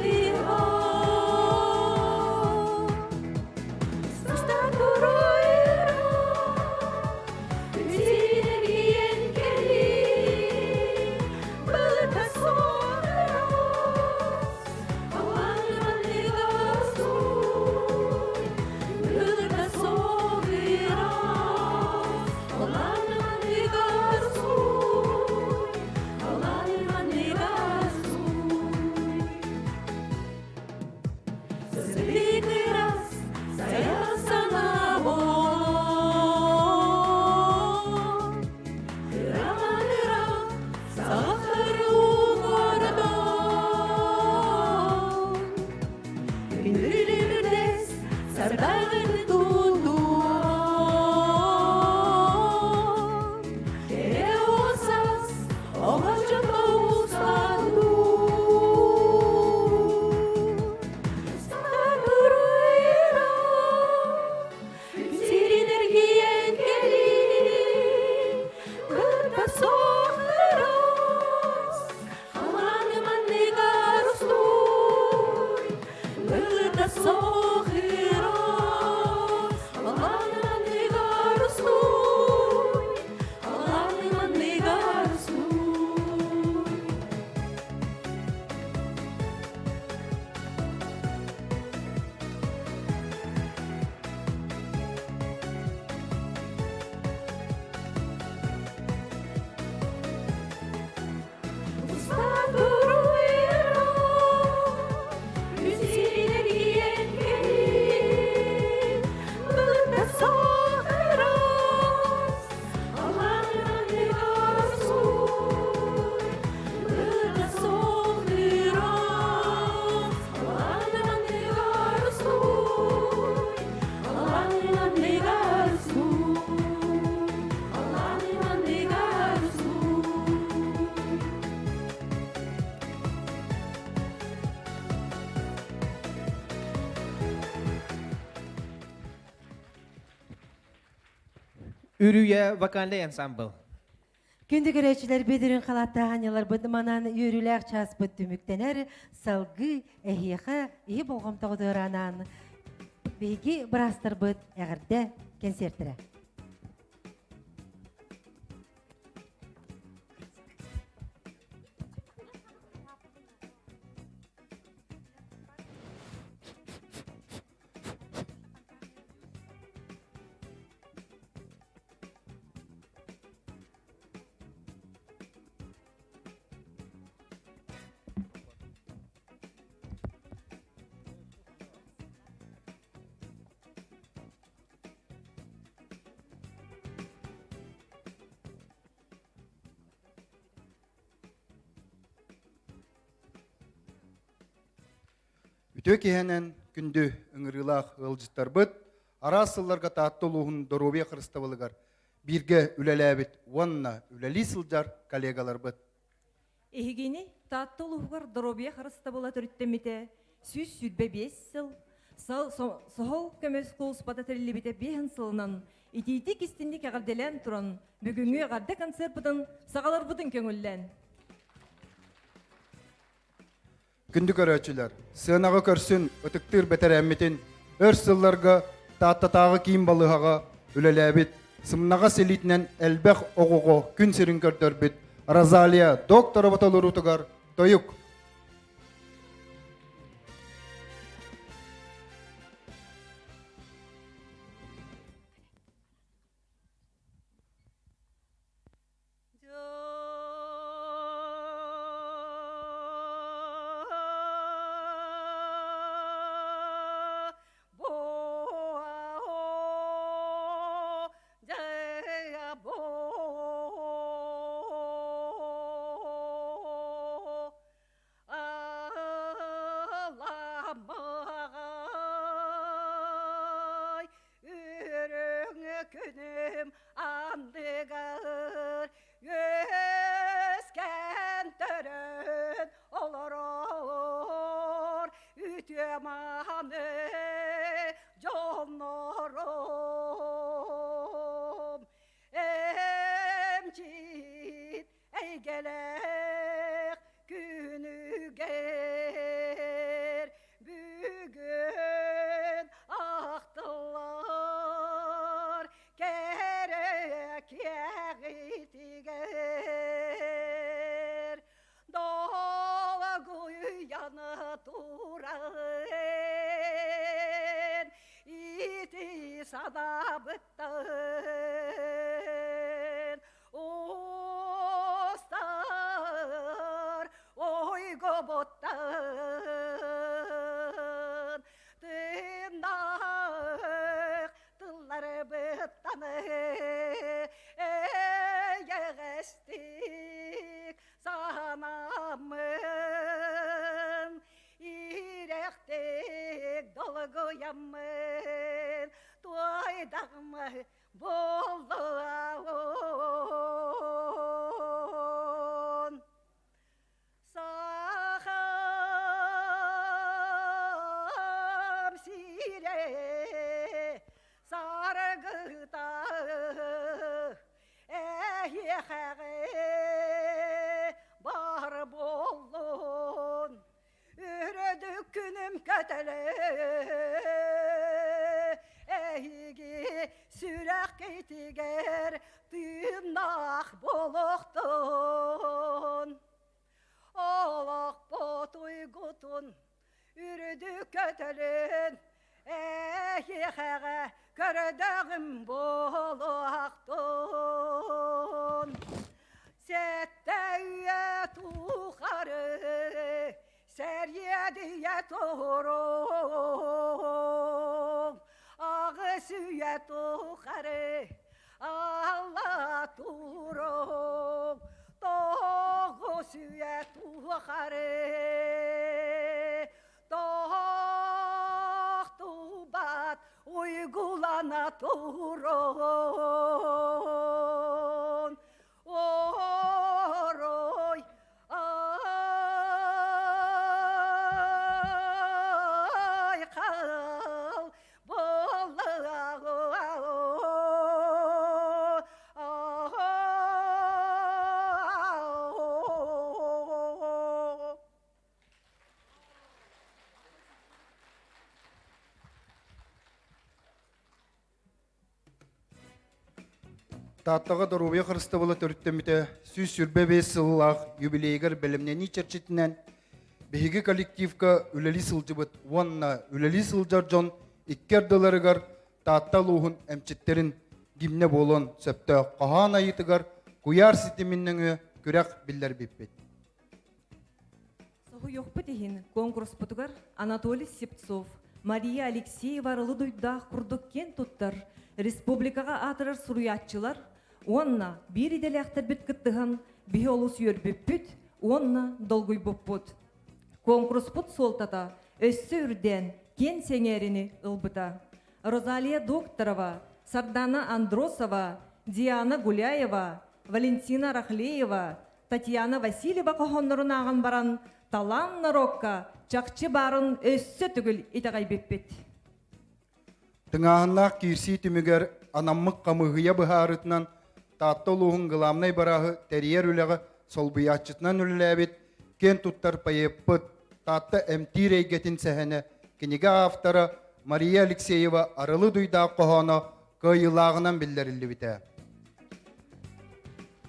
Үрүйэ вокальнай ансамбл. Күндү көрөөччүлэр бөдөрүн халааттаах анньаларбыт манан үөрүүлээх чааспыт түмүктэнэр салгыы эһиэхэ иһи болҕомтоҕутугар анаан биһиги быраастарбыт эҕэрдэ кэнсиэртэрэ. Үтүө киһинэн күндү ыҥырыылаах ыалдьыттарбыт араас сылларга Таатта улууһун доруобуйа харыстабылыгар бииргэ үлэлээбит уонна үлэлии сылдьар коллегаларбыт. Эһигини Таатта улууһугар доруобуйа харыстабыла төрүттэммитэ 125 сыл, Соһол көмүс кулуспата тэриллибитэ биэһин сылынан итиитик истинник эҕэрдэлээн туран, бүгүҥҥү эҕэрдэ концерпытын саҕаларбытын көҥүллээн. Күндү көрөөччүлэр, сыанаҕа көрсүн ытыктыыр бэтэрээммитин өр сылларга Тааттатааҕы киин балыыһаҕа үлэлээбит, сымнаҕас илиитинэн элбэх оҕоҕо күн сирин көрдөрбүт Розалия Докторова толоруутугар тойук. Үрүҥ күнүм андыгар үөскэн төрөн олорор үтүө мааны дьоннорум эмчит эйгэлээх күнүгэр бүгүн ахтыллар кэрэ киэҕитигэр долгуйан туран ити санаабыттан Устар ойгоботтан тыыннаах тылларбыттан эйэҕэстик санааммын ирэхтик долгуйаммын туойдагым буоллун Сахам сирэ саргыта эһиэхэҕэ бар буоллун Үрдүк күнүм көтөлө эһиги сүрэххитигэр тыыннаах буолуохтун. Олохпут уйгутун үрдүк көтөлүн эһиэхэҕэ көрдөҕүм буолуохтун. Сэттэ үйэ тухары сэриэдийэ туруҥ, аҕыс үйэ тухары алла туруҥ, тоҕус үйэ тухары тохтубат уйгулана турун. Орой айхал боллаҕын. Тааттаҕа доруобуйа харыстабыла төрүттэммитэ 125 сыллаах юбилейыгар бэлэмнэнии чэрчитинэн биһиги коллективка үлэлии сылдьыбыт уонна үлэлии сылдьар дьон икки ардыларыгар Таатта улууһун эмчиттэрин гимнэ буолуон сөптөөх хоһоон айыытыгар куйаар ситимин нөҥүө күрэх биллэрбиппит. Соһуйуохпут иһин куонкуруспутугар Анатолий Сипцов, Мария Алексеева арылы дуйдаах курдук киэн туттар республикаҕа аатырар суруйааччылар уонна биир идэлээхтэрбит кыттыһан биһи олус үөрбүппүт уонна долгуйбуппут. Куонкуруспут суолтата өссө үрдээн киэн сэҥээрини ылбыта. Розалия Докторова, Сардана Андросова, Диана Гуляева, Валентина Рахлеева, Татьяна Васильева хоһооннорун ааҕан баран, талаан норуокка чахчы баарын өссө төгүл итэҕэйбиппит. Тыҥааһыннаах киирсии түмүгэр анаммыт хамыыһыйа быһаарыытынан Таатта улууһун главнай барааһы тэрийэр үлэҕэ солбуйааччытынан үлэлээбит киэн туттар поэппыт Таатта эмтиир эйгэтин сэһэнэ кинигэ автора Мария Алексеева Арылы дуйдаах хоһооно кыайыылааҕынан биллэриллибитэ.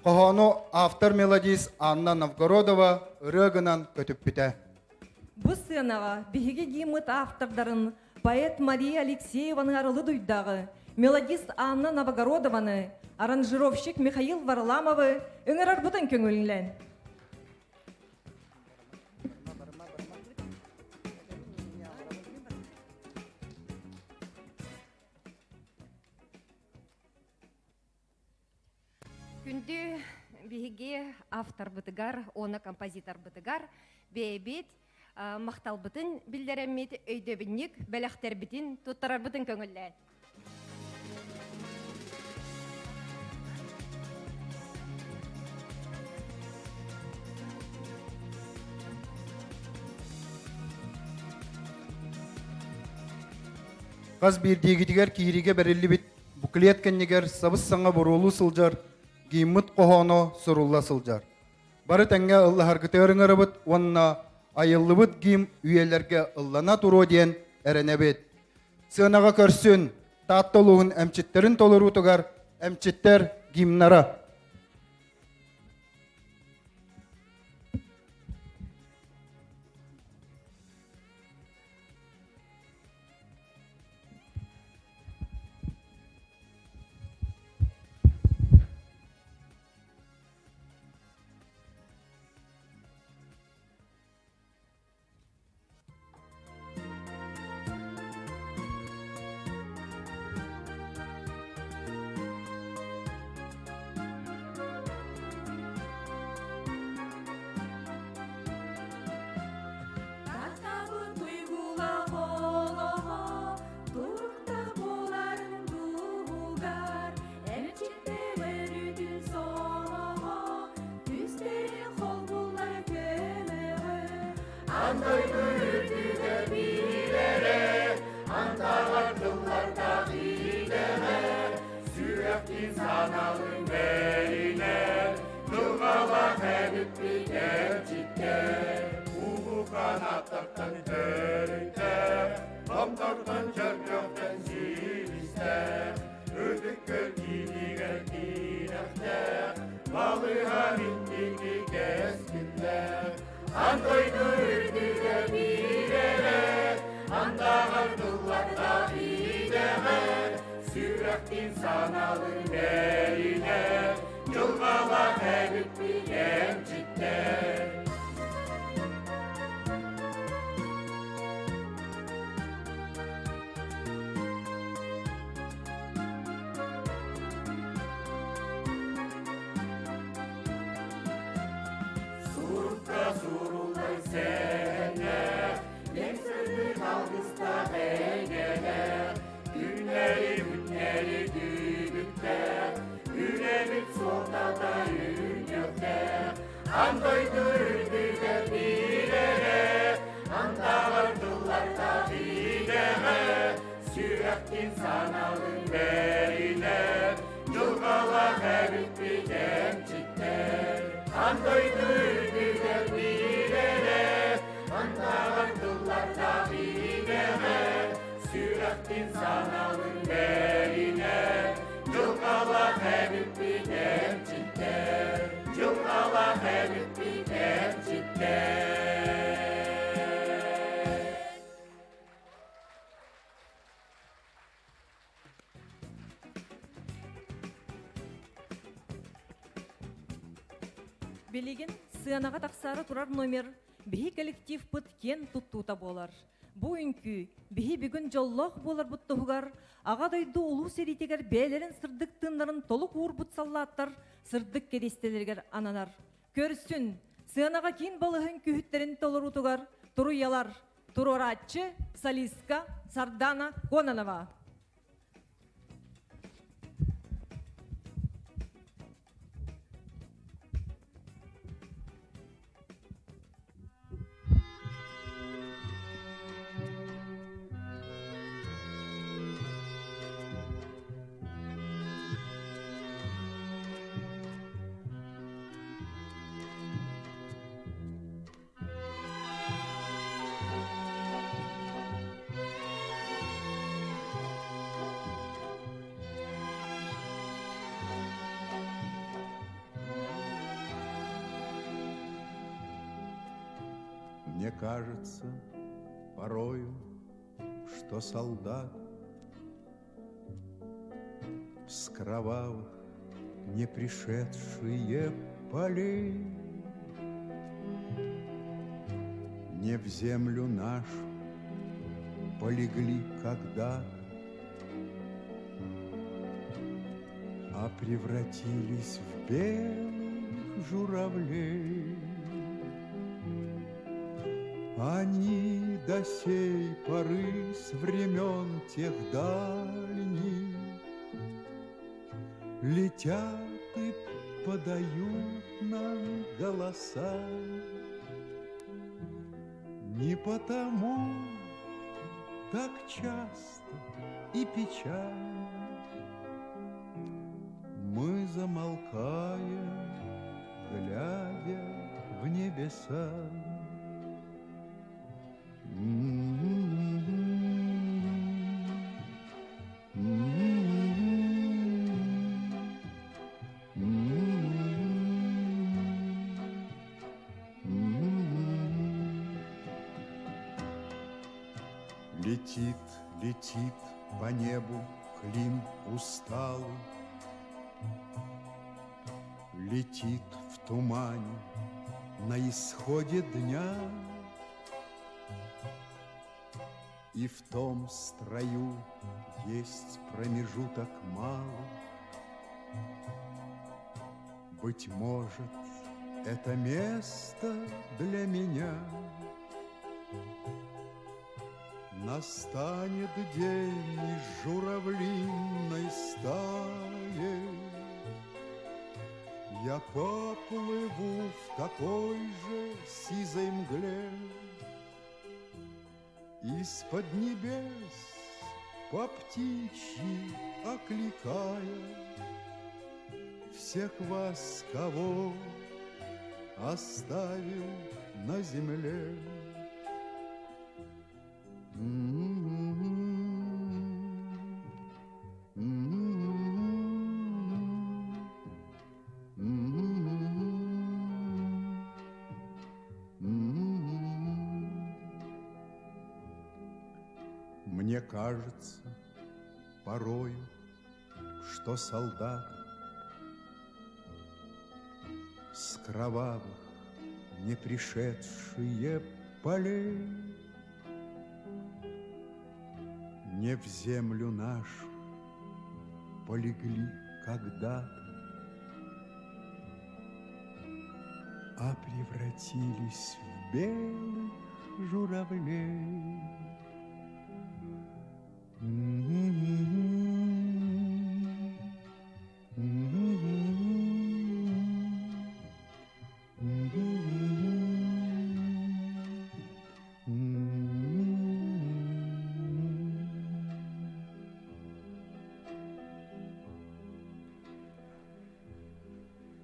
Хоһоону автор-мелодист Анна Новгородова ырыа гынан көтүппүтэ. Бу сыанаҕа биһиги гиммыт автордарын поэт Мария Алексееваны Арылы Дуйдаҕы, мелодист Анна Новгородованы, аранжировщик Михаил Варламовы ыҥырарбытын көҥүллэн. Күндү биһиги авторбытыгар уонна композиторбытыгар бэйэбит махталбытын биллэрэммит өйдөбүнньүк бэлэхтэрбитин туттарарбытын көҥүллээн. Хас биирдиигитигэр киириигэ бэриллибит буклет кэннигэр сабыс-саҥа буруолуу сылдьар гиммыт хоһооно сурулла сылдьар. Бары тэҥҥэ ыллаһаргытыгар ыҥырабыт уонна айыллыбыт гимн үйэлэргэ ыллана туруо диэн эрэнэбит. Сыанаҕа көрсүн Таатта улууһун эмчиттэрин толоруутугар эмчиттэр гимнара. Татабыт уйгулах олоҕо, туруктах буоларын туһугар, эмчиттэр өрүтүн солоҕо, түстэрин холбуллар көмөҕө. Ан дойду үрдүгэр биирэрэ, антаҕар тыллардаах идэҕэ, сүрэхтиин саналын бэринэр, Дылҕалаах эбиппит эмчиттэр, улуу канаттартан төрүттэр, томтортон чөркөхтөн силистэр, ытык көлгиинигэр киирэхтэр, балыһа инники кэскиллэр. Ан дойду үрдүгэр биирэрэ, андаҕар тыллардаах идэҕэ, сүрэхтиин саналын бэринэр, Дьылҕалаах эбиппит эмчиттэр. Сурукка суруллар сэһэннэр, Лэҥсэрдик алгыстаах эйгэлэр, Күннэри күннэри түбүктэр, Үлэбит суолтата үүнүөхтээх, Ан дойду үрдүгэр биирэрэ, Антаҕар тыллардаах идэҕэ, Сүрэхтин саналын бэринэр, Дьылҕалаах эбиппит эмчиттэр. Ан дойду үрдүгэр биирэрэ, Антаҕар тыллардаах идэҕэ, Сүрэхтин саналын бэринэр, Дьылҕалаах эбиппит. эбиппит эмчиттэр. Билигин сыанаҕа тахсаары турар номер биһи коллективпыт киэн туттуута буолар. Бу үҥкүү биһи бүгүн дьоллоох буоларбыт туһугар Аҕа дойду улуу сэриитигэр бэйэлэрин сырдык тыыннарын толук уурбут саллааттар сырдык кэриэстэлэригэр ананар. Көрсүн, сыанаҕа киин балыһын күһүттэрин толоруутугар туруйалар, туруорааччы солистка Сардана Кононова. Мне кажется порою, что солдат С кровавых не пришедшие полей Не в землю нашу полегли когда-то, А превратились в белых журавлей. Они до сей поры с времен тех дальних Летят и подают нам голоса. Не потому так часто и печально Мы замолкаем, глядя в небеса. Летит, летит по небу клин усталый, Летит в тумане на исходе дня. И в том строю есть промежуток малый. Быть может, это место для меня. Настанет день из журавлиной стаи, Я поплыву в такой же сизой мгле. Из-под небес по птичьи окликая Всех вас, кого оставил на земле. Мне кажется порою, что солдаты С кровавых не пришедшие полей Не в землю нашу полегли когда-то, А превратились в белых журавлей.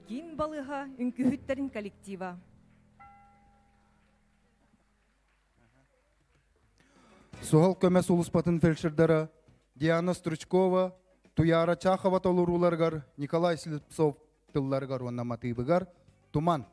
Киин балыыһа үҥкүүһүттэрин коллектива. Суһал көмө сулуспатын фельдшердара Диана Стручкова, Туяра Чахова толорууларыгар Николай Слепцов тылларыгар уонна матыыбыгар Туман.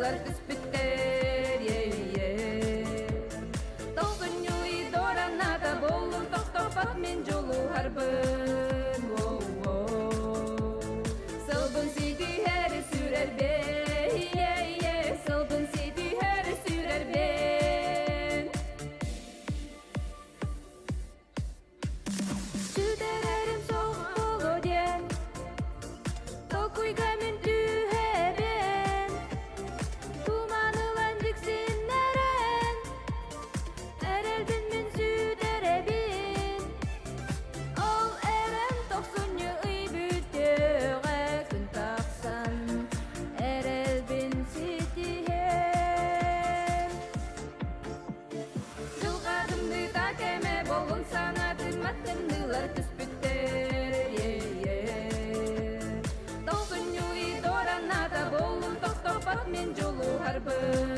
тымныылар түспүттэр Тохсунньу дораната боллун тохтоппот мин дьулуһарбын Сылбын ситиһэри сүрэрбин Сылбын ситиһэри сүрэрбин Сүтэрэрим суох буолуо диэн Толкуйга мин түһэбин Туман ылан дьиксиннэрэн Эрэлбин мин сүтэрэбин Ол эрэн тохсунньу ый бүтүөҕэ күн тахсан Эрэлбин ситиһэн Дьылҕа тымныыта кэмэ болун санаатыммат тымныылар түспүттэр Тохсунньу дораната болун тохтоппот мин дьулуһарбын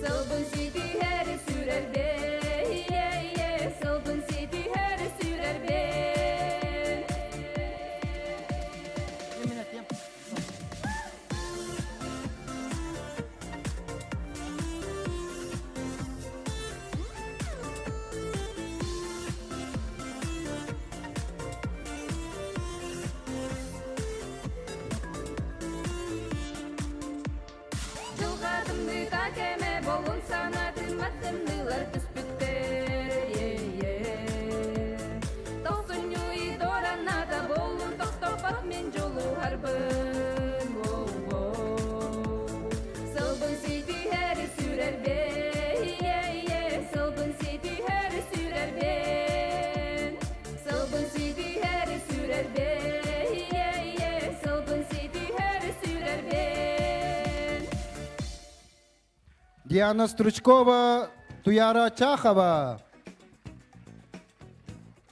Сылбын ситиһэри сүрэрбин Сылбын ситиһэри сүрэрбин Дьылҕа тымныыта кэмэ болун санаатыммат тымныылар түспүттэр Тохсунньу дораната болун тохтоппот мин дьулуһарбын Сылбын ситиһэри сүрэрбин Сылбын ситиһэри сүрэрбин Сылбын ситиһэри сүрэрбин Сылбын ситиһэри сүрэрбин Диана Стручкова, Туяра Чахова.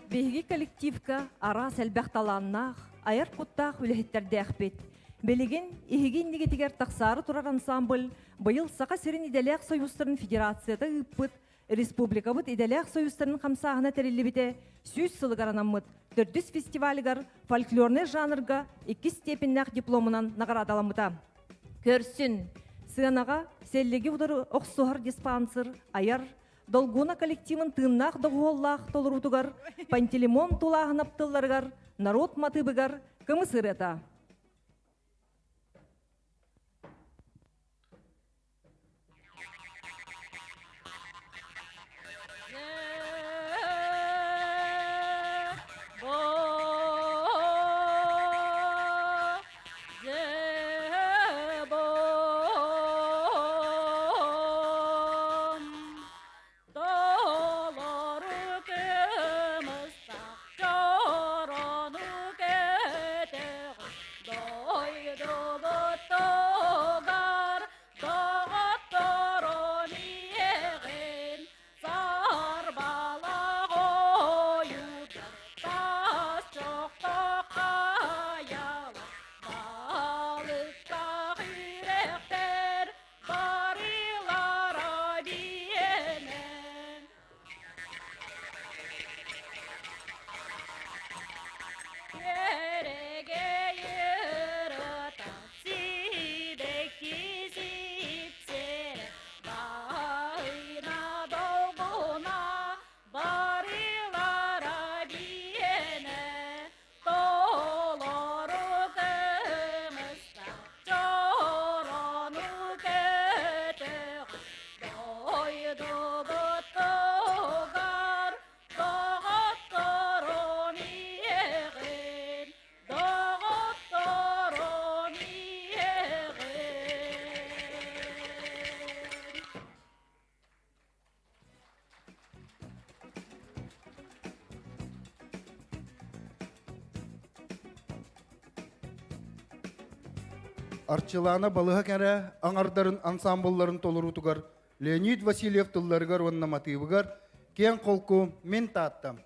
Биһиги коллективка араас элбэх талааннаах, айар куттаах үлэһиттэрдээхпит. Билигин иһиги иннигитигэр тахсаары турар ансамбль быйыл Саха сирин идэлээх союзтарын федерацията ыыппыт республикабыт идэлээх союзтарын хамсааһына тэриллибитэ 100 сылыгар анаммыт төрдүс фестивалыгар фольклорнай жанрга иккис степеннээх дипломунан наҕараадаламмыта. Көрсүн, сыанаҕа сэллиги утары охсуһар диспансер айар Долгуна коллективын тыыннаах доҕуһуоллаах толоруутугар Пантелеймон Тулааһынап тылларыгар народ матыыбыгар кымыс ырыата. Толору кымыстах чорону кэтэх дойдубут тугар доҕотторун иэҕин сарбалах ойуутар тас чохтох хайалар балыктах үрэхтэр барылара биэнэн Күөрэгэй ырыта сибэкки сипсиэрэ баайына долгуна барылара биэнэ толору кымыстаах чорону көтөҕө дойдубут тугар доҕотторум иэҕин доҕотторум иэҕин. Арчылаана балыһа кэрэ аҥардарын ансамблларын толоруутугар Леонид Васильев тылларыгар уонна матыыбыгар киэҥ холку мин Тааттам.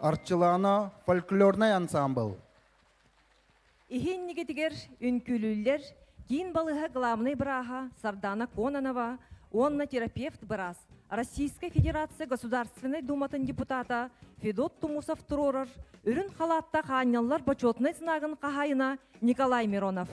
Арчылаана фольклорнай ансамбл. Иһин-нигитигэр үнкүүлүүллэр киин балыһа главный бырааһа Сардана Кононова уонна терапевт быраас, Российскай Федерация Государственной Думатын депутата Федот Тумусов туруорар үрүн халааттаах аанньаллар бочуотунай знагын хаһаайына Николай Миронов.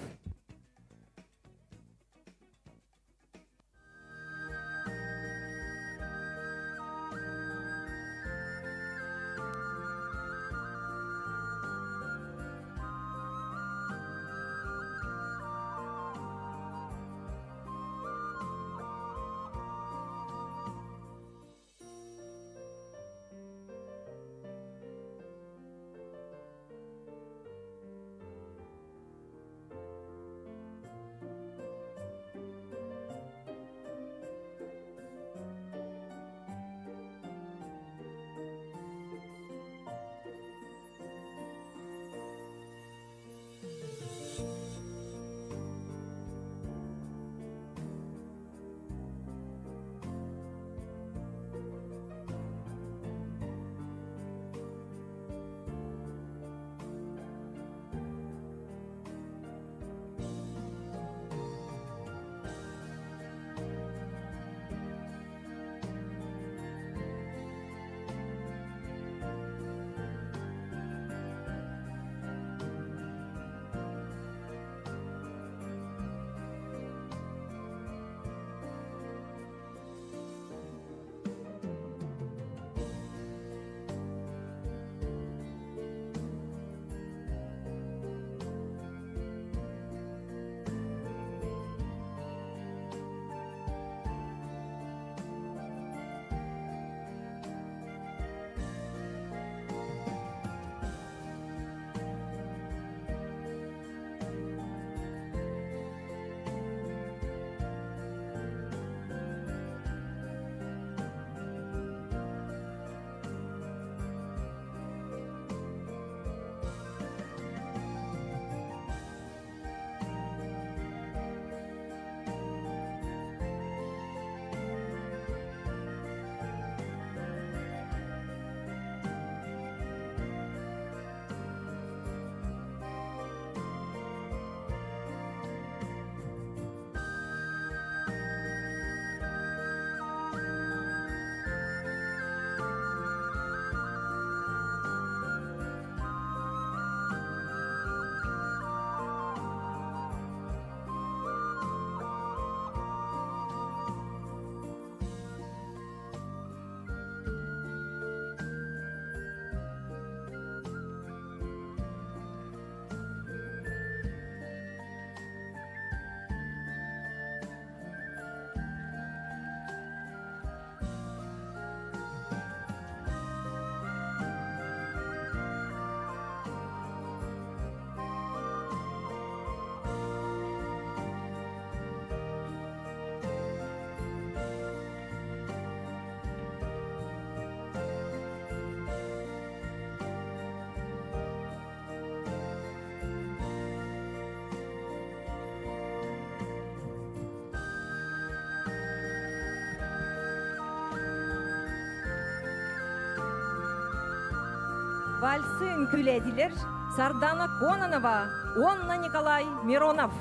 Вальсы үҥкүүлээтилэр Сардана Кононова уонна Николай Миронов.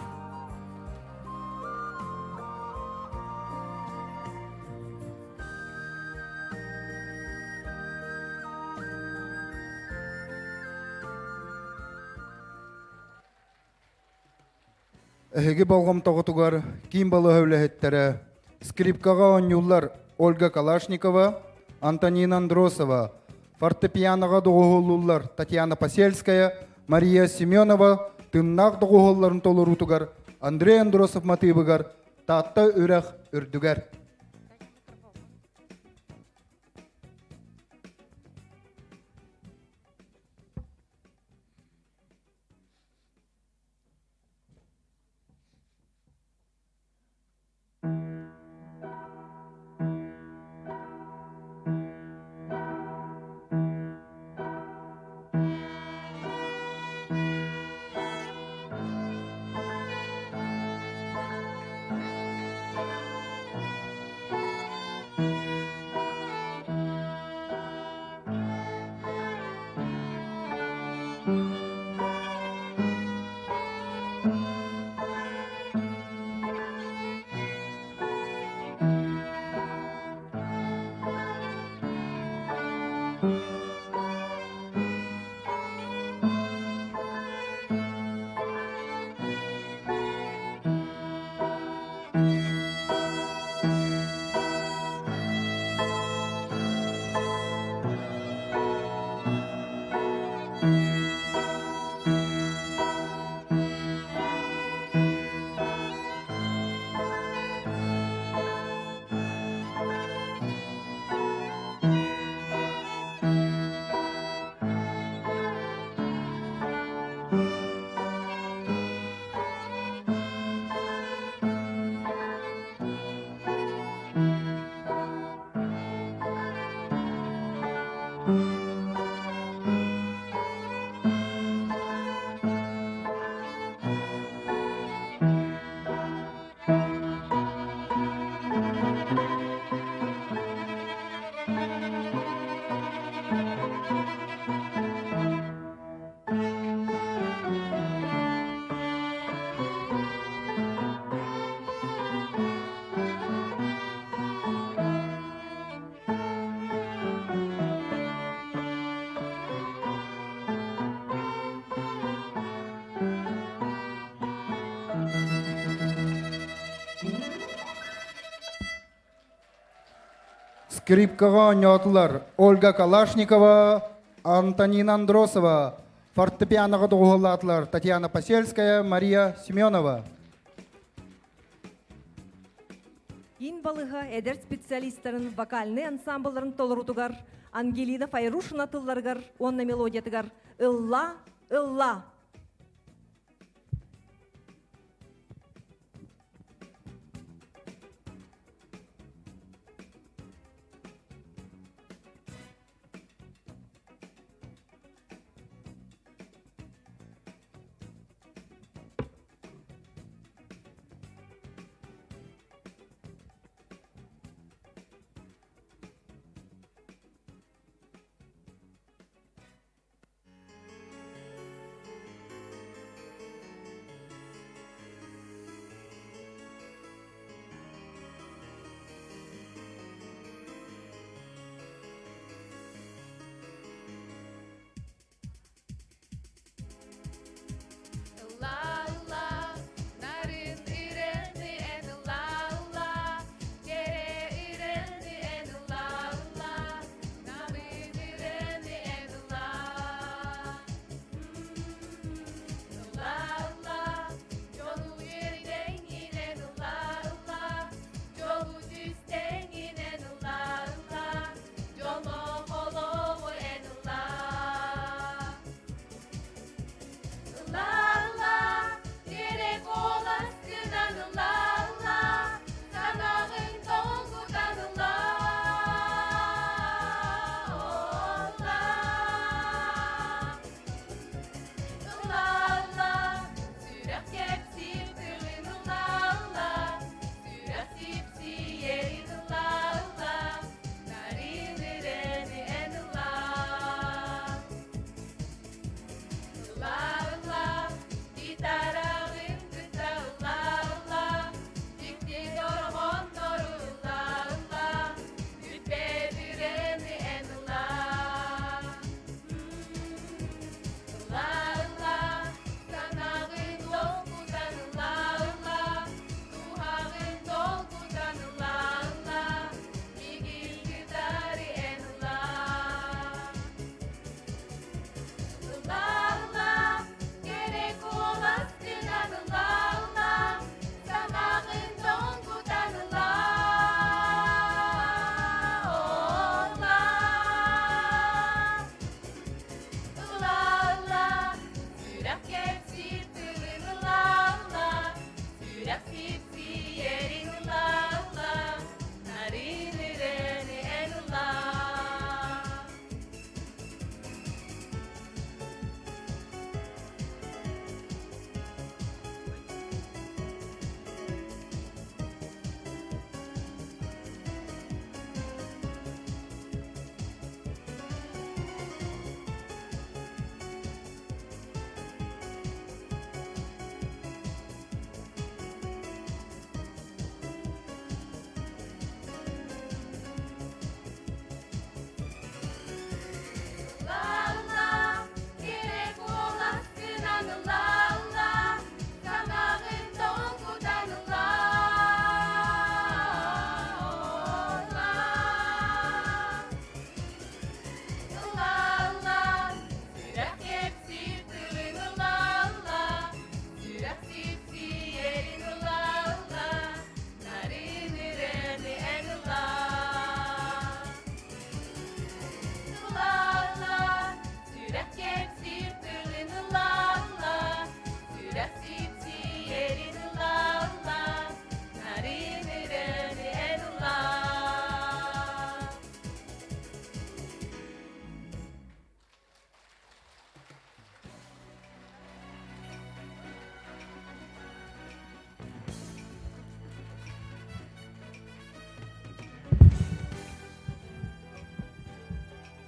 Эһиги болҕомтоҕутугар киин балыыһа үлэһиттэрэ скрипкаҕа оонньууллар Ольга Калашникова, Антонина Андросова, фортепианоҕа доҕуһуоллууллар Татьяна Посельская, Мария Семенова тыыннаах доҕуһуолларын толоруутугар Андрей Андросов матыыбыгар Таатта үрэх үрдүгэр. Скрипкаҕа оонньоотулар Ольга Калашникова, Антонина Андросова, фортепианоҕа доҕуһуоллаатылар Татьяна Посельская, Мария Семенова. Киин балыһа эдэр специалистарын вокальнай ансамблларын толорутугар Ангелина Файрушина тылларыгар уонна мелодиятыгар «Ылла, ылла!»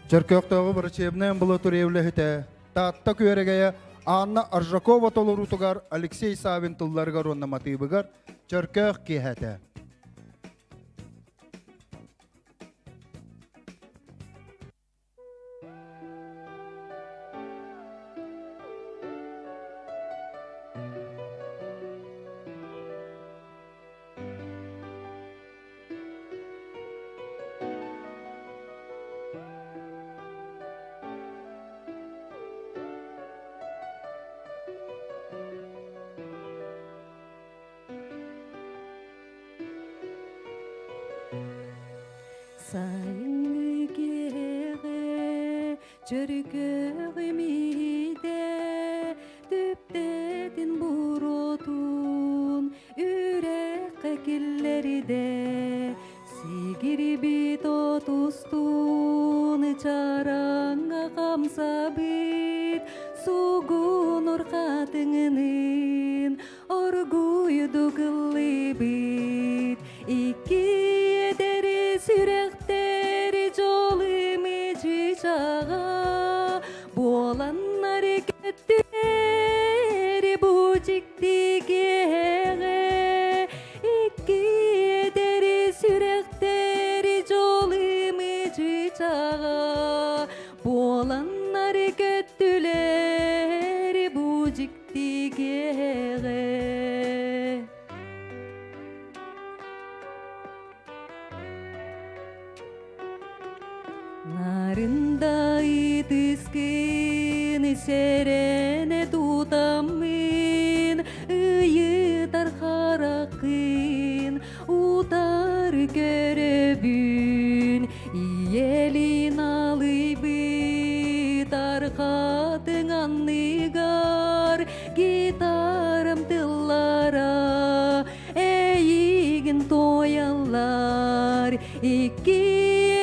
Чөркөөхтөөҕү врачебнай амбулатория үлэһитэ Таатта күөрэгэйэ Анна Аржакова толоруутугар Алексей Савин тылларыгар уонна матыыбыгар Чөркөөх киэһэтэ. Сайыҥҥы киэһэҕэ чөркөөх имиитэ түптэтин буруотун үрэххэ киллэрдэ сигирбит отустун чараҥҥа хамсабыт сугунур хатыҥынын оргуйдук ыллыыбыт икки эдэри сүрэхтэри дьолымы чыычаҕа буоланнар көттүлэр бу дьикти киэһэҕэ икки эдэри сүрэхтэри дьолымы чыычаҕа буоланнар көттүлэр бу дьикти киэһэҕэ. Нарында ытыскын сэрэнэ тутаммын, ыйытар харакын утары көрөбүн. Ийэлин алыйбыт архатын анныгар гитарам тыллара эйигин туойаллар икки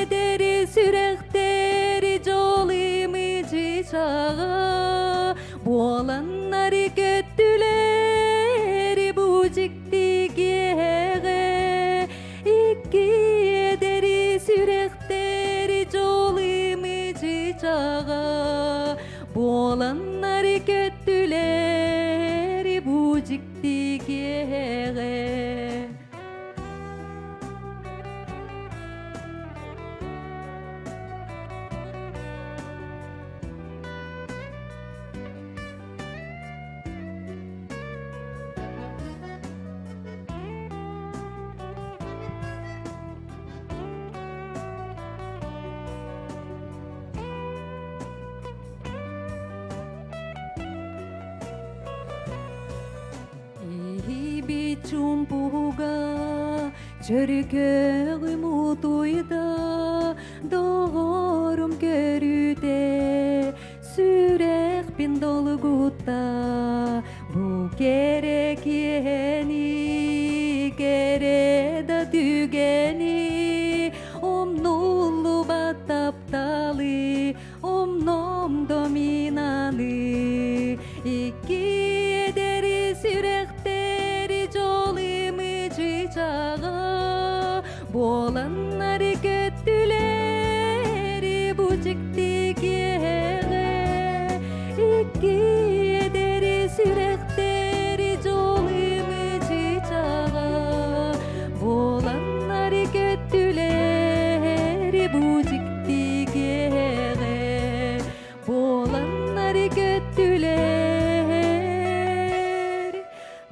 эдэри сүрэхтэри дьолымы чычаҕа буоланнар көттүлэр бу дьикти киэһэҕэ икки эдэри сүрэхтэри дьолымы чычаҕа буоланнар көттүлэр бу дьикти киэһэҕэ. Иһибит чумпуга чөркөөҕүм утуйда, доҕорум көрүтэ, сүрэхпин долгутта. Бу кэрэ киэһэни, кэрэ да түгэни, умнуллубат тапталы, Умном доминаны икки эдэри сүрэхтэри дьолымы чычаҕа буоланнар көттүлэри бу дьикти киэһэҕэ икки эдэри сүрэхтэри дьолымы чычаҕа буоланнар көттүлэри бу дьикти Тигиэҕэ буоланнар көттүлэр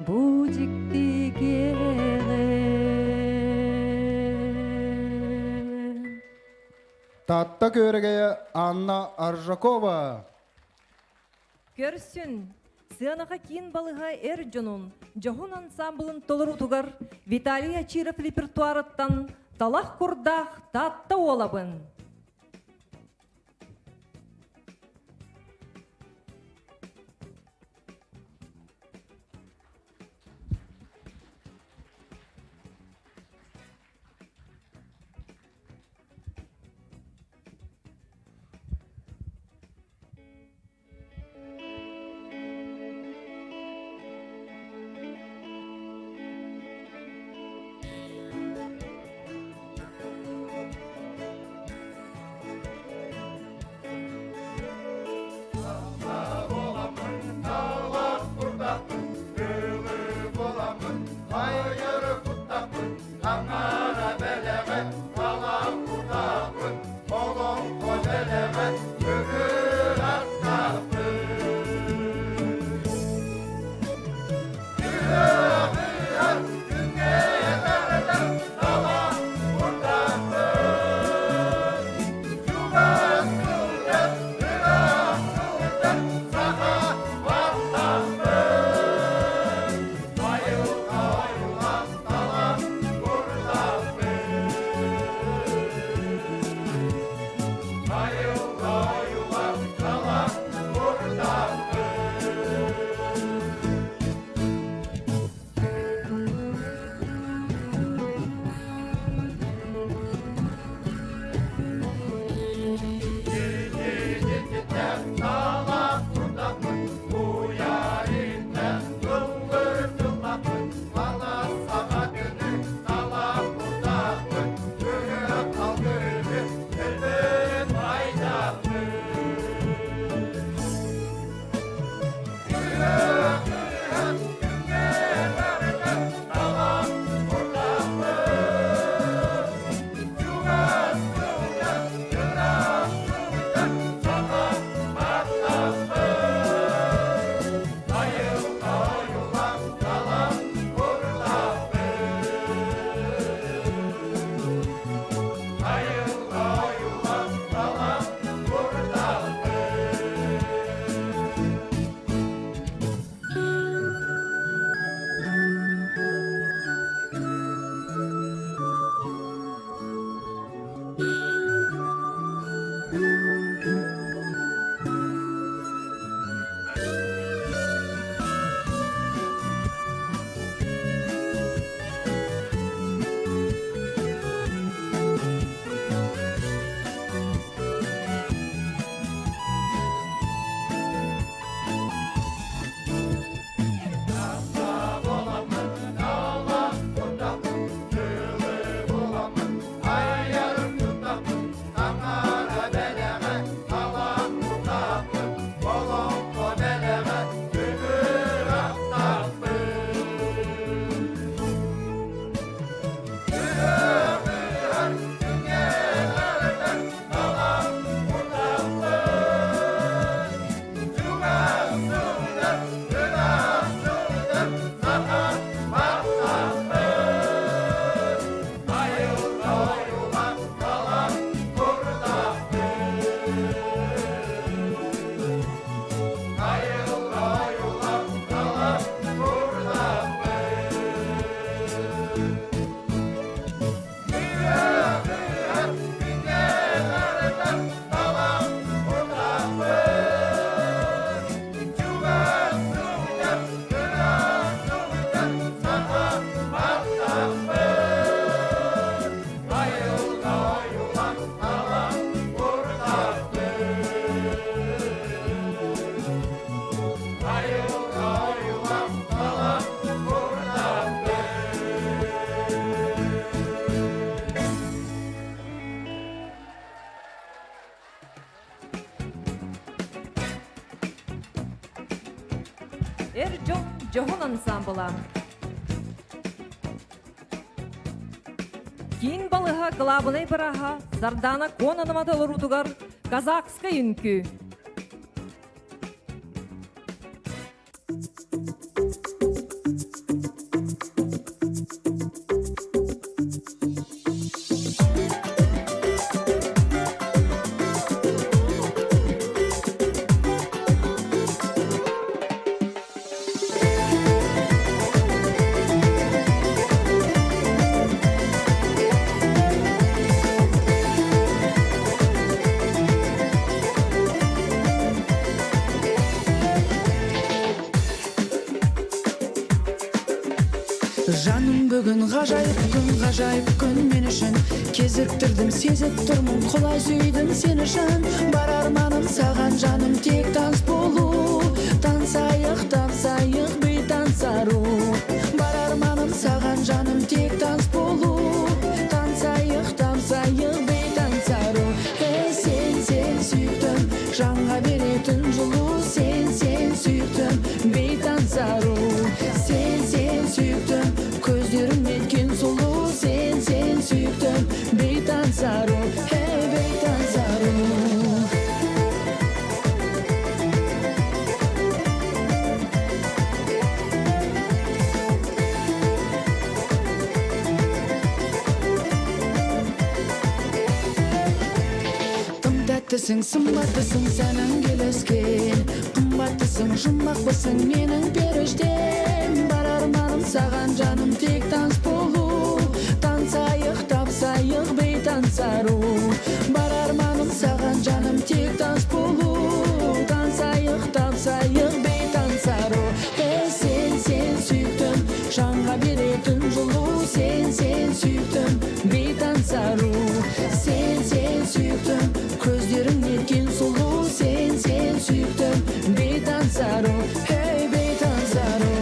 бу дьикти киэҕэ. Таатта күөрэгэйэ Анна Аржакова. Көрсүн, сыанаҕа киин балыһа эр дьонун дьоһун ансамблын толоруутугар Виталий Ачиров репертуарыттан Талах курдаах Таатта уолабын. Эр дьон дьоһун ансаамбыла. Киин балыһа кылаабынай бырааһа Сардаана Кононова толоруутугар казахскай үҥкүү. Жаным бүгін ғажайып күн, ғажайып күн мен үшін. Кезіктірдім, сезіп тұрмын, құлай сүйдім сені шын. Бар арманым саған, жаным, тек таныс болу. Танысайық, танысайық, бейтаныс ару. Бар арманым саған, жаным, тек таныс болу. Танысайық, танысайық, бейтаныс ару. Ей, сен, сен, сүйіктім, жанға беретін жылу. Сен, сен, сүйіктім, бейтаныс ару. Сен, сен, сүйіктім, көздерің неткен сұлу. Сен, сен, сүйіктім, бейтаныс ару. Ей, бейтаныс ару. Тым тәттісің, сымбаттысың, сәнің келіскен. Қымбаттысың, жұмбақпысың, менің періштем. Бар арманым саған, жаным, тек таныс болу. Танысайық, тапсайық, бейтаныс ару. Бар арманым саған, жаным, тек таныс болу. Танысайық, тапсайық, бейтаныс ару. Ей, сен, сен, сүйіктім, жанға беретін жылу. Сен, сен, сүйіктім, бейтаныс ару. Сен, сен, сүйіктім, көздерің неткен сұлу. Сен, сен, сүйіктім, бейтаныс ару. Ей, бейтаныс ару.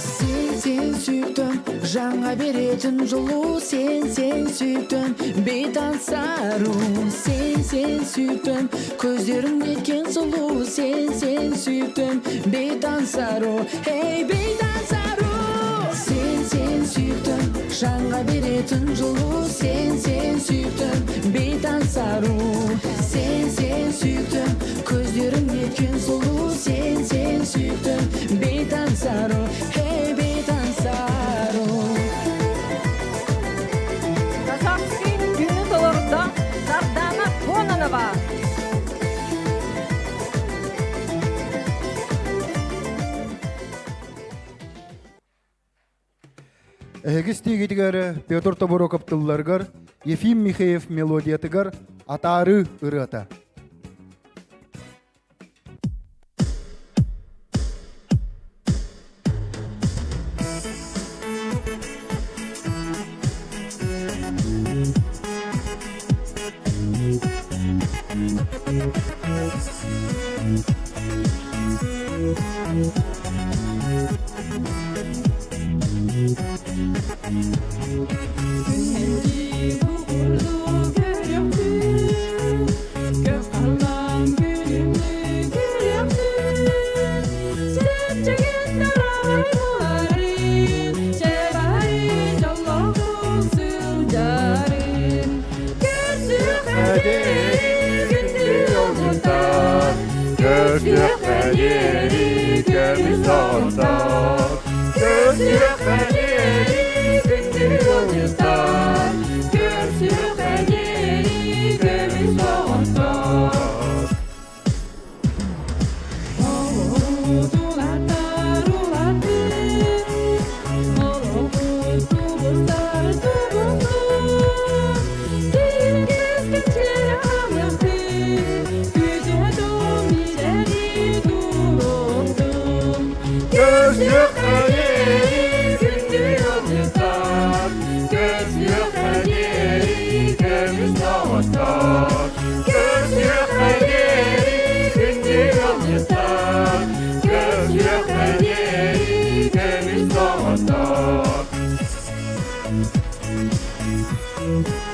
Сен, сен, сүйіктім, жанға беретін жылу. Сен, сен, сүйіктім, бейтаныс ару. Сен, сен, сүйіктім, көздерің неткен сұлу. Сен, сен, сүйіктім, бейтаныс ару. Ей, бейтаныс ару. Сен, сен, сүйіктім, жанға беретін жылу. Сен, сен, сүйіктім, бейтаныс ару. Сен, сен, сүйіктім, көздерің неткен сұлу. Сен, сен, сүйіктім, бейтаныс ару. Ей, бейтаныс ару. Казахский үҥкүүнү толордо Сардана Кононова. Эһиги истиигитигэр Петр Тобуроков тылларыгар, Ефим Михеев мелодиятыгар Атаарыы ырыата.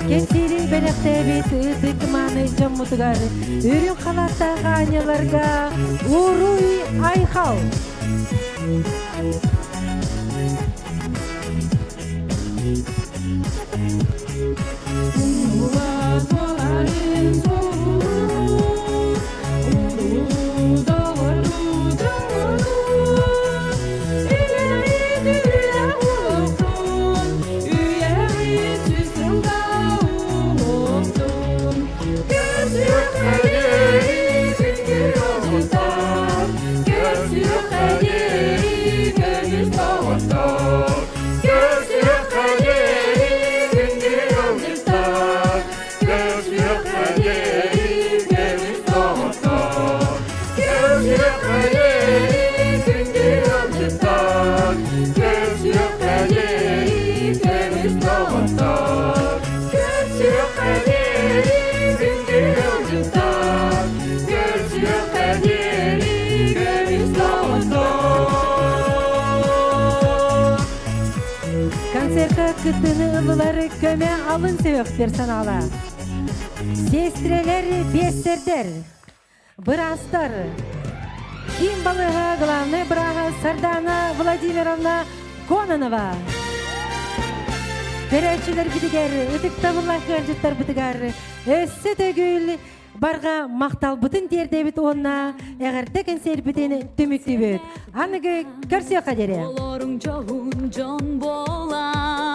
Кэнсиэри бэлэхтээбит ытык мааны дьоммутугар үрүҥ халааттаах аанньаларга уруй айхал! Концертка кыттыыны ыллылар көмө алын сүһүөх персонала. Сестрелер, биэссэрдэр, быраастар, Ким балыыһа главный бырааһа Сардана Владимировна Кононова. Көрөөччүлэрбитигэр, ытыктабыллаах ыалдьыттарбытыгар өссө төгүл барҕа махталбытын тиэрдэбит уонна эҕэрдэ кэнсиэрбитин түмүктүүбүт. Аныгы көрсүөххэ диэри. Олоруҥ дьоһун дьон буолан.